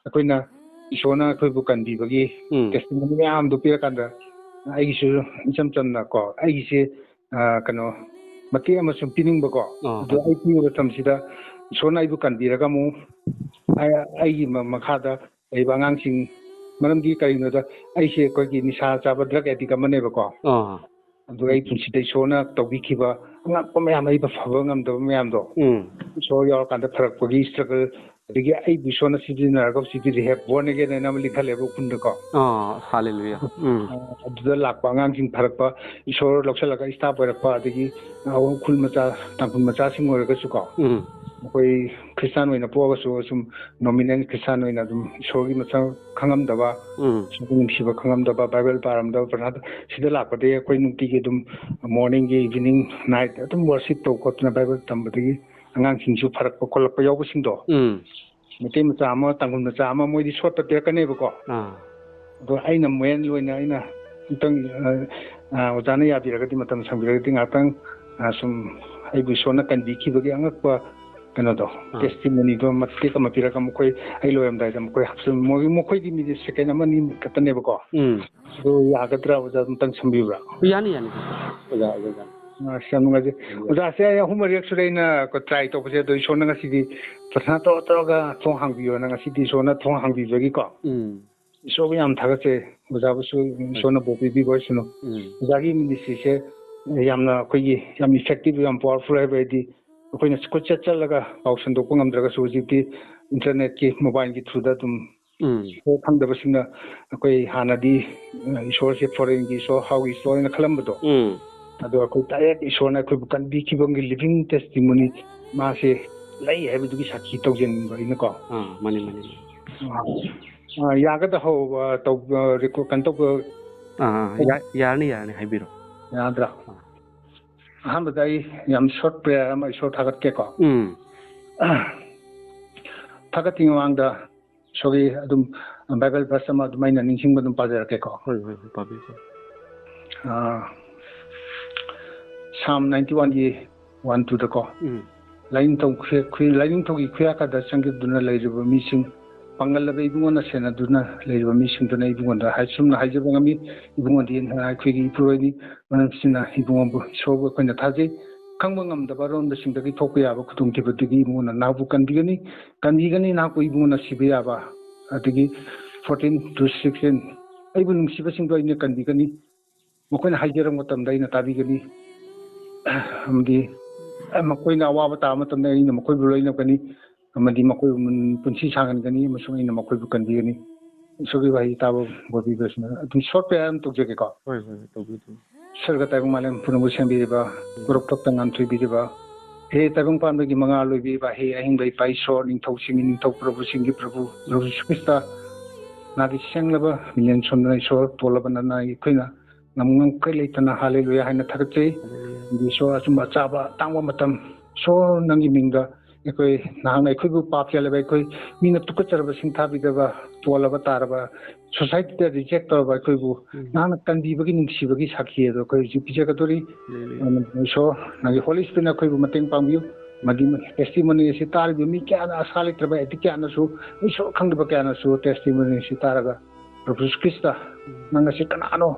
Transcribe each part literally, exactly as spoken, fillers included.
ꯑꯩꯈꯣꯏꯅ ꯏꯁꯣꯔꯅ ꯑꯩꯈꯣꯏꯕꯨ ꯀꯟꯕꯤꯕꯒꯤ ꯎꯝ꯫ testimony ꯃꯌꯥꯝꯗꯣ ꯄꯤꯔꯀꯥꯟꯗ ꯑꯩꯒꯤꯁꯨ ꯏꯆꯝ ꯆꯝꯅ ꯀꯣ, ꯑꯩꯒꯤꯁꯦ, ꯑ, ꯀꯩꯅꯣ, ꯃꯇꯦꯛ ꯑꯃ ꯁꯨꯝ ꯄꯤꯅꯤꯡꯕꯀꯣ꯫ ꯑꯥ꯫ ꯑꯗꯣ ꯑꯩ ꯄꯤꯕ ꯃꯇꯝꯁꯤꯗ ꯏꯁꯣꯔꯅ ꯑꯩꯕꯨ ꯀꯟꯕꯤꯔꯒ ꯑꯃꯨꯛ ꯑꯩ, ꯑꯩꯒꯤ ꯃ-, ꯃꯈꯥꯗ ꯂꯩꯕ ꯑꯉꯥꯡꯁꯤꯡ, ꯃꯔꯝꯗꯤ ꯀꯔꯤꯒꯤꯅꯣꯗ ꯑꯩꯁꯦ ꯑꯩꯈꯣꯏꯒꯤ ꯅꯤꯁꯥ ꯆꯥꯕ drug addict ꯑꯃꯅꯦꯕꯀꯣ꯫ ꯑꯥ꯫ ꯑꯗꯨꯒ ꯑꯩ ꯄꯨꯟꯁꯤꯗ ꯏꯁꯣꯔꯅ ꯇꯧꯕꯤꯈꯤꯕ ꯑꯉꯛꯄ ꯃꯌꯥꯝ, ꯑꯩꯕꯨ ꯐꯕ ꯉꯝꯗꯕ ꯃꯌꯥꯝꯗꯣ, ꯎꯝ꯫ ꯏꯁꯣꯔ ꯌꯥꯎꯔꯀꯥꯟꯗ ꯐꯔꯛꯄꯒꯤ struggle, ꯑꯗꯒꯤ ꯑꯩꯕꯨ ꯏꯁꯣꯔꯅ ꯁꯤꯖꯤꯟꯅꯔꯒ ꯍꯧꯖꯤꯛꯇꯤ rehab, born again ꯍꯥꯏꯅ ꯑꯃ ꯂꯤꯡꯈꯠꯂꯦꯕ ꯎꯈ꯭ꯔꯨꯜꯗꯀꯣ꯫ ꯑꯥ, hallelujah꯫ ꯎꯝ꯫ ꯑ, ꯑꯗꯨꯗ ꯂꯥꯛꯄ ꯑꯉꯥꯡꯁꯤꯡ ꯐꯔꯛꯄ, ꯏꯁꯣꯔ ꯂꯧꯁꯤꯜꯂꯒ staff ꯑꯣꯏꯔꯛꯄ, ꯑꯗꯒꯤ, ꯑ, ꯎꯈ꯭ꯔꯨꯜ ꯃꯆꯥ, ꯇꯥꯡꯈꯨꯜ ꯃꯆꯥꯁꯤꯡ ꯑꯣꯏꯔꯒꯁꯨꯀꯣ, ꯎꯝ꯫ ꯑꯩꯈꯣꯏ ꯈ꯭ꯔꯤꯁꯇꯥꯟ ꯑꯣꯏꯅ ꯄꯣꯛꯑꯒꯁꯨ ꯁꯨꯝ nominal ꯈ꯭ꯔꯤꯁꯇꯥꯟ ꯑꯣꯏꯅ ꯑꯗꯨꯝ ꯏꯁꯣꯔꯒꯤ ꯃꯁꯛ ꯈꯪꯉꯝꯗꯕ, ꯎꯝ꯫ ꯏꯁꯣꯔꯕꯨ ꯅꯨꯡꯁꯤꯕ ꯈꯪꯉꯝꯗꯕ, ꯕꯥꯏꯕꯜ ꯄꯥꯔꯝꯗꯕ, ꯄ꯭ꯔꯊꯥ ꯁꯤꯗ ꯂꯥꯛꯄꯗꯒꯤ ꯑꯩꯈꯣꯏ ꯅꯨꯡꯇꯤꯒꯤ ꯑꯗꯨꯝ morningꯒꯤ evening night ꯑꯗꯨꯝ worship ꯇꯧ ꯈꯣꯠꯇꯅ ꯕꯥꯏꯕꯜ ꯇꯝꯕꯗꯒꯤ ꯑꯉꯥꯡꯁꯤꯡꯁꯨ ꯐꯔꯛꯄ ꯈꯣꯠꯂꯛꯄ ꯌꯥꯎꯕꯁꯤꯡꯗꯣ, ꯎꯝ꯫ ꯃꯩꯇꯩ ꯃꯆꯥ ꯑꯃ, ꯇꯥꯡꯈꯨꯜ ꯃꯆꯥ ꯑꯃ, ꯃꯣꯏꯗꯤ ꯁꯣꯠꯇ ꯄꯤꯔꯛꯀꯅꯦꯕꯀꯣ꯫ ꯑꯥ꯫ ꯑꯗꯣ ꯑꯩꯅ main ꯑꯣꯏꯅ ꯑꯩꯅ ꯑꯃꯨꯛꯇꯪ, ꯑ, ꯑ, ꯑꯣꯖꯥꯅ ꯌꯥꯕꯤꯔꯒꯗꯤ, ꯃꯇꯝ ꯁꯪꯕꯤꯔꯒꯗꯤ ꯉꯥꯏꯍꯥꯛꯇꯪ, ꯑ, ꯁꯨꯝ ꯑꯩꯕꯨ ꯏꯁꯣꯔꯅ ꯀꯟꯕꯤꯈꯤꯕꯒꯤ ꯑꯉꯛꯄ ꯀꯩꯅꯣꯗꯣ, ꯑꯥ꯫ testimonyꯗꯣ ꯃꯇꯦꯛ ꯑꯃ ꯄꯤꯔꯒ ꯃꯈꯣꯏ ꯑꯩ ꯂꯣꯏꯔꯝꯗꯥꯏꯗ ꯃꯈꯣꯏ ꯍꯥꯞꯆꯤꯟ-, ꯃꯣꯏ-, ꯃꯈꯣꯏꯗꯤ ꯃꯤꯅꯤꯠ second ꯑꯃ ꯑꯅꯤ ꯈꯛꯇꯅꯦꯕꯀꯣ꯫ ꯎꯝ꯫ ꯑꯗꯨ ꯌꯥꯒꯗ꯭ꯔꯥ ꯑꯣꯖꯥ, ꯑꯃꯨꯛꯇꯪ ꯁꯝꯕꯤꯕ꯭ꯔꯥ? ꯌꯥꯅꯤ, ꯌꯥꯅꯤ꯫ ꯑꯣꯖꯥ, ꯑꯣꯖꯥ, ꯌꯥꯅꯤ꯫ ꯑꯁ, ꯌꯥꯝ ꯅꯨꯡꯉꯥꯏꯖꯩ꯫ ꯑꯣꯖꯥꯁꯦ ꯑꯩ ꯑꯍꯨꯝ ꯃꯔꯤꯔꯛ ꯁꯨꯔꯦ ꯑꯩꯅ try ꯇꯧꯕꯁꯦ, ꯑꯗꯣ ꯏꯁꯣꯔꯅ ꯉꯁꯤꯗꯤ ꯄ꯭ꯔꯊꯅꯥ ꯇꯧꯔ ꯇꯧꯔꯒ ꯊꯣꯡ ꯍꯥꯡꯕꯤꯌꯣꯅ ꯉꯁꯤꯗꯤ ꯏꯁꯣꯔꯅ ꯊꯣꯡ ꯍꯥꯡꯕꯤꯕꯒꯤꯀꯣ꯫ ꯎꯝ꯫ ꯏꯁꯣꯔꯕꯨ ꯌꯥꯝ ꯊꯥꯒꯠꯆꯩ꯫ ꯑꯣꯖꯥꯕꯨꯁꯨ ꯏꯁꯣꯔꯅ ꯕꯣꯔ ꯄꯤꯕꯤꯕ ꯑꯣꯏꯁꯅꯨ꯫ ꯎꯝ꯫ ꯑꯣꯖꯥꯒꯤ ministryꯁꯦ ꯌꯥꯝꯅ ꯑꯩꯈꯣꯏꯒꯤ ꯌꯥꯝ effective, ꯌꯥꯝ powerful ꯍꯥꯏꯕ ꯍꯥꯏꯗꯤ ꯑꯩꯈꯣꯏꯅ ꯀꯣꯏꯆꯠ ꯆꯠꯂꯒ ꯄꯥꯎ ꯁꯟꯗꯣꯛꯄ ꯉꯝꯗ꯭ꯔꯒꯁꯨ ꯍꯧꯖꯤꯛꯇꯤ internetꯀꯤ mobileꯒꯤ throughꯗ ꯑꯗꯨꯝ ꯎꯝ꯫ ꯏꯁꯣꯔ ꯈꯪꯗꯕꯁꯤꯡꯅ ꯑꯩꯈꯣꯏ ꯍꯥꯟꯅꯗꯤ, ꯑ, ꯏꯁꯣꯔꯁꯦ foreignꯒꯤ ꯏꯁꯣꯔ, ꯍꯥꯎꯒꯤ ꯏꯁꯣꯔ ꯍꯥꯏꯅ ꯈꯜꯂꯝꯕꯗꯣ, ꯎꯝ꯫ ꯑꯗꯣ ꯑꯩꯈꯣꯏ direct ꯏꯁꯣꯔꯅ ꯑꯩꯈꯣꯏꯕꯨ ꯀꯟꯕꯤꯈꯤꯕꯒꯤ living testimony ꯃꯥꯁꯦ ꯂꯩ ꯍꯥꯏꯕꯗꯨꯒꯤ ꯁꯥꯈꯤ ꯇꯧꯖꯅꯤꯡꯕ ꯑꯩꯅꯀꯣ꯫ ꯑꯥ, ꯃꯥꯅꯤ, ꯃꯥꯅꯤ, ꯃꯥꯅꯤ꯫ ꯑ, ꯑ, ꯌꯥꯒꯗ꯭ꯔꯥ ꯍꯧ-, ꯑ, ꯇꯧ-, ꯑ, record ꯀꯩꯅꯣ ꯇꯧꯕ? ꯑꯥ, ꯑꯥ, ꯌꯥ-, ꯌꯥꯔꯅꯤ, ꯌꯥꯔꯅꯤ, ꯍꯥꯏꯕꯤꯔꯣ꯫ ꯌꯥꯗ꯭ꯔꯥ? ꯑꯍꯥꯟꯕꯗ ꯑꯩ ꯌꯥꯝ short prayer ꯑꯃ ꯏꯁꯣꯔ ꯊꯥꯒꯠꯀꯦꯀꯣ꯫ ꯎꯝ꯫ ꯊꯥꯒꯠꯇ꯭ꯔꯤꯉꯩ ꯃꯃꯥꯡꯗ ꯏꯁꯣꯔꯒꯤ ꯑꯗꯨꯝ Bible verse ꯑꯃ ꯑꯗꯨꯝ ꯑꯩꯅ ꯅꯤꯡꯁꯤꯡꯕ ꯑꯗꯨꯝ ꯄꯥꯖꯔꯛꯀꯦꯀꯣ꯫ ꯍꯣꯏ, ꯍꯣꯏ, ꯍꯣꯏ, ꯄꯥꯕꯤꯌꯨ, ꯄꯥꯕꯤꯌꯨ꯫ ꯑꯥ, Psalm ninety oneꯒꯤ one twoꯗꯀꯣ꯫ ꯎꯝ꯫ ꯂꯥꯏꯅꯤꯡꯊꯧ ꯈꯨ-, ꯈꯨ-, ꯂꯥꯏꯅꯤꯡꯊꯧꯒꯤ ꯈꯨꯌꯥꯀꯥꯗ ꯆꯪꯈꯤꯗꯨꯅ ꯂꯩꯔꯤꯕ ꯃꯤꯁꯤꯡ ꯄꯥꯡꯒꯜꯂꯕ ꯏꯕꯨꯡꯉꯣꯅ ꯁꯦꯟꯅꯗꯨꯅ ꯂꯩꯔꯤꯕ ꯃꯤꯁꯤꯡꯗꯨꯅ ꯏꯕꯨꯡꯉꯣꯗ ꯍꯥꯏ-, ꯁꯨꯝꯅ ꯍꯥꯏꯖꯕ ꯉꯝꯃꯤ꯫ ꯏꯕꯨꯡꯉꯣꯗꯤ ꯑꯩꯈꯣꯏꯒꯤ ꯏꯄꯨꯔꯣꯏꯅꯤ, ꯃꯔꯝ ꯑꯁꯤꯅ ꯏꯕꯨꯡꯉꯣꯕꯨ ꯏꯁꯣꯔꯕꯨ ꯑꯩꯈꯣꯏꯅ ꯊꯥꯖꯩ꯫ ꯈꯪꯕ ꯉꯝꯗꯕ ꯑꯔꯣꯟꯕꯁꯤꯡꯗꯒꯤ ꯊꯣꯛꯄ ꯌꯥꯕ ꯈꯨꯗꯣꯡꯊꯤꯕꯗꯒꯤ ꯏꯕꯨꯡꯉꯣꯅ ꯅꯍꯥꯛꯄꯨ ꯀꯟꯕꯤꯒꯅꯤ, ꯀꯟꯕꯤꯒꯅꯤ꯫ ꯅꯍꯥꯛꯄꯨ ꯏꯕꯨꯡꯉꯣꯅ ꯁꯤꯕ ꯌꯥꯕ, ꯑꯗꯒꯤ fourteen to sixteen, ꯑꯩꯕꯨ ꯅꯨꯡꯁꯤꯕꯁꯤꯡꯗꯣ ꯑꯩꯅ ꯀꯟꯕꯤꯒꯅꯤ꯫ ꯃꯈꯣꯏꯅ ꯍꯥꯏꯖꯔꯛꯄ ꯃꯇꯝꯗ ꯑꯩꯅ ꯇꯥꯕꯤꯒꯅꯤ, ꯑꯃꯗꯤ ꯃꯈꯣꯏꯅ ꯑꯋꯥꯕ ꯇꯥꯕ ꯃꯇꯝꯗ ꯑꯩꯅ ꯃꯈꯣꯏꯕꯨ ꯂꯣꯏꯅꯒꯅꯤ, ꯑꯃꯗꯤ ꯃꯈꯣꯏꯕꯨ ꯄꯨꯟꯁꯤ ꯁꯥꯡꯍꯟꯒꯅꯤ, ꯑꯃꯁꯨꯡ ꯑꯩꯅ ꯃꯈꯣꯏꯕꯨ ꯀꯟꯕꯤꯒꯅꯤ꯫ ꯏꯁꯣꯔꯒꯤ ꯋꯥꯍꯩ ꯇꯥꯕ ꯕꯣꯕꯤ ꯕ꯭ꯔꯁꯅ ꯑꯗꯨꯝ short prayer ꯑꯃ ꯇꯧꯖꯒꯦꯀꯣ꯫ ꯍꯣꯏ, ꯍꯣꯏ, ꯇꯧꯕꯤꯌꯨ, ꯇꯧꯕꯤꯌꯨ꯫ ꯁꯔꯒ ꯇꯥꯏꯕꯪ ꯃꯥꯂꯦꯝ ꯄꯨꯝꯅꯃꯛ ꯁꯦꯝꯕꯤꯔꯤꯕ, ꯎꯝ꯫ ꯀꯣꯔꯣꯛ ꯇꯛꯇ ꯉꯥꯟꯊꯣꯏꯕꯤꯔꯤꯕ, ꯍꯦ ꯇꯥꯏꯕꯪ ꯄꯥꯟꯕꯒꯤ ꯃꯉꯥ ꯂꯣꯏꯕꯤꯔꯤꯕ, ꯍꯦ ꯑꯍꯤꯡꯕ ꯏꯄꯥ ꯏꯁꯣꯔ, ꯅꯤꯡꯊꯧꯁꯤꯡꯒꯤ ꯅꯤꯡꯊꯧ, ꯄ꯭ꯔꯚꯨꯁꯤꯡꯒꯤ ꯄ꯭ꯔꯚꯨ, ꯄ꯭ꯔꯚꯨ ꯖꯤꯁꯨ ꯈ꯭ꯔꯤꯁꯇ, ꯅꯥꯒꯤ ꯁꯦꯡꯂꯕ ꯃꯤꯂꯦꯟ ꯁꯣꯟꯗꯅ ꯏꯁꯣꯔ, ꯇꯣꯜꯂꯕ ꯅꯅꯥꯏ ꯑꯩꯈꯣꯏꯅ ꯅꯝ ꯉꯝꯈꯩ ꯂꯩꯇꯅ ꯍꯥꯂꯦꯂꯨꯌꯥ ꯍꯥꯏꯅ ꯊꯥꯒꯠꯆꯩ꯫ ꯍꯥꯂꯦꯂꯨꯌꯥ꯫ ꯑꯗꯨ ꯏꯁꯣꯔ ꯑꯆꯨꯝꯕ ꯑꯆꯥꯕ ꯑꯇꯥꯡꯕ ꯃꯇꯝ, ꯏꯁꯣꯔ ꯅꯪꯒꯤ ꯃꯤꯡꯗ ꯑꯩꯈꯣꯏ ꯅꯍꯥꯛꯅ ꯑꯩꯈꯣꯏꯕꯨ ꯄꯥꯞ ꯆꯦꯜꯂꯕ ꯑꯩꯈꯣꯏ ꯃꯤꯅ ꯇꯨꯀꯠꯆꯔꯕ ꯁꯤꯡꯊꯥꯕꯤꯗꯕ ꯇꯣꯜꯂꯕ ꯇꯥꯔꯕ society ꯗ reject ꯇꯧꯔꯕ ꯑꯩꯈꯣꯏꯕꯨ ꯎꯝ꯫ ꯅꯍꯥꯛꯅ ꯀꯟꯕꯤꯕꯒꯤ ꯅꯨꯡꯁꯤꯕꯒꯤ ꯁꯥꯈꯤ ꯑꯗꯣ ꯑꯩꯈꯣꯏ ꯍꯧꯖꯤꯛ ꯄꯤꯖꯒꯗꯧꯔꯤ꯫ ꯍꯥꯂꯦꯂꯨꯌꯥ꯫ ꯑꯗꯨꯅ ꯏꯁꯣꯔ ꯅꯪꯒꯤ Holy Spirit ꯅ ꯑꯩꯈꯣꯏꯕꯨ ꯃꯇꯦꯡ ꯄꯥꯡꯕꯤꯌꯨ꯫ ꯃꯗꯨ testimony ꯑꯁꯤ ꯇꯥꯔꯤꯕ ꯃꯤ ꯀꯌꯥꯅ ꯑꯁꯥ ꯂꯩꯇ꯭ꯔꯕ addict ꯀꯌꯥꯅꯁꯨ ꯏꯁꯣꯔ ꯈꯪꯗꯕ ꯀꯌꯥꯅꯁꯨ testimony ꯑꯁꯤ ꯇꯥꯔꯒ ꯄ꯭ꯔꯚꯨ ꯖꯤꯁꯨ ꯈ꯭ꯔꯤꯁꯇ ꯎꯝ꯫ ꯅꯪ ꯑꯁꯤ ꯀꯅꯥꯅꯣ?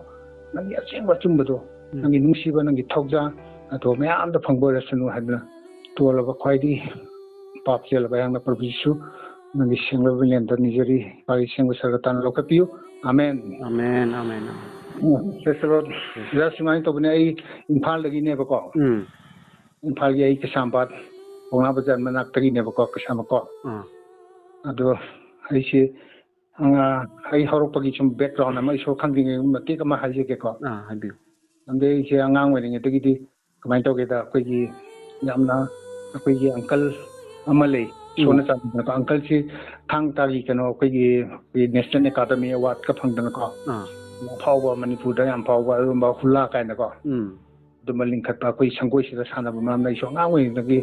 ꯅꯪꯒꯤ ꯑꯁꯦꯡꯕ ꯑꯆꯨꯝꯕꯗꯣ, ꯎꯝ꯫ ꯅꯪꯒꯤ ꯅꯨꯡꯁꯤꯕ, ꯅꯪꯒꯤ ꯊꯧꯖꯥꯜ ꯑꯗꯣ ꯃꯌꯥꯝꯗ ꯐꯪꯕ ꯑꯣꯏꯔꯁꯅꯨ ꯍꯥꯏꯗꯅ ꯇꯣꯜꯂꯕ ꯈ꯭ꯋꯥꯏꯗꯒꯤ ꯄꯥꯞ ꯆꯦꯜꯂꯕ ꯑꯌꯥꯝꯕ ꯄ꯭ꯔꯚꯨ ꯖꯤꯁꯨ ꯅꯪꯒꯤ ꯁꯦꯡꯂꯕ ꯃꯤꯂꯦꯟꯗ ꯅꯤꯖꯔꯤ꯫ ꯏꯄꯥꯒꯤ ꯁꯦꯡꯕ ꯁꯔꯒ ꯇꯥꯅ ꯂꯧꯈꯠꯄꯤꯌꯨ꯫ Amen. Amen, amen, amen. Um, praise the Lord꯫ ꯑꯣꯖꯥ ꯁꯨꯃꯥꯏꯅ ꯇꯧꯕꯅꯦ, ꯑꯩ ꯏꯝꯐꯥꯜꯗꯒꯤꯅꯦꯕꯀꯣ꯫ ꯎꯝ꯫ ꯏꯝꯐꯥꯜꯒꯤ ꯑꯩ ꯀꯩꯁꯥꯝꯄꯥꯠ ꯄꯥꯎꯅꯥ ꯕꯖꯥꯔ ꯃꯅꯥꯛꯇꯒꯤꯅꯦꯕꯀꯣ, ꯀꯩꯁꯥꯝꯄꯥꯠꯀꯣ꯫ ꯑꯥ꯫ ꯑꯗꯣ ꯑꯩꯁꯦ, ꯑꯉꯥꯡ, ꯑꯩ ꯍꯧꯔꯛꯄꯒꯤ ꯁꯨꯝ background ꯑꯃ ꯏꯁꯣꯔ ꯈꯪꯗ꯭ꯔꯤꯉꯩ ꯃꯇꯦꯛ ꯑꯃ ꯍꯥꯏꯖꯒꯦꯀꯣ꯫ ꯑꯥ, ꯍꯥꯏꯕꯤꯌꯨ꯫ ꯑꯗꯩ ꯑꯩꯁꯦ ꯑꯉꯥꯡ ꯑꯣꯏꯔꯤꯉꯩꯗꯒꯤꯗꯤ ꯀꯃꯥꯏꯅ ꯇꯧꯒꯦꯗ, ꯑꯩꯈꯣꯏꯒꯤ ꯌꯥꯝꯅ, ꯑꯩꯈꯣꯏꯒꯤ uncle ꯑꯃ ꯂꯩ, ꯎꯝ꯫ ꯏꯁꯣꯔꯅ ꯆꯥꯟꯕꯤꯗꯅꯀꯣ꯫ Uncle ꯁꯤ ꯊꯥꯡ ꯇꯥꯒꯤ ꯀꯩꯅꯣ, ꯑꯩꯈꯣꯏꯒꯤ, ꯑꯩꯈꯣꯏꯒꯤ National Academy Award ꯀ ꯐꯪꯗꯅꯀꯣ꯫ ꯑꯥ꯫ ꯑꯐꯥꯎꯕ, ꯃꯅꯤꯄꯨꯔꯗ ꯌꯥꯝ ꯐꯥꯎꯕ ꯑꯗꯨꯒꯨꯝꯕ ꯍꯨꯂꯥ ꯀꯥꯏꯅꯀꯣ꯫ ꯎꯝ꯫ ꯑꯗꯨꯝꯕ ꯂꯤꯡꯈꯠꯄ ꯑꯩꯈꯣꯏ ꯁꯪꯒꯣꯏꯁꯤꯗ ꯁꯥꯟꯅꯕ ꯃꯔꯝꯗ ꯑꯩꯁꯨ ꯑꯉꯥꯡ ꯑꯣꯏꯔꯤꯉꯩꯗꯒꯤ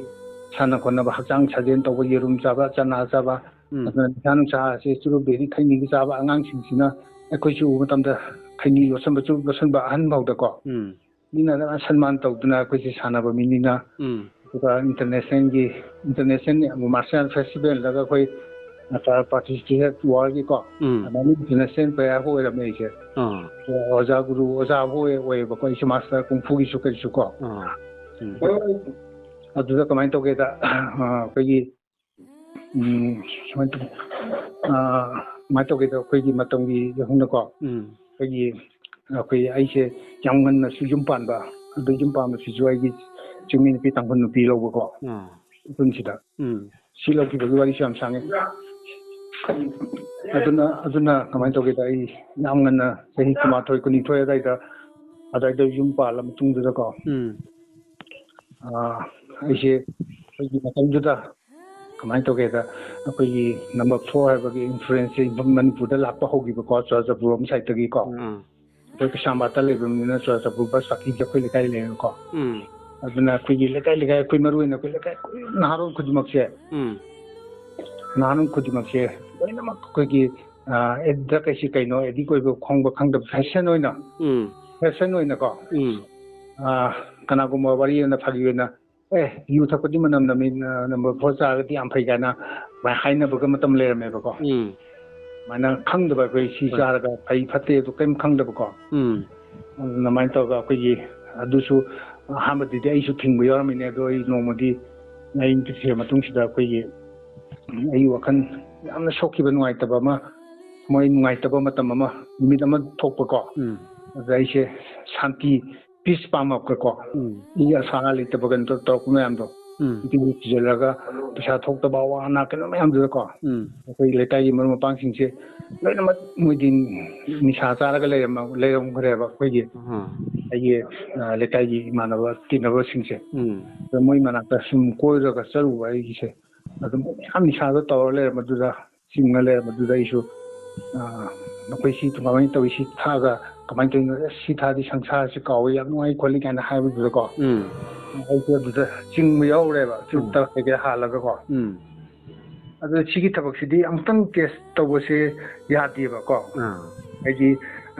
ꯁꯥꯟꯅ ꯈꯣꯠꯅꯕ, ꯍꯛꯆꯥꯡ ꯁꯥꯖꯦꯜ ꯇꯧꯕ, ꯌꯦꯔꯨꯝ ꯆꯥꯕ, ꯆꯅꯥ ꯆꯥꯕ, ꯎꯝ꯫ ꯑꯗꯨꯅ ꯅꯤꯁꯥ ꯅꯨꯡꯁꯥꯁꯦ ꯆꯨꯔꯨꯞ, ꯕꯤꯔꯤ, ꯈꯩꯅꯤꯒ ꯆꯥꯕ ꯑꯉꯥꯡꯁꯤꯡꯁꯤꯅ ꯑꯩꯈꯣꯏꯁꯨ ꯎꯕ ꯃꯇꯝꯗ ꯈꯩꯅꯤ ꯌꯣꯠꯁꯟꯕ, ꯆꯨꯔꯨꯞ ꯌꯣꯠꯁꯟꯕ ꯑꯍꯟ ꯐꯥꯎꯗꯀꯣ꯫ ꯎꯝ꯫ ꯃꯤꯅ ꯑꯗꯨꯃꯥꯏꯅ ꯁꯟꯃꯥꯟ ꯇꯧꯗꯅ ꯑꯩꯈꯣꯏꯁꯦ ꯁꯥꯟꯅꯕ ꯃꯤꯅꯤꯅ꯫ ꯎꯝ꯫ ꯑꯗꯨꯒ international ꯒꯤ, international martial festival ꯗꯒ ꯑꯩꯈꯣꯏ ꯄꯥꯔꯇꯤꯁꯤꯄꯦꯠ ꯋꯥꯔꯜꯒꯤꯀꯣ, ꯎꯝ ꯑꯗꯨꯃꯥꯏꯅ ꯏꯟꯇꯔꯅꯦꯁꯅꯦꯜ ꯄ꯭ꯂꯦꯌꯔ ꯑꯣꯏꯔꯝꯃꯦ ꯑꯩꯁꯦ꯫ ꯑꯥ ꯑꯣꯖꯥ ꯒꯨꯔꯨ, ꯑꯣꯖꯥꯕꯨ ꯑꯣꯏ-, ꯑꯣꯏꯌꯦꯕꯀꯣ, ꯑꯩꯁꯦ ꯃꯥꯁꯇꯔ ꯀꯨꯡꯐꯨꯒꯤꯁꯨ ꯀꯔꯤꯁꯨ ꯀꯣ꯫ ꯑꯥ ꯎꯝ ꯑꯗꯨꯗ ꯀꯃꯥꯏꯅ ꯇꯧꯒꯦꯗ, ꯑ, ꯑꯩꯈꯣꯏꯒꯤ, ꯎꯝ, ꯁꯨꯃꯥꯏꯅ ꯇꯧ-, ꯑ, ꯀꯃꯥꯏꯅ ꯇꯧꯒꯦꯗ, ꯑꯩꯈꯣꯏꯒꯤ ꯃꯇꯝꯒꯤ ꯍꯧꯅꯀꯣ, ꯎꯝ ꯑꯩꯈꯣꯏꯒꯤ, ꯑꯩꯈꯣꯏ, ꯑꯩꯁꯦ ꯌꯥꯝ ꯉꯟꯅꯁꯨ ꯌꯨꯝ ꯄꯥꯟꯕ, ꯑꯗꯨ ꯌꯨꯝ ꯄꯥꯟꯕꯁꯤꯁꯨ ꯑꯩꯒꯤ ꯆꯤꯡꯃꯤ ꯅꯨꯄꯤ ꯇꯥꯡꯈꯨꯜ ꯅꯨꯄꯤ ꯂꯧꯕꯀꯣ, ꯑꯥ ꯃꯇꯝꯁꯤꯗ꯫ ꯎꯝ ꯁꯤ ꯂꯧꯈꯤꯕꯒꯤ ꯋꯥꯔꯤꯁꯨ ꯌꯥꯝ ꯁꯥꯡꯉꯦ꯫ ꯑꯗꯨꯅ, ꯑꯗꯨꯅ ꯀꯃꯥꯏꯅ ꯇꯧꯒꯦꯗ, ꯑꯩ ꯌꯥꯝ ꯉꯟꯅ ꯆꯍꯤ ꯀꯨꯟꯃꯥꯊꯣꯏ, ꯀꯨꯟꯅꯤꯊꯣꯏ ꯑꯗꯥꯏꯗ, ꯑꯗꯥꯏꯗ ꯌꯨꯝ ꯄꯥꯜꯂ ꯃꯇꯨꯡꯗꯨꯗꯀꯣ, ꯎꯝ ꯑꯥ, ꯑꯩꯁꯦ ꯑꯩꯈꯣꯏꯒꯤ ꯃꯇꯝꯗꯨꯗ ꯀꯃꯥꯏꯅ ꯇꯧꯒꯦꯗ, ꯑꯩꯈꯣꯏꯒꯤ ꯅꯝꯕꯔ ꯐꯣꯔ ꯍꯥꯏꯕꯒꯤ ꯏꯟꯐ꯭ꯂꯨꯌꯦꯟꯁꯁꯦ ꯃꯅꯤꯄꯨꯔꯗ ꯂꯥꯛꯄ ꯍꯧꯈꯤꯕꯀꯣ, ꯆꯨꯔꯥꯆꯥꯟꯄꯨꯔ ꯔꯣꯝ ꯁꯥꯏꯠꯇꯒꯤꯀꯣ꯫ ꯑꯥ ꯑꯩꯈꯣꯏ ꯀꯩꯁꯥꯝꯄꯥꯠꯇ ꯂꯩꯕꯅꯤꯅ ꯆꯨꯔꯥꯆꯥꯟꯄꯨꯔ ꯕꯁ ꯄꯥꯔꯀꯤꯡꯁꯦ ꯑꯩꯈꯣꯏ ꯂꯩꯀꯥꯏ ꯂꯩꯔꯦꯀꯣ꯫ ꯎꯝ ꯑꯗꯨꯅ ꯑꯩꯈꯣꯏꯒꯤ ꯂꯩꯀꯥꯏ ꯂꯩꯀꯥꯏ, ꯑꯩꯈꯣꯏ ꯃꯔꯨ ꯑꯣꯏꯅ ꯑꯩꯈꯣꯏ ꯂꯩꯀꯥꯏ ꯅꯍꯥꯔꯣꯜ ꯈꯨꯗꯤꯡꯃꯛꯁꯦ, ꯎꯝ ꯅꯍꯥꯔꯣꯜ ꯈꯨꯗꯤꯡꯃꯛꯁꯦ ꯂꯣꯏꯅꯃꯛ ꯑꯩꯈꯣꯏꯒꯤ, ꯑꯥ, ꯑꯦ, ꯗ꯭ꯔꯒ ꯍꯥꯏꯁꯤ ꯀꯩꯅꯣ, ꯑꯦꯗꯤꯛ ꯑꯣꯏꯕ ꯈꯣꯡꯕ ꯈꯪꯗꯕ ꯐꯦꯁꯟ ꯑꯣꯏꯅ, ꯎꯝ ꯐꯦꯁꯟ ꯑꯣꯏꯅꯀꯣ, ꯎꯝ ꯑꯥ, ꯀꯅꯥꯒꯨꯝꯕ ꯋꯥꯔꯤ ꯑꯣꯏꯅ, ꯐꯥꯒꯤ ꯑꯣꯏꯅ, "ꯑꯦ, ꯌꯨ ꯊꯛꯄꯗꯤ ꯃꯅꯝ ꯅꯝꯃꯤ, ꯅꯝꯕꯔ ꯐꯣꯔ ꯆꯥꯔꯒꯗꯤ ꯌꯥꯝ ꯐꯩ" ꯀꯥꯏꯅ ꯑꯗꯨꯃꯥꯏꯅ ꯍꯥꯏꯅꯕꯒ ꯃꯇꯝ ꯂꯩꯔꯝꯃꯦꯕꯀꯣ꯫ ꯎꯝ ꯑꯗꯨꯃꯥꯏꯅ ꯈꯪꯗꯕ ꯑꯩꯈꯣꯏ ꯁꯤ ꯍꯣꯏ꯫ ꯆꯥꯔꯒ ꯐꯩ ꯐꯠꯇꯦ ꯑꯗꯨ ꯀꯔꯤꯝ ꯈꯪꯗꯕꯀꯣ꯫ ꯎꯝ ꯑꯗꯨꯃꯥꯏꯅ ꯇꯧꯔꯒ ꯑꯩꯈꯣꯏꯒꯤ ꯑꯗꯨꯁꯨ ꯑꯍꯥꯟꯕꯗꯗꯤ ꯑꯩꯁꯨ ꯊꯤꯡꯕ ꯌꯥꯎꯔꯝꯃꯤꯅꯦ꯫ ꯑꯗꯣ ꯑꯩ ꯅꯣꯡꯃꯗꯤ ꯑꯩ ꯅꯨꯄꯤ ꯊꯤꯔ ꯃꯇꯨꯡꯁꯤꯗ ꯑꯩꯈꯣꯏꯒꯤ ꯑꯩ ꯋꯥꯈꯜ ꯌꯥꯝꯅ ꯁꯣꯛꯈꯤꯕ, ꯅꯨꯡꯉꯥꯏꯇꯕ ꯑꯃ, ꯊꯃꯣꯏ ꯅꯨꯡꯉꯥꯏꯇꯕ ꯃꯇꯝ ꯑꯃ, ꯅꯨꯃꯤꯠ ꯑꯃ ꯊꯣꯛꯄꯀꯣ꯫ ꯎꯝ ꯑꯗꯨꯗ ꯑꯩꯁꯦ ꯁꯥꯟꯇꯤ, ꯄꯤꯁ ꯄꯥꯝꯃꯛꯄꯀꯣ꯫ ꯎꯝ ꯑꯩ ꯑꯁꯥ ꯂꯩꯇꯕ ꯀꯩꯅꯣ ꯇꯧ-, ꯇꯧꯔꯛꯄ ꯃꯌꯥꯝꯗꯣ, ꯎꯝ ꯅꯨꯄꯤꯗꯨ ꯊꯤꯖꯤꯜꯂꯒ ꯄꯩꯁꯥ ꯊꯣꯛꯇꯕ, ꯑꯋꯥ ꯑꯅꯥ ꯀꯩꯅꯣ ꯃꯌꯥꯝꯗꯨꯗꯀꯣ, ꯎꯝ ꯑꯩꯈꯣꯏ ꯂꯩꯀꯥꯏꯒꯤ ꯃꯔꯨꯞ ꯃꯄꯥꯡꯁꯤꯡꯁꯦ ꯂꯣꯏꯅꯃꯛ ꯃꯣꯏꯗꯤ ꯅꯤꯁꯥ ꯆꯥꯔꯒ ꯂꯩꯔꯝꯃ-, ꯂꯩꯔꯝꯈ꯭ꯔꯦꯕ ꯑꯩꯈꯣꯏꯒꯤ, ꯑꯍꯥ ꯑꯩꯒꯤ, ꯑ, ꯂꯩꯀꯥꯏꯒꯤ ꯏꯃꯥꯟꯅꯕ ꯇꯤꯟꯅꯕꯁꯤꯡꯁꯦ꯫ ꯎꯝ ꯑꯗ ꯃꯣꯏ ꯃꯅꯥꯛꯇ ꯁꯨꯝ ꯀꯣꯏꯔꯒ ꯆꯠꯂꯨꯕ ꯑꯩꯒꯤꯁꯦ, ꯑꯗꯨꯝ ꯃꯌꯥꯝ ꯅꯤꯁꯥꯗꯣ ꯇꯧꯔ ꯂꯩꯔꯝꯕꯗꯨꯗ, ꯆꯤꯡꯉ ꯂꯩꯔꯝꯕꯗꯨꯗ ꯑꯩꯁꯨ, ꯑ, "ꯅꯈꯣꯏ ꯁꯤ ꯀꯃꯥꯏꯅ ꯇꯧꯏ? ꯁꯤ ꯊꯛꯑꯒ ꯀꯃꯥꯏꯅ ꯇꯧꯔꯤꯅꯣ? ꯑꯁ, ꯁꯤ ꯊꯛꯑꯗꯤ ꯁꯪꯁꯥꯔꯁꯤ ꯀꯥꯎꯋꯦ, ꯌꯥꯝ ꯅꯨꯡꯉꯥꯏ" ꯈꯣꯠꯂꯤ ꯀꯥꯏꯅ ꯍꯥꯏꯕꯗꯨꯗꯀꯣ, ꯎꯝ ꯑꯩꯁꯨ ꯑꯗꯨꯗ ꯆꯤꯡꯕ ꯌꯥꯎꯔꯦꯕ, ꯎꯝ ꯆꯨꯔꯨꯞꯇ ꯀꯩꯀꯩ ꯍꯥꯜꯂꯒꯀꯣ꯫ ꯎꯝ ꯑꯗꯨ ꯁꯤꯒꯤ ꯊꯕꯛꯁꯤꯗꯤ ꯑꯃꯨꯛꯇꯪ ꯇꯦꯁ ꯇꯧꯕꯁꯦ ꯌꯥꯗꯦꯕꯀꯣ꯫ ꯑꯥ ꯍꯥꯏꯗꯤ,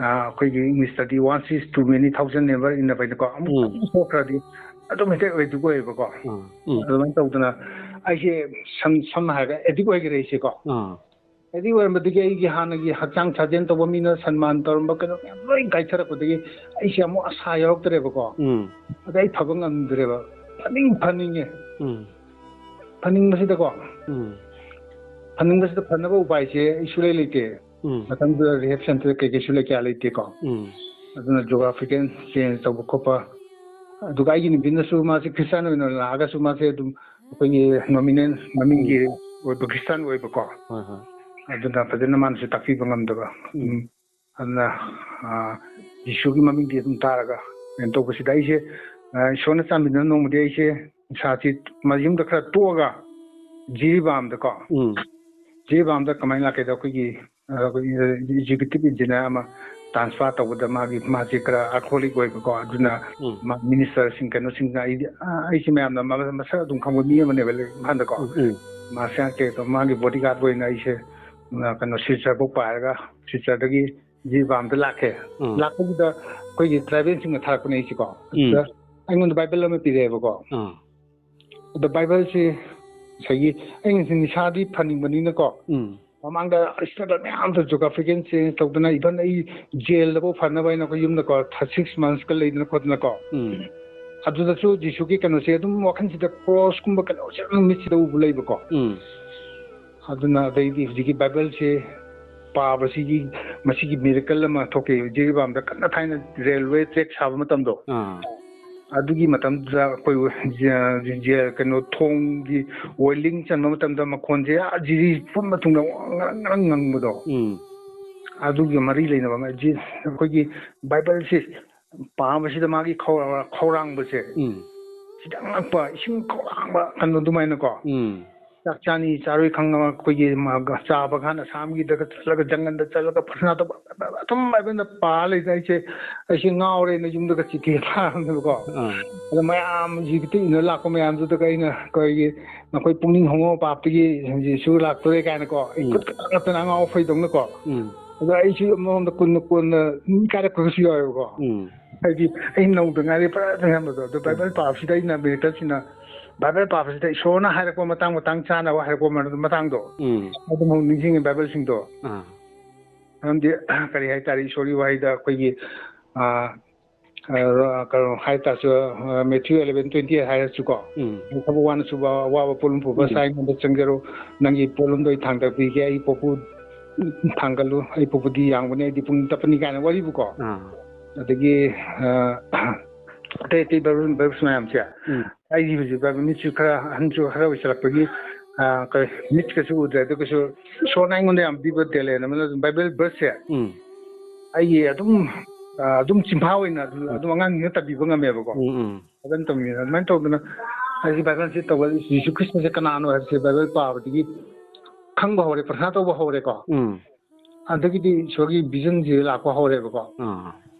ꯑ, ꯑꯩꯈꯣꯏꯒꯤ ꯏꯪꯂꯤꯁꯇꯗꯤ "Once is too many, thousand never enough" ꯍꯥꯏꯅꯀꯣ꯫ ꯑꯃꯨꯛꯇꯪ ꯎꯝ ꯊꯣꯛꯈ꯭ꯔꯗꯤ ꯑꯗꯨꯝ ꯍꯦꯛꯇ ꯑꯣꯏꯗꯣꯏ ꯑꯣꯏꯌꯦꯕꯀꯣ꯫ ꯑꯥ ꯎꯝ ꯑꯗꯨꯃꯥꯏꯅ ꯇꯧꯗꯅ ꯑꯩꯁꯦ ꯁꯝ ꯁꯝꯅ ꯍꯥꯏꯔꯒ ꯑꯦꯗꯤꯛ ꯑꯣꯏꯈ꯭ꯔꯦ ꯑꯩꯁꯦꯀꯣ꯫ ꯑꯥ ꯑꯦꯗꯤꯛ ꯑꯣꯏꯔꯝꯕꯗꯒꯤ ꯑꯩꯒꯤ ꯍꯥꯟꯅꯒꯤ ꯍꯛꯆꯥꯡ ꯁꯥꯖꯦꯜ ꯇꯧꯕ, ꯃꯤꯅ ꯁꯟꯃꯥꯟ ꯇꯧꯔꯝꯕ, ꯀꯩꯅꯣ ꯃꯌꯥꯝ ꯂꯣꯏ ꯀꯥꯏꯊꯔꯛꯄꯗꯒꯤ ꯑꯩꯁꯦ ꯑꯃꯨꯛ ꯑꯁꯥ ꯌꯥꯎꯔꯛꯇ꯭ꯔꯦꯕꯀꯣ꯫ ꯎꯝ ꯑꯗ ꯑꯩ ꯐꯕ ꯉꯝꯗ꯭ꯔꯦꯕ꯫ ꯐꯅꯤꯡ ꯐꯅꯤꯡꯉꯦ꯫ ꯎꯝ ꯐꯅꯤꯡꯕꯁꯤꯗꯀꯣ, ꯎꯝ ꯐꯅꯤꯡꯕꯁꯤꯗ ꯐꯅꯕ ꯎꯄꯥꯏꯁꯦ ꯑꯩ ꯁꯨꯡꯂꯩ ꯂꯩꯇꯦ꯫ ꯎꯝ ꯃꯇꯝꯗꯨꯗ ꯔꯤꯍꯦꯕ ꯁꯦꯟꯇꯔ ꯀꯩꯀꯩꯁꯨ ꯂꯩ, ꯀꯌꯥ ꯂꯩꯇꯦꯀꯣ꯫ ꯎꯝ ꯑꯗꯨꯅ ꯖꯣꯒ꯭ꯔꯥꯐꯤꯀꯦꯜ ꯆꯦꯟꯖ ꯇꯧꯕ ꯈꯣꯠꯄ, ꯑꯗꯨꯒ ꯑꯩꯒꯤ ꯅꯨꯄꯤꯅꯁꯨ, ꯃꯥꯁꯦ ꯈ꯭ꯔꯤꯁꯇꯥꯟ ꯑꯣꯏꯅ ꯂꯥꯛꯑꯒꯁꯨ, ꯃꯥꯁꯦ ꯑꯗꯨꯝ ꯑꯩꯈꯣꯏꯒꯤ ꯅꯣꯃꯤꯅꯦꯜ ꯃꯃꯤꯡꯒꯤ ꯑꯣꯏꯕ ꯈ꯭ꯔꯤꯁꯇꯥꯟ ꯑꯣꯏꯕꯀꯣ꯫ ꯍꯣꯏ ꯍꯣꯏ ꯑꯗꯨꯅ ꯐꯖꯅ ꯃꯥꯅꯁꯨ ꯇꯥꯛꯄꯤꯕ ꯉꯝꯗꯕ꯫ ꯎꯝ꯫ ꯎꯝ꯫ ꯑꯗꯨꯅ, ꯑꯥ, ꯖꯤꯁꯨꯒꯤ ꯃꯃꯤꯡꯗꯤ ꯑꯗꯨꯝ ꯇꯥꯔꯒ ꯀꯩꯅꯣ ꯇꯧꯕꯁꯤꯗ ꯑꯩꯁꯦ, ꯑꯥ, ꯏꯁꯣꯔꯅ ꯆꯥꯟꯕꯤꯗꯨꯅ ꯅꯣꯡꯃꯗꯤ ꯑꯩꯁꯦ ꯏꯁꯥꯁꯤ ꯃꯌꯨꯝꯗ ꯈꯔ ꯇꯣꯛꯑꯒ ꯖꯤꯔꯤꯕꯥꯝꯗꯀꯣ, ꯎꯝ ꯖꯤꯔꯤꯕꯥꯝꯗ ꯀꯃꯥꯏꯅ ꯂꯥꯛꯀꯦꯗ, ꯑꯩꯈꯣꯏꯒꯤ, ꯑꯥ, ꯑꯩꯈꯣꯏꯒꯤ ꯑꯦꯛꯖꯤꯀ꯭ꯌꯨꯇꯤꯚ ꯏꯟꯖꯤꯅꯤꯌꯥꯔ ꯑꯃ ꯇ꯭ꯔꯥꯟꯁꯐꯔ ꯇꯧꯕꯗ, ꯃꯥꯒꯤ, ꯃꯥꯁꯦ ꯈꯔ ꯑꯜꯀꯣꯍꯣꯂꯤꯛ ꯑꯣꯏꯕꯀꯣ, ꯑꯗꯨꯅ ꯎꯝ ꯃꯥ ꯃꯤꯅꯤꯁꯇꯔꯁꯤꯡ ꯀꯩꯅꯣꯁꯤꯡꯅ ꯑꯩꯗꯤ, ꯑꯥ, ꯑꯩꯁꯦ ꯃꯌꯥꯝꯅ ꯃ-, ꯃꯁꯛ ꯑꯗꯨꯝ ꯈꯪꯕ ꯃꯤ ꯑꯃꯅꯦꯕ ꯏꯝꯐꯥꯜꯗꯀꯣ꯫ ꯎꯝ ꯎꯝ ꯃꯥꯁꯦ ꯀꯩꯅꯣ, ꯃꯥꯒꯤ ꯕꯣꯗꯤꯒꯥꯔꯗ ꯑꯣꯏꯅ ꯑꯩꯁꯦ, ꯑ, ꯀꯩꯅꯣ, ꯁꯤꯜꯆꯔꯐꯥꯎ ꯄꯥꯏꯔꯒ ꯁꯤꯜꯆꯔꯗꯒꯤ ꯖꯤꯔꯤꯕꯥꯝꯗ ꯂꯥꯛꯈ꯭ꯔꯦ꯫ ꯎꯝ ꯂꯥꯛꯄꯗꯨꯗ ꯑꯩꯈꯣꯏꯒꯤ ꯇ꯭ꯔꯥꯏꯕꯦꯜꯁꯤꯡꯅ ꯊꯥꯔꯛꯄꯅꯦ ꯑꯩꯁꯦꯀꯣ꯫ ꯎꯝ ꯑꯗꯨꯗ ꯑꯩꯉꯣꯟꯗ ꯕꯥꯏꯕꯜ ꯑꯃ ꯄꯤꯔꯛꯑꯦꯕꯀꯣ꯫ ꯑꯥ ꯑꯗꯣ ꯕꯥꯏꯕꯜꯁꯦ ꯉꯁꯥꯏꯒꯤ ꯑꯩꯅ ꯅꯤꯁꯥꯗꯤ ꯐꯅꯤꯡꯕꯅꯤꯅꯀꯣ, ꯎꯝ ꯃꯃꯥꯡꯗ ꯏꯁꯇ꯭ꯔꯒꯜ ꯃꯌꯥꯝꯗ ꯖꯣꯒ꯭ꯔꯥꯐꯤꯀꯦꯜ ꯆꯦꯟꯖ ꯇꯧꯗꯅ, ꯏꯚꯟ ꯑꯩ ꯖꯦꯜꯗꯐꯥꯎ ꯐꯅꯕ ꯍꯥꯏꯅ ꯑꯩꯈꯣꯏ ꯌꯨꯝꯗꯀꯣ, ꯊꯥ-, ꯁꯤꯛꯁ ꯃꯟꯁꯀ ꯂꯩꯗꯅ ꯈꯣꯠꯇꯅꯀꯣ, ꯎꯝ ꯑꯗꯨꯗꯁꯨ ꯖꯤꯁꯨꯒꯤ ꯀꯩꯅꯣꯁꯦ ꯑꯗꯨꯝ ꯋꯥꯈꯜꯁꯤꯗ, ꯀ꯭ꯔꯣꯁꯀꯨꯝꯕ ꯀꯩꯅꯣꯁꯦ ꯑꯗꯨꯝ ꯃꯤꯠꯁꯤꯗ ꯎꯕ ꯂꯩꯕꯀꯣ꯫ ꯎꯝ ꯑꯗꯨꯅ ꯑꯗꯩꯗꯤ ꯍꯧꯖꯤꯛꯀꯤ ꯕꯥꯏꯕꯜꯁꯦ ꯄꯥꯕꯁꯤꯒꯤ, ꯃꯁꯤꯒꯤ ꯃꯤꯔꯦꯀꯜ ꯑꯃ ꯊꯣꯛꯈꯤ ꯖꯤꯔꯤꯕꯥꯝꯗ, ꯀꯟꯅ ꯊꯥꯏꯅ ꯔꯦꯜꯋꯦ ꯇ꯭ꯔꯦꯛ ꯁꯥꯕ ꯃꯇꯝꯗꯣ, ꯑꯥ ꯑꯗꯨꯒꯤ ꯃꯇꯝꯗꯨꯗ ꯑꯩꯈꯣꯏ ꯖ-, ꯖ-, ꯀꯩꯅꯣ, ꯊꯣꯡꯒꯤ ꯑꯣꯏꯂꯤꯡ ꯆꯟꯕ ꯃꯇꯝꯗ ꯃꯈꯣꯟꯁꯦ, ꯑꯥ, ꯖꯤꯔꯤ ꯄꯨꯝꯕ ꯊꯨꯡꯅ ꯉꯔꯪ ꯉꯔꯪ ꯉꯪꯕꯗꯣ, ꯎꯝ ꯑꯗꯨꯒꯤ ꯃꯔꯤ ꯂꯩꯅꯕ ꯑꯃ, ꯖꯤ-, ꯑꯩꯈꯣꯏꯒꯤ ꯕꯥꯏꯕꯜꯁꯤ ꯄꯥꯕꯁꯤꯗ ꯃꯥꯒꯤ ꯈꯧ-, ꯈꯧꯔꯥꯡꯕꯁꯦ, ꯎꯝ ꯈꯤꯇꯪ ꯉꯛꯄ, ꯏꯁꯤꯡ ꯈꯧꯔꯥꯡꯕ ꯀꯩꯅꯣ ꯑꯗꯨꯃꯥꯏꯅꯀꯣ꯫ ꯎꯝ ꯆꯥꯛ ꯆꯥꯅꯤ ꯆꯥꯔꯣꯏ ꯈꯪꯉꯕ ꯑꯩꯈꯣꯏꯒꯤ ꯃꯥꯒ ꯆꯥꯕ ꯀꯥꯟꯗ ꯑꯁꯥꯝꯒꯤꯗꯒ ꯆꯠꯂꯒ, ꯖꯪꯒꯜꯗ ꯆꯠꯂꯒ ꯄ꯭ꯔꯊꯅꯥ ꯇꯧꯕ, ꯑꯗꯨꯝ ꯕꯥꯏꯕꯜꯗ ꯄꯥ ꯂꯩꯗ꯫ ꯑꯩꯁꯦ, ꯑꯩꯁꯦ ꯉꯥꯎꯔꯦꯅ ꯌꯨꯝꯗꯒ ꯆꯤꯊꯤ ꯊꯥꯔꯝꯅꯦꯕꯀꯣ꯫ ꯑꯥ ꯑꯗꯣ ꯃꯌꯥꯝ ꯍꯧꯖꯤꯛꯀꯤ ꯏꯟꯅ ꯂꯥꯛꯄ ꯃꯌꯥꯝꯗꯨꯗꯒ ꯑꯩꯅ ꯑꯩꯈꯣꯏꯒꯤ, "ꯅꯈꯣꯏ ꯄꯨꯛꯅꯤꯡ ꯍꯣꯡꯉꯣ, ꯄꯥꯞꯇꯒꯤ ꯖꯤꯁꯨ ꯂꯥꯛꯇꯣꯔꯦ" ꯀꯥꯏꯅꯀꯣ, ꯑꯩ ꯎꯝ꯫ ꯈꯨꯠ ꯀꯇꯪ ꯅꯠꯇꯅ ꯑꯉꯥꯎ ꯑꯐꯩꯗꯧꯅꯀꯣ꯫ ꯎꯝ ꯑꯗꯣ ꯑꯩꯁꯨ ꯑꯃꯔꯣꯝꯗ ꯀꯨꯟꯅ ꯀꯣꯟꯅ ꯃꯤ ꯀꯥꯏꯔꯛꯄꯒꯁꯨ ꯌꯥꯎꯋꯦꯕꯀꯣ꯫ ꯎꯝ ꯍꯥꯏꯗꯤ ꯑꯩ ꯅꯧꯗ ꯉꯥꯏꯔꯤ ꯄꯨꯔꯥ ꯈꯟꯕꯗꯣ꯫ ꯑꯗꯣ ꯕꯥꯏꯕꯜ ꯄꯥꯕꯁꯤꯗ ꯑꯩꯅ ꯃꯤꯔꯦꯀꯜꯁꯤꯅ ꯕꯥꯏꯕꯜ ꯄꯥꯕꯁꯤꯗ ꯏꯁꯣꯔꯅ ꯍꯥꯏꯔꯛꯄ ꯃꯇꯥꯡ, ꯃꯇꯥꯡ ꯆꯥꯅꯕ ꯍꯥꯏꯔꯛꯄ ꯃ-, ꯃꯇꯥꯡꯗꯣ, ꯎꯝ꯫ ꯑꯗꯨꯝ ꯅꯤꯡꯁꯤꯡꯉꯤ ꯕꯥꯏꯕꯜꯁꯤꯡꯗꯣ꯫ ꯑꯥ꯫ ꯃꯔꯝꯗꯤ, ꯀꯔꯤ ꯍꯥꯏꯇꯥꯔꯦ, ꯏꯁꯣꯔꯒꯤ ꯋꯥꯍꯩꯗ ꯑꯩꯈꯣꯏꯒꯤ, ꯑꯥ, ꯑꯥ, ꯀꯩꯅꯣ ꯍꯥꯏ ꯇꯥꯔꯁꯨ, ꯑꯥ, Matthew eleven twenty eight ꯍꯥꯏꯔꯁꯨꯀꯣ, ꯎꯝ꯫ "ꯊꯕꯛ ꯋꯥꯅ ꯁꯨꯕ, ꯑꯋꯥꯕ ꯄꯣꯠꯂꯨꯝ ꯄꯨꯕ ꯎꯝ꯫ ꯁꯥ ꯑꯩꯉꯣꯟꯗ ꯆꯪꯖꯔꯣ, ꯅꯪꯒꯤ ꯄꯣꯠꯂꯨꯝꯗꯣ ꯑꯩ ꯊꯥꯡꯗꯕꯤꯒꯦ, ꯑꯩ ꯄꯣꯛꯄꯨ ꯊꯥꯡꯒꯠꯂꯨ, ꯑꯩ ꯄꯣꯛꯄꯨꯗꯤ ꯌꯥꯡꯕꯅꯤ, ꯑꯩꯗꯤ ꯄꯨꯛꯅꯤꯡ ꯇꯞꯄꯅꯤ" ꯀꯥꯏꯅ ꯋꯥꯔꯤꯕꯨꯀꯣ꯫ ꯑꯥ꯫ ꯑꯗꯒꯤ, ꯑꯥ, ꯑꯇꯩ ꯑꯇꯩ ꯕꯥꯏꯕꯜ verse ꯃꯌꯥꯝꯁꯦ, ꯎꯝ꯫ ꯑꯩꯗꯤ ꯍꯧꯖꯤꯛ ꯕꯥꯏꯕꯜ ꯃꯤꯠꯁꯨ ꯈꯔ ꯑꯍꯟꯁꯨ ꯈꯔ ꯑꯣꯏꯁꯜꯂꯛꯄꯒꯤ, ꯑꯥ, ꯀꯩ, ꯃꯤꯠꯀꯁꯨ ꯎꯗ꯭ꯔꯦ꯫ ꯑꯗꯨꯒꯁꯨ ꯏꯁꯣꯔꯅ ꯑꯩꯉꯣꯟꯗ ꯌꯥꯝ ꯄꯤꯕ talent ꯑꯃꯅ ꯑꯗꯨꯝ ꯕꯥꯏꯕꯜ verseꯁꯦ ꯎꯝ꯫ ꯑꯩꯒꯤ ꯑꯗꯨꯝ, ꯑꯥ, ꯑꯗꯨꯝ ꯆꯤꯟꯐꯥ ꯑꯣꯏꯅ ꯑꯗꯨꯝ, ꯎꯝ꯫ ꯑꯗꯨꯝ ꯑꯉꯥꯡꯁꯤꯡꯅ ꯇꯝꯕꯤꯕ ꯉꯝꯃꯦꯕꯀꯣ꯫ ꯎꯝ, ꯎꯝ꯫ ꯐꯖꯅ ꯇꯝꯕꯤꯕ꯫ ꯑꯗꯨꯃꯥꯏꯅ ꯇꯧꯗꯅ ꯑꯩꯁꯦ ꯕꯥꯏꯕꯜꯁꯦ ꯇꯧꯕ, ꯖꯤꯁꯨ ꯈ꯭ꯔꯤꯁꯇꯁꯦ ꯀꯅꯥꯅꯣ ꯍꯥꯏꯕꯁꯦ ꯕꯥꯏꯕꯜ ꯄꯥꯕꯗꯒꯤ ꯈꯪꯕ ꯍꯧꯔꯦ, ꯄ꯭ꯔꯊꯅꯥ ꯇꯧꯕ ꯍꯧꯔꯦꯀꯣ꯫ ꯎꯝ꯫ ꯑꯗꯒꯤꯗꯤ ꯏꯁꯣꯔꯒꯤ visionꯁꯦ ꯂꯥꯛꯄ ꯍꯧꯔꯦꯕꯀꯣ꯫ ꯑꯥ꯫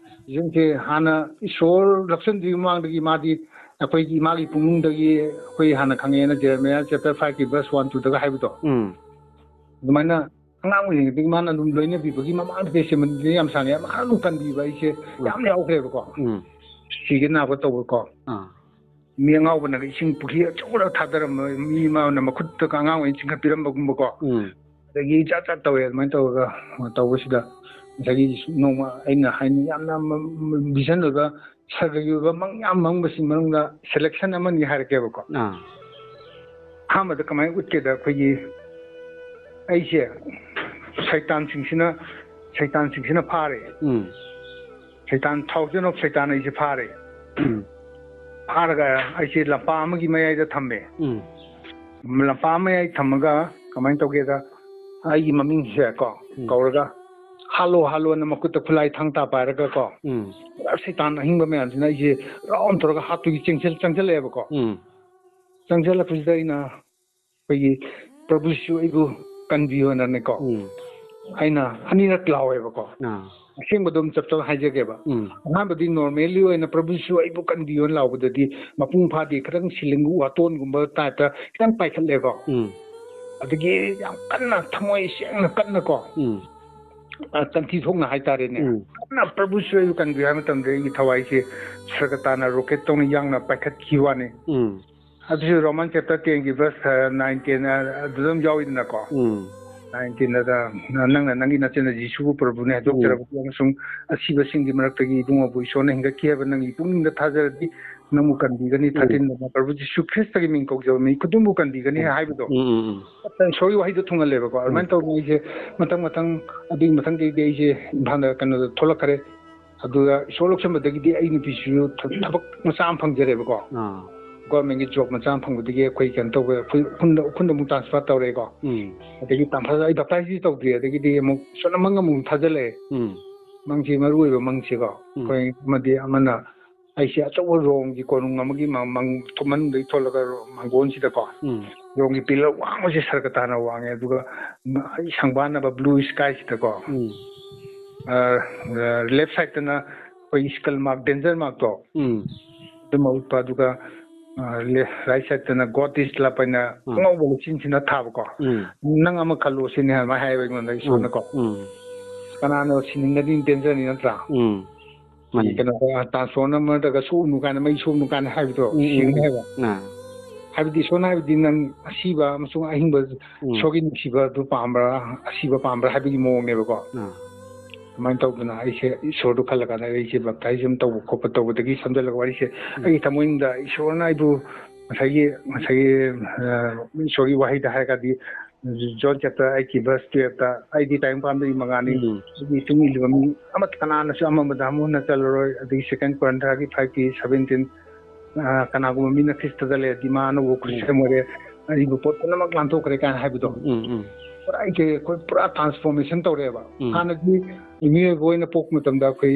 Visionꯁꯦ ꯍꯥꯟꯅ ꯏꯁꯣꯔ ꯂꯧꯁꯤꯟꯗ꯭ꯔꯤꯉꯩ ꯃꯃꯥꯡꯗꯒꯤ ꯃꯥꯗꯤ ꯑꯩꯈꯣꯏꯒꯤ ꯏꯃꯥꯒꯤ ꯄꯨꯛꯅꯨꯡꯗꯒꯤ ꯑꯩꯈꯣꯏ ꯍꯥꯟꯅ ꯈꯪꯉꯦꯅ Jeremiah chapter fiveꯀꯤ verse one twoꯗꯒ ꯍꯥꯏꯕꯗꯣ꯫ ꯎꯝ꯫ ꯑꯗꯨꯃꯥꯏꯅ ꯑꯉꯥꯡ ꯑꯣꯏꯔꯤꯉꯩꯗꯒꯤ ꯃꯥꯅ ꯑꯗꯨꯝ ꯂꯣꯏꯅꯕꯤꯕꯒꯤ ꯃꯃꯥꯡꯗ ꯇꯦꯁꯇꯤꯃꯣꯅꯤꯗꯤ ꯌꯥꯝ ꯁꯥꯡꯉꯦ꯫ ꯃꯥꯅ ꯑꯗꯨꯝ ꯀꯟꯕꯤꯕ ꯑꯩꯁꯦ ꯎꯝ꯫ ꯌꯥꯝ ꯌꯥꯎꯈ꯭ꯔꯦꯕꯀꯣ꯫ ꯎꯝ꯫ ꯁꯤꯒꯦ ꯅꯥꯕ ꯇꯧꯕꯀꯣ꯫ ꯑꯥ꯫ ꯃꯤ ꯑꯉꯥꯎꯕꯅꯒ ꯏꯁꯤꯡ ꯄꯨꯈ꯭ꯔꯤ ꯑꯆꯧꯕꯗ ꯊꯥꯗꯔꯝꯕ, ꯃꯤ ꯑꯃꯅ ꯃꯈꯨꯠꯇꯒ ꯑꯉꯥꯡ ꯑꯣꯏꯅ ꯆꯤꯡꯈꯠꯄꯤꯔꯝꯕꯒꯨꯝꯕꯀꯣ꯫ ꯎꯝ꯫ ꯑꯗꯒꯤ ꯖꯥꯠ ꯖꯥꯠ ꯇꯧꯋꯦ꯫ ꯑꯗꯨꯃꯥꯏꯅ ꯇꯧꯔꯒ ꯇꯧꯕꯁꯤꯗ ꯉꯁꯥꯏꯒꯤ ꯅꯣꯡꯃ ꯑꯩꯅ ꯍꯥꯏꯅꯤꯡ ꯌꯥꯝꯅ ꯃ-, ꯃ-, vision ꯑꯣꯏꯕ ꯁꯔꯒꯒꯤ ꯑꯣꯏꯕ ꯃꯪ ꯌꯥꯝ ꯃꯪꯕꯁꯤꯡ ꯃꯅꯨꯡꯗ selection ꯑꯃꯅꯤ ꯍꯥꯏꯔꯛꯀꯦꯕꯀꯣ꯫ ꯑꯥ꯫ ꯑꯍꯥꯟꯕꯗ ꯀꯃꯥꯏꯅ ꯎꯠꯀꯦꯗ, ꯑꯩꯈꯣꯏꯒꯤ ꯑꯩꯁꯦ ꯁꯩꯇꯥꯟꯁꯤꯡꯁꯤꯅ, ꯁꯩꯇꯥꯟꯁꯤꯡꯁꯤꯅ ꯐꯥꯔꯦ꯫ ꯎꯝ꯫ ꯁꯩꯇꯥꯟ, thousand of ꯁꯩꯇꯥꯟ ꯑꯩꯁꯦ ꯐꯥꯔꯦ꯫ ꯎꯝ꯫ ꯐꯥꯔꯒ ꯑꯩꯁꯦ ꯂꯝꯄꯥꯛ ꯑꯃꯒꯤ ꯃꯌꯥꯏꯗ ꯊꯝꯃꯦ꯫ ꯎꯝ꯫ ꯂꯝꯄꯥꯛ ꯑꯃ ꯃꯌꯥꯏ ꯊꯝꯃꯒ ꯀꯃꯥꯏꯅ ꯇꯧꯒꯦꯗ, ꯑꯩꯒꯤ ꯃꯃꯤꯡꯁꯦ ꯀꯣ ꯎꯝ꯫ ꯀꯧꯔꯒ, "ꯍꯥꯠꯂꯣ, ꯍꯥꯠꯂꯣꯅ" ꯃꯈꯨꯠꯇ ꯈꯨꯠꯂꯥꯏ ꯊꯥꯡ ꯇꯥ ꯄꯥꯏꯔꯒ ꯀꯣ, ꯎꯝ꯫ ꯄꯨꯔꯥ ꯁꯩꯇꯥꯟ ꯑꯍꯤꯡꯕ ꯃꯌꯥꯝꯁꯤꯅ ꯑꯩꯁꯦ round ꯇꯧꯔꯒ ꯍꯥꯠꯄꯒꯤ ꯆꯦꯟꯁꯤꯜ-, ꯆꯪꯁꯤꯜꯂꯛꯑꯦꯕꯀꯣ꯫ ꯎꯝ꯫ ꯆꯪꯁꯤꯜꯂꯛꯄꯁꯤꯗ ꯑꯩꯅ ꯑꯩꯈꯣꯏꯒꯤ "ꯄ꯭ꯔꯚꯨꯁꯨ ꯑꯩꯕꯨ ꯀꯟꯕꯤꯌꯣꯅꯅꯦꯀꯣ", ꯎꯝ꯫ ꯑꯩꯅ ꯑꯅꯤꯔꯛ ꯂꯥꯎꯋꯦꯕꯀꯣ꯫ ꯑꯥ꯫ ꯑꯁꯦꯡꯕꯗꯣ ꯑꯗꯨꯝ ꯆꯞ ꯆꯞ ꯍꯥꯏꯖꯒꯦꯕ꯫ ꯎꯝ꯫ ꯑꯍꯥꯟꯕꯗꯤ normally ꯑꯣꯏꯅ "ꯄ꯭ꯔꯚꯨꯁꯨ ꯑꯩꯕꯨ ꯀꯟꯕꯤꯌꯣꯅ" ꯂꯥꯎꯕꯗꯗꯤ ꯃꯄꯨꯡ ꯐꯥꯗꯦ, ꯈꯤꯇꯪ ꯁꯤꯂꯤꯡ ꯋꯥꯇꯣꯟꯒꯨꯝꯕ typeꯇ ꯈꯤꯇꯪ ꯄꯥꯏꯈꯠꯂꯦꯀꯣ꯫ ꯎꯝ꯫ ꯑꯗꯒꯤ ꯌꯥꯝ ꯀꯟꯅ, ꯊꯃꯣꯏ ꯁꯦꯡꯅ ꯀꯟꯅꯀꯣ, ꯎꯝ꯫ ꯑ, ꯇꯟꯊꯤ ꯊꯣꯛꯅ ꯍꯥꯏꯇꯥꯔꯦꯅꯦ꯫ ꯎꯝ꯫ ꯀꯟꯅ "ꯄ꯭ꯔꯚꯨꯁꯨ ꯑꯩꯕꯨ ꯀꯟꯕꯤꯌꯨ" ꯍꯥꯏꯕ ꯃꯇꯝꯗ ꯑꯩꯒꯤ ꯊꯋꯥꯏꯁꯦ ꯁꯔꯒꯇꯥꯅ rocketꯇꯧꯅ ꯌꯥꯡꯅ ꯄꯥꯏꯈꯠꯈꯤꯕ ꯋꯥꯅꯤ꯫ ꯎꯝ꯫ ꯑꯗꯨꯁꯨ Roman chapter ten ꯒꯤ verse nine, ten ꯑꯗꯨꯗ ꯑꯗꯨꯝ ꯌꯥꯎꯏꯗꯅꯀꯣ꯫ ꯎꯝ Nine, ten ꯑꯗ ꯅꯪꯅ ꯅꯪꯒꯤ ꯅꯆꯤꯟꯗ ꯖꯤꯁꯨꯕꯨ ꯄ꯭ꯔꯚꯨꯅꯦ ꯍꯥꯏꯗꯣꯛꯆꯔꯕꯗꯤ ꯑꯃꯁꯨꯡ ꯑꯁꯤꯕꯁꯤꯡꯒꯤ ꯃꯔꯛꯇꯒꯤ ꯏꯕꯨꯡꯉꯣꯕꯨ ꯏꯁꯣꯔꯅ ꯍꯤꯡꯒꯠꯈꯤ ꯍꯥꯏꯕ ꯅꯪꯒꯤ ꯄꯨꯛꯅꯤꯡꯗ ꯊꯥꯖꯔꯗꯤ ꯅꯪꯕꯨ ꯀꯟꯕꯤꯒꯅꯤ꯫ ꯎꯝ. Thirteen ꯗꯅ ꯄ꯭ꯔꯚꯨ ꯖꯤꯁꯨ ꯈ꯭ꯔꯤꯁꯇꯒꯤ ꯃꯤꯡ ꯀꯧꯖꯕ ꯃꯤ ꯈꯨꯗꯤꯡꯕꯨ ꯀꯟꯕꯤꯒꯅꯤ ꯍꯥꯏꯕꯗꯣ꯫ ꯎꯝ ꯎꯝ ꯎꯝ ꯏꯁꯣꯔꯒꯤ ꯋꯥꯍꯩꯗꯣ ꯊꯨꯡꯍꯜꯂꯦꯕꯀꯣ꯫ ꯑꯗꯨꯃꯥꯏꯅ ꯇꯧꯗꯅ ꯑꯩꯁꯦ ꯃꯊꯪ ꯃꯊꯪ ꯑꯗꯨꯒꯤ ꯃꯊꯪꯗꯒꯤꯗꯤ ꯑꯩꯁꯦ ꯏꯝꯐꯥꯜꯗ ꯀꯩꯅꯣꯗ ꯊꯣꯛꯂꯛꯈ꯭ꯔꯦ꯫ ꯑꯗꯨꯒ ꯏꯁꯣꯔ ꯂꯧꯁꯟꯕꯗꯒꯤꯗꯤ ꯑꯩ ꯅꯨꯄꯤꯁꯤꯁꯨ ꯊ- ꯊꯕꯛ ꯃꯆꯥ ꯑꯃ ꯐꯪꯖꯔꯦꯕꯀꯣ꯫ ꯑꯥ ꯒꯣꯔꯃꯦꯟꯒꯤ ꯖꯣꯕ ꯃꯆꯥ ꯑꯃ ꯐꯪꯕꯗꯒꯤ ꯑꯩꯈꯣꯏ ꯀꯩꯅꯣ ꯇꯧꯕ, ꯑꯩꯈꯣꯏ ꯎꯈ꯭ꯔꯨꯜꯗ, ꯎꯈ꯭ꯔꯨꯜꯗ ꯑꯃꯨꯛ ꯇ꯭ꯔꯥꯟꯁꯐꯔ ꯇꯧꯔꯦꯀꯣ꯫ ꯎꯝ ꯑꯗꯒꯤ ꯇ꯭ꯔꯥꯟꯁꯐꯔ ꯑꯩ ꯕꯞꯇꯥꯏꯖꯇꯤ ꯇꯧꯗ꯭ꯔꯤ꯫ ꯑꯗꯒꯤꯗꯤ ꯑꯃꯨꯛ ꯏꯁꯣꯔꯅ ꯃꯪ ꯑꯃꯨꯛ ꯊꯥꯖꯜꯂꯛꯑꯦ꯫ ꯎꯝ ꯃꯪꯁꯤ ꯃꯔꯨ ꯑꯣꯏꯕ ꯃꯪꯁꯤꯀꯣ꯫ ꯎꯝ. ꯑꯩꯈꯣꯏ ꯑꯃꯗꯤ ꯑꯃꯅ ꯑꯩꯁꯦ ꯑꯆꯧꯕ ꯔꯣꯝꯒꯤ ꯀꯣꯅꯨꯡ ꯑꯃꯒꯤ ꯃ- ꯃꯪ ꯃꯅꯨꯡꯗꯒꯤ ꯊꯣꯛꯂꯒ ꯔꯣ- ꯃꯪꯒꯣꯟꯁꯤꯗꯀꯣ꯫ ꯎꯝ ꯔꯣꯝꯒꯤ ꯄꯤꯂꯔ ꯋꯥꯡꯕꯁꯦ ꯁꯔꯒ ꯇꯥꯅ ꯋꯥꯡꯉꯦ꯫ ꯑꯗꯨꯒ ꯑꯩ ꯁꯪꯕꯥꯟꯅꯕ ꯕ꯭ꯂꯨ ꯁ꯭ꯀꯥꯏꯁꯤꯗꯀꯣ꯫ ꯎꯝ ꯂꯦꯐ ꯁꯥꯏꯠꯇꯅ ꯑꯩꯈꯣꯏ ꯁ꯭ꯀꯜ ꯃꯥꯔꯛ, ꯗꯦꯟꯖꯔ ꯃꯥꯔꯛꯇꯣ ꯎꯝ ꯑꯗꯨꯃ ꯎꯠꯄ꯫ ꯑꯗꯨꯒ ꯔꯥꯏꯠ ꯁꯥꯏꯠꯇꯅ God is love ꯍꯥꯏꯅ ꯎꯝ. ꯑꯉꯧꯕ ꯂꯩꯆꯤꯟꯁꯤꯅ ꯊꯥꯕꯀꯣ꯫ ꯎꯝ "ꯅꯪ ꯑꯃ ꯈꯜꯂꯣ" ꯁꯤꯅꯤ ꯑꯗꯨꯃꯥꯏꯅ ꯍꯥꯏꯌꯦꯕ ꯑꯩꯉꯣꯟꯗ ꯏꯁꯣꯔꯅꯀꯣ꯫ ꯎꯝ "ꯀꯅꯥꯅꯣ ꯁꯤꯅꯤꯡꯒꯅꯤ? ꯗꯦꯟꯖꯔꯅꯤ ꯅꯠꯇ꯭ꯔꯥ?" ꯎꯝ ꯃꯥꯅꯤ. ꯀꯩꯅꯣ, ꯇ꯭ꯔꯥꯟꯁꯐꯣꯔꯃꯔꯗꯒ ꯁꯣꯛꯎꯅꯨ ꯀꯥꯏꯅ, ꯃꯩ ꯁꯣꯛꯎꯅꯨ ꯀꯥꯏꯅ ꯍꯥꯏꯕꯗꯣ ꯎꯝ, ꯎꯝ, ꯁꯦꯡꯅ ꯎꯝ. ꯍꯥꯏꯕ꯫ ꯑꯥ. ꯍꯥꯏꯕꯗꯤ ꯏꯁꯣꯔꯅ ꯍꯥꯏꯕꯗꯤ ꯅꯪ ꯑꯁꯤꯕ ꯑꯃꯁꯨꯡ ꯑꯍꯤꯡꯕ, ꯎꯝ. ꯏꯁꯣꯔꯒꯤ ꯅꯨꯡꯁꯤꯕ ꯑꯗꯨ ꯄꯥꯝꯕ꯭ꯔꯥ, ꯑꯁꯤꯕ ꯄꯥꯝꯕ꯭ꯔꯥ ꯍꯥꯏꯕꯒꯤ ꯃꯑꯣꯡꯅꯦꯕꯀꯣ꯫ ꯑꯥ. ꯑꯗꯨꯃꯥꯏꯅ ꯇꯧꯗꯅ ꯑꯩꯁꯦ ꯏꯁꯣꯔꯗꯨ ꯈꯜꯂ ꯀꯥꯟꯗ ꯑꯩꯁꯦ ꯕꯞꯇꯥꯏꯖꯝ ꯇꯧꯕ ꯈꯣꯠꯄ ꯇꯧꯕꯗꯒꯤ ꯁꯝꯖꯜꯂꯒ ꯋꯥꯔꯤꯁꯦ ꯎꯝ. ꯑꯩꯒꯤ ꯊꯃꯣꯏꯅꯨꯡꯗ ꯏꯁꯣꯔꯅ ꯑꯩꯕꯨ ꯉꯁꯥꯏꯒꯤ, ꯉꯁꯥꯏꯒꯤ, ꯑ, ꯏꯁꯣꯔꯒꯤ ꯋꯥꯍꯩꯗ ꯍꯥꯏꯔꯒꯗꯤ John chapter eight verse twelve ꯇ "ꯑꯩꯗꯤ ꯇꯥꯏꯕꯪ ꯄꯥꯟꯕꯒꯤ ꯃꯉꯥꯜꯅꯤ, ꯎꯝ. ꯑꯩꯒꯤ ꯏꯇꯨꯡ ꯏꯜꯂꯤꯕ ꯃꯤ ꯑꯃꯠꯇ ꯀꯅꯥꯅꯁꯨ ꯑꯃꯝꯕꯗ ꯍꯥꯃꯨ ꯍꯟꯅ ꯆꯠꯂꯔꯣꯏ"꯫ ꯑꯗꯒꯤ Second Corinthians five seventeen, ꯑ, "ꯀꯅꯥꯒꯨꯝꯕ ꯃꯤꯅ ꯈ꯭ꯔꯤꯁꯇꯗ ꯂꯩꯔꯗꯤ ꯃꯥ ꯑꯅꯧꯕ ꯈꯨꯠꯁꯦꯝ ꯑꯣꯏꯔꯦ, ꯑꯔꯤꯕ ꯄꯣꯠ ꯄꯨꯝꯅꯃꯛ ꯂꯥꯟꯊꯣꯛꯈ꯭ꯔꯦ" ꯀꯥꯏꯅ ꯍꯥꯏꯕꯗꯣ꯫ ꯎꯝ ꯎꯝ. ꯄꯨꯔꯥ ꯑꯩꯁꯦ ꯑꯩꯈꯣꯏ ꯄꯨꯔꯥ ꯇ꯭ꯔꯥꯟꯁꯐꯣꯔꯃꯦꯁꯟ ꯇꯧꯔꯛꯑꯦꯕ꯫ ꯎꯝ. ꯍꯥꯟꯅꯗꯤ ꯃꯤꯑꯣꯏꯕ ꯑꯣꯏꯅ ꯄꯣꯛꯄ ꯃꯇꯝꯗ ꯑꯩꯈꯣꯏ,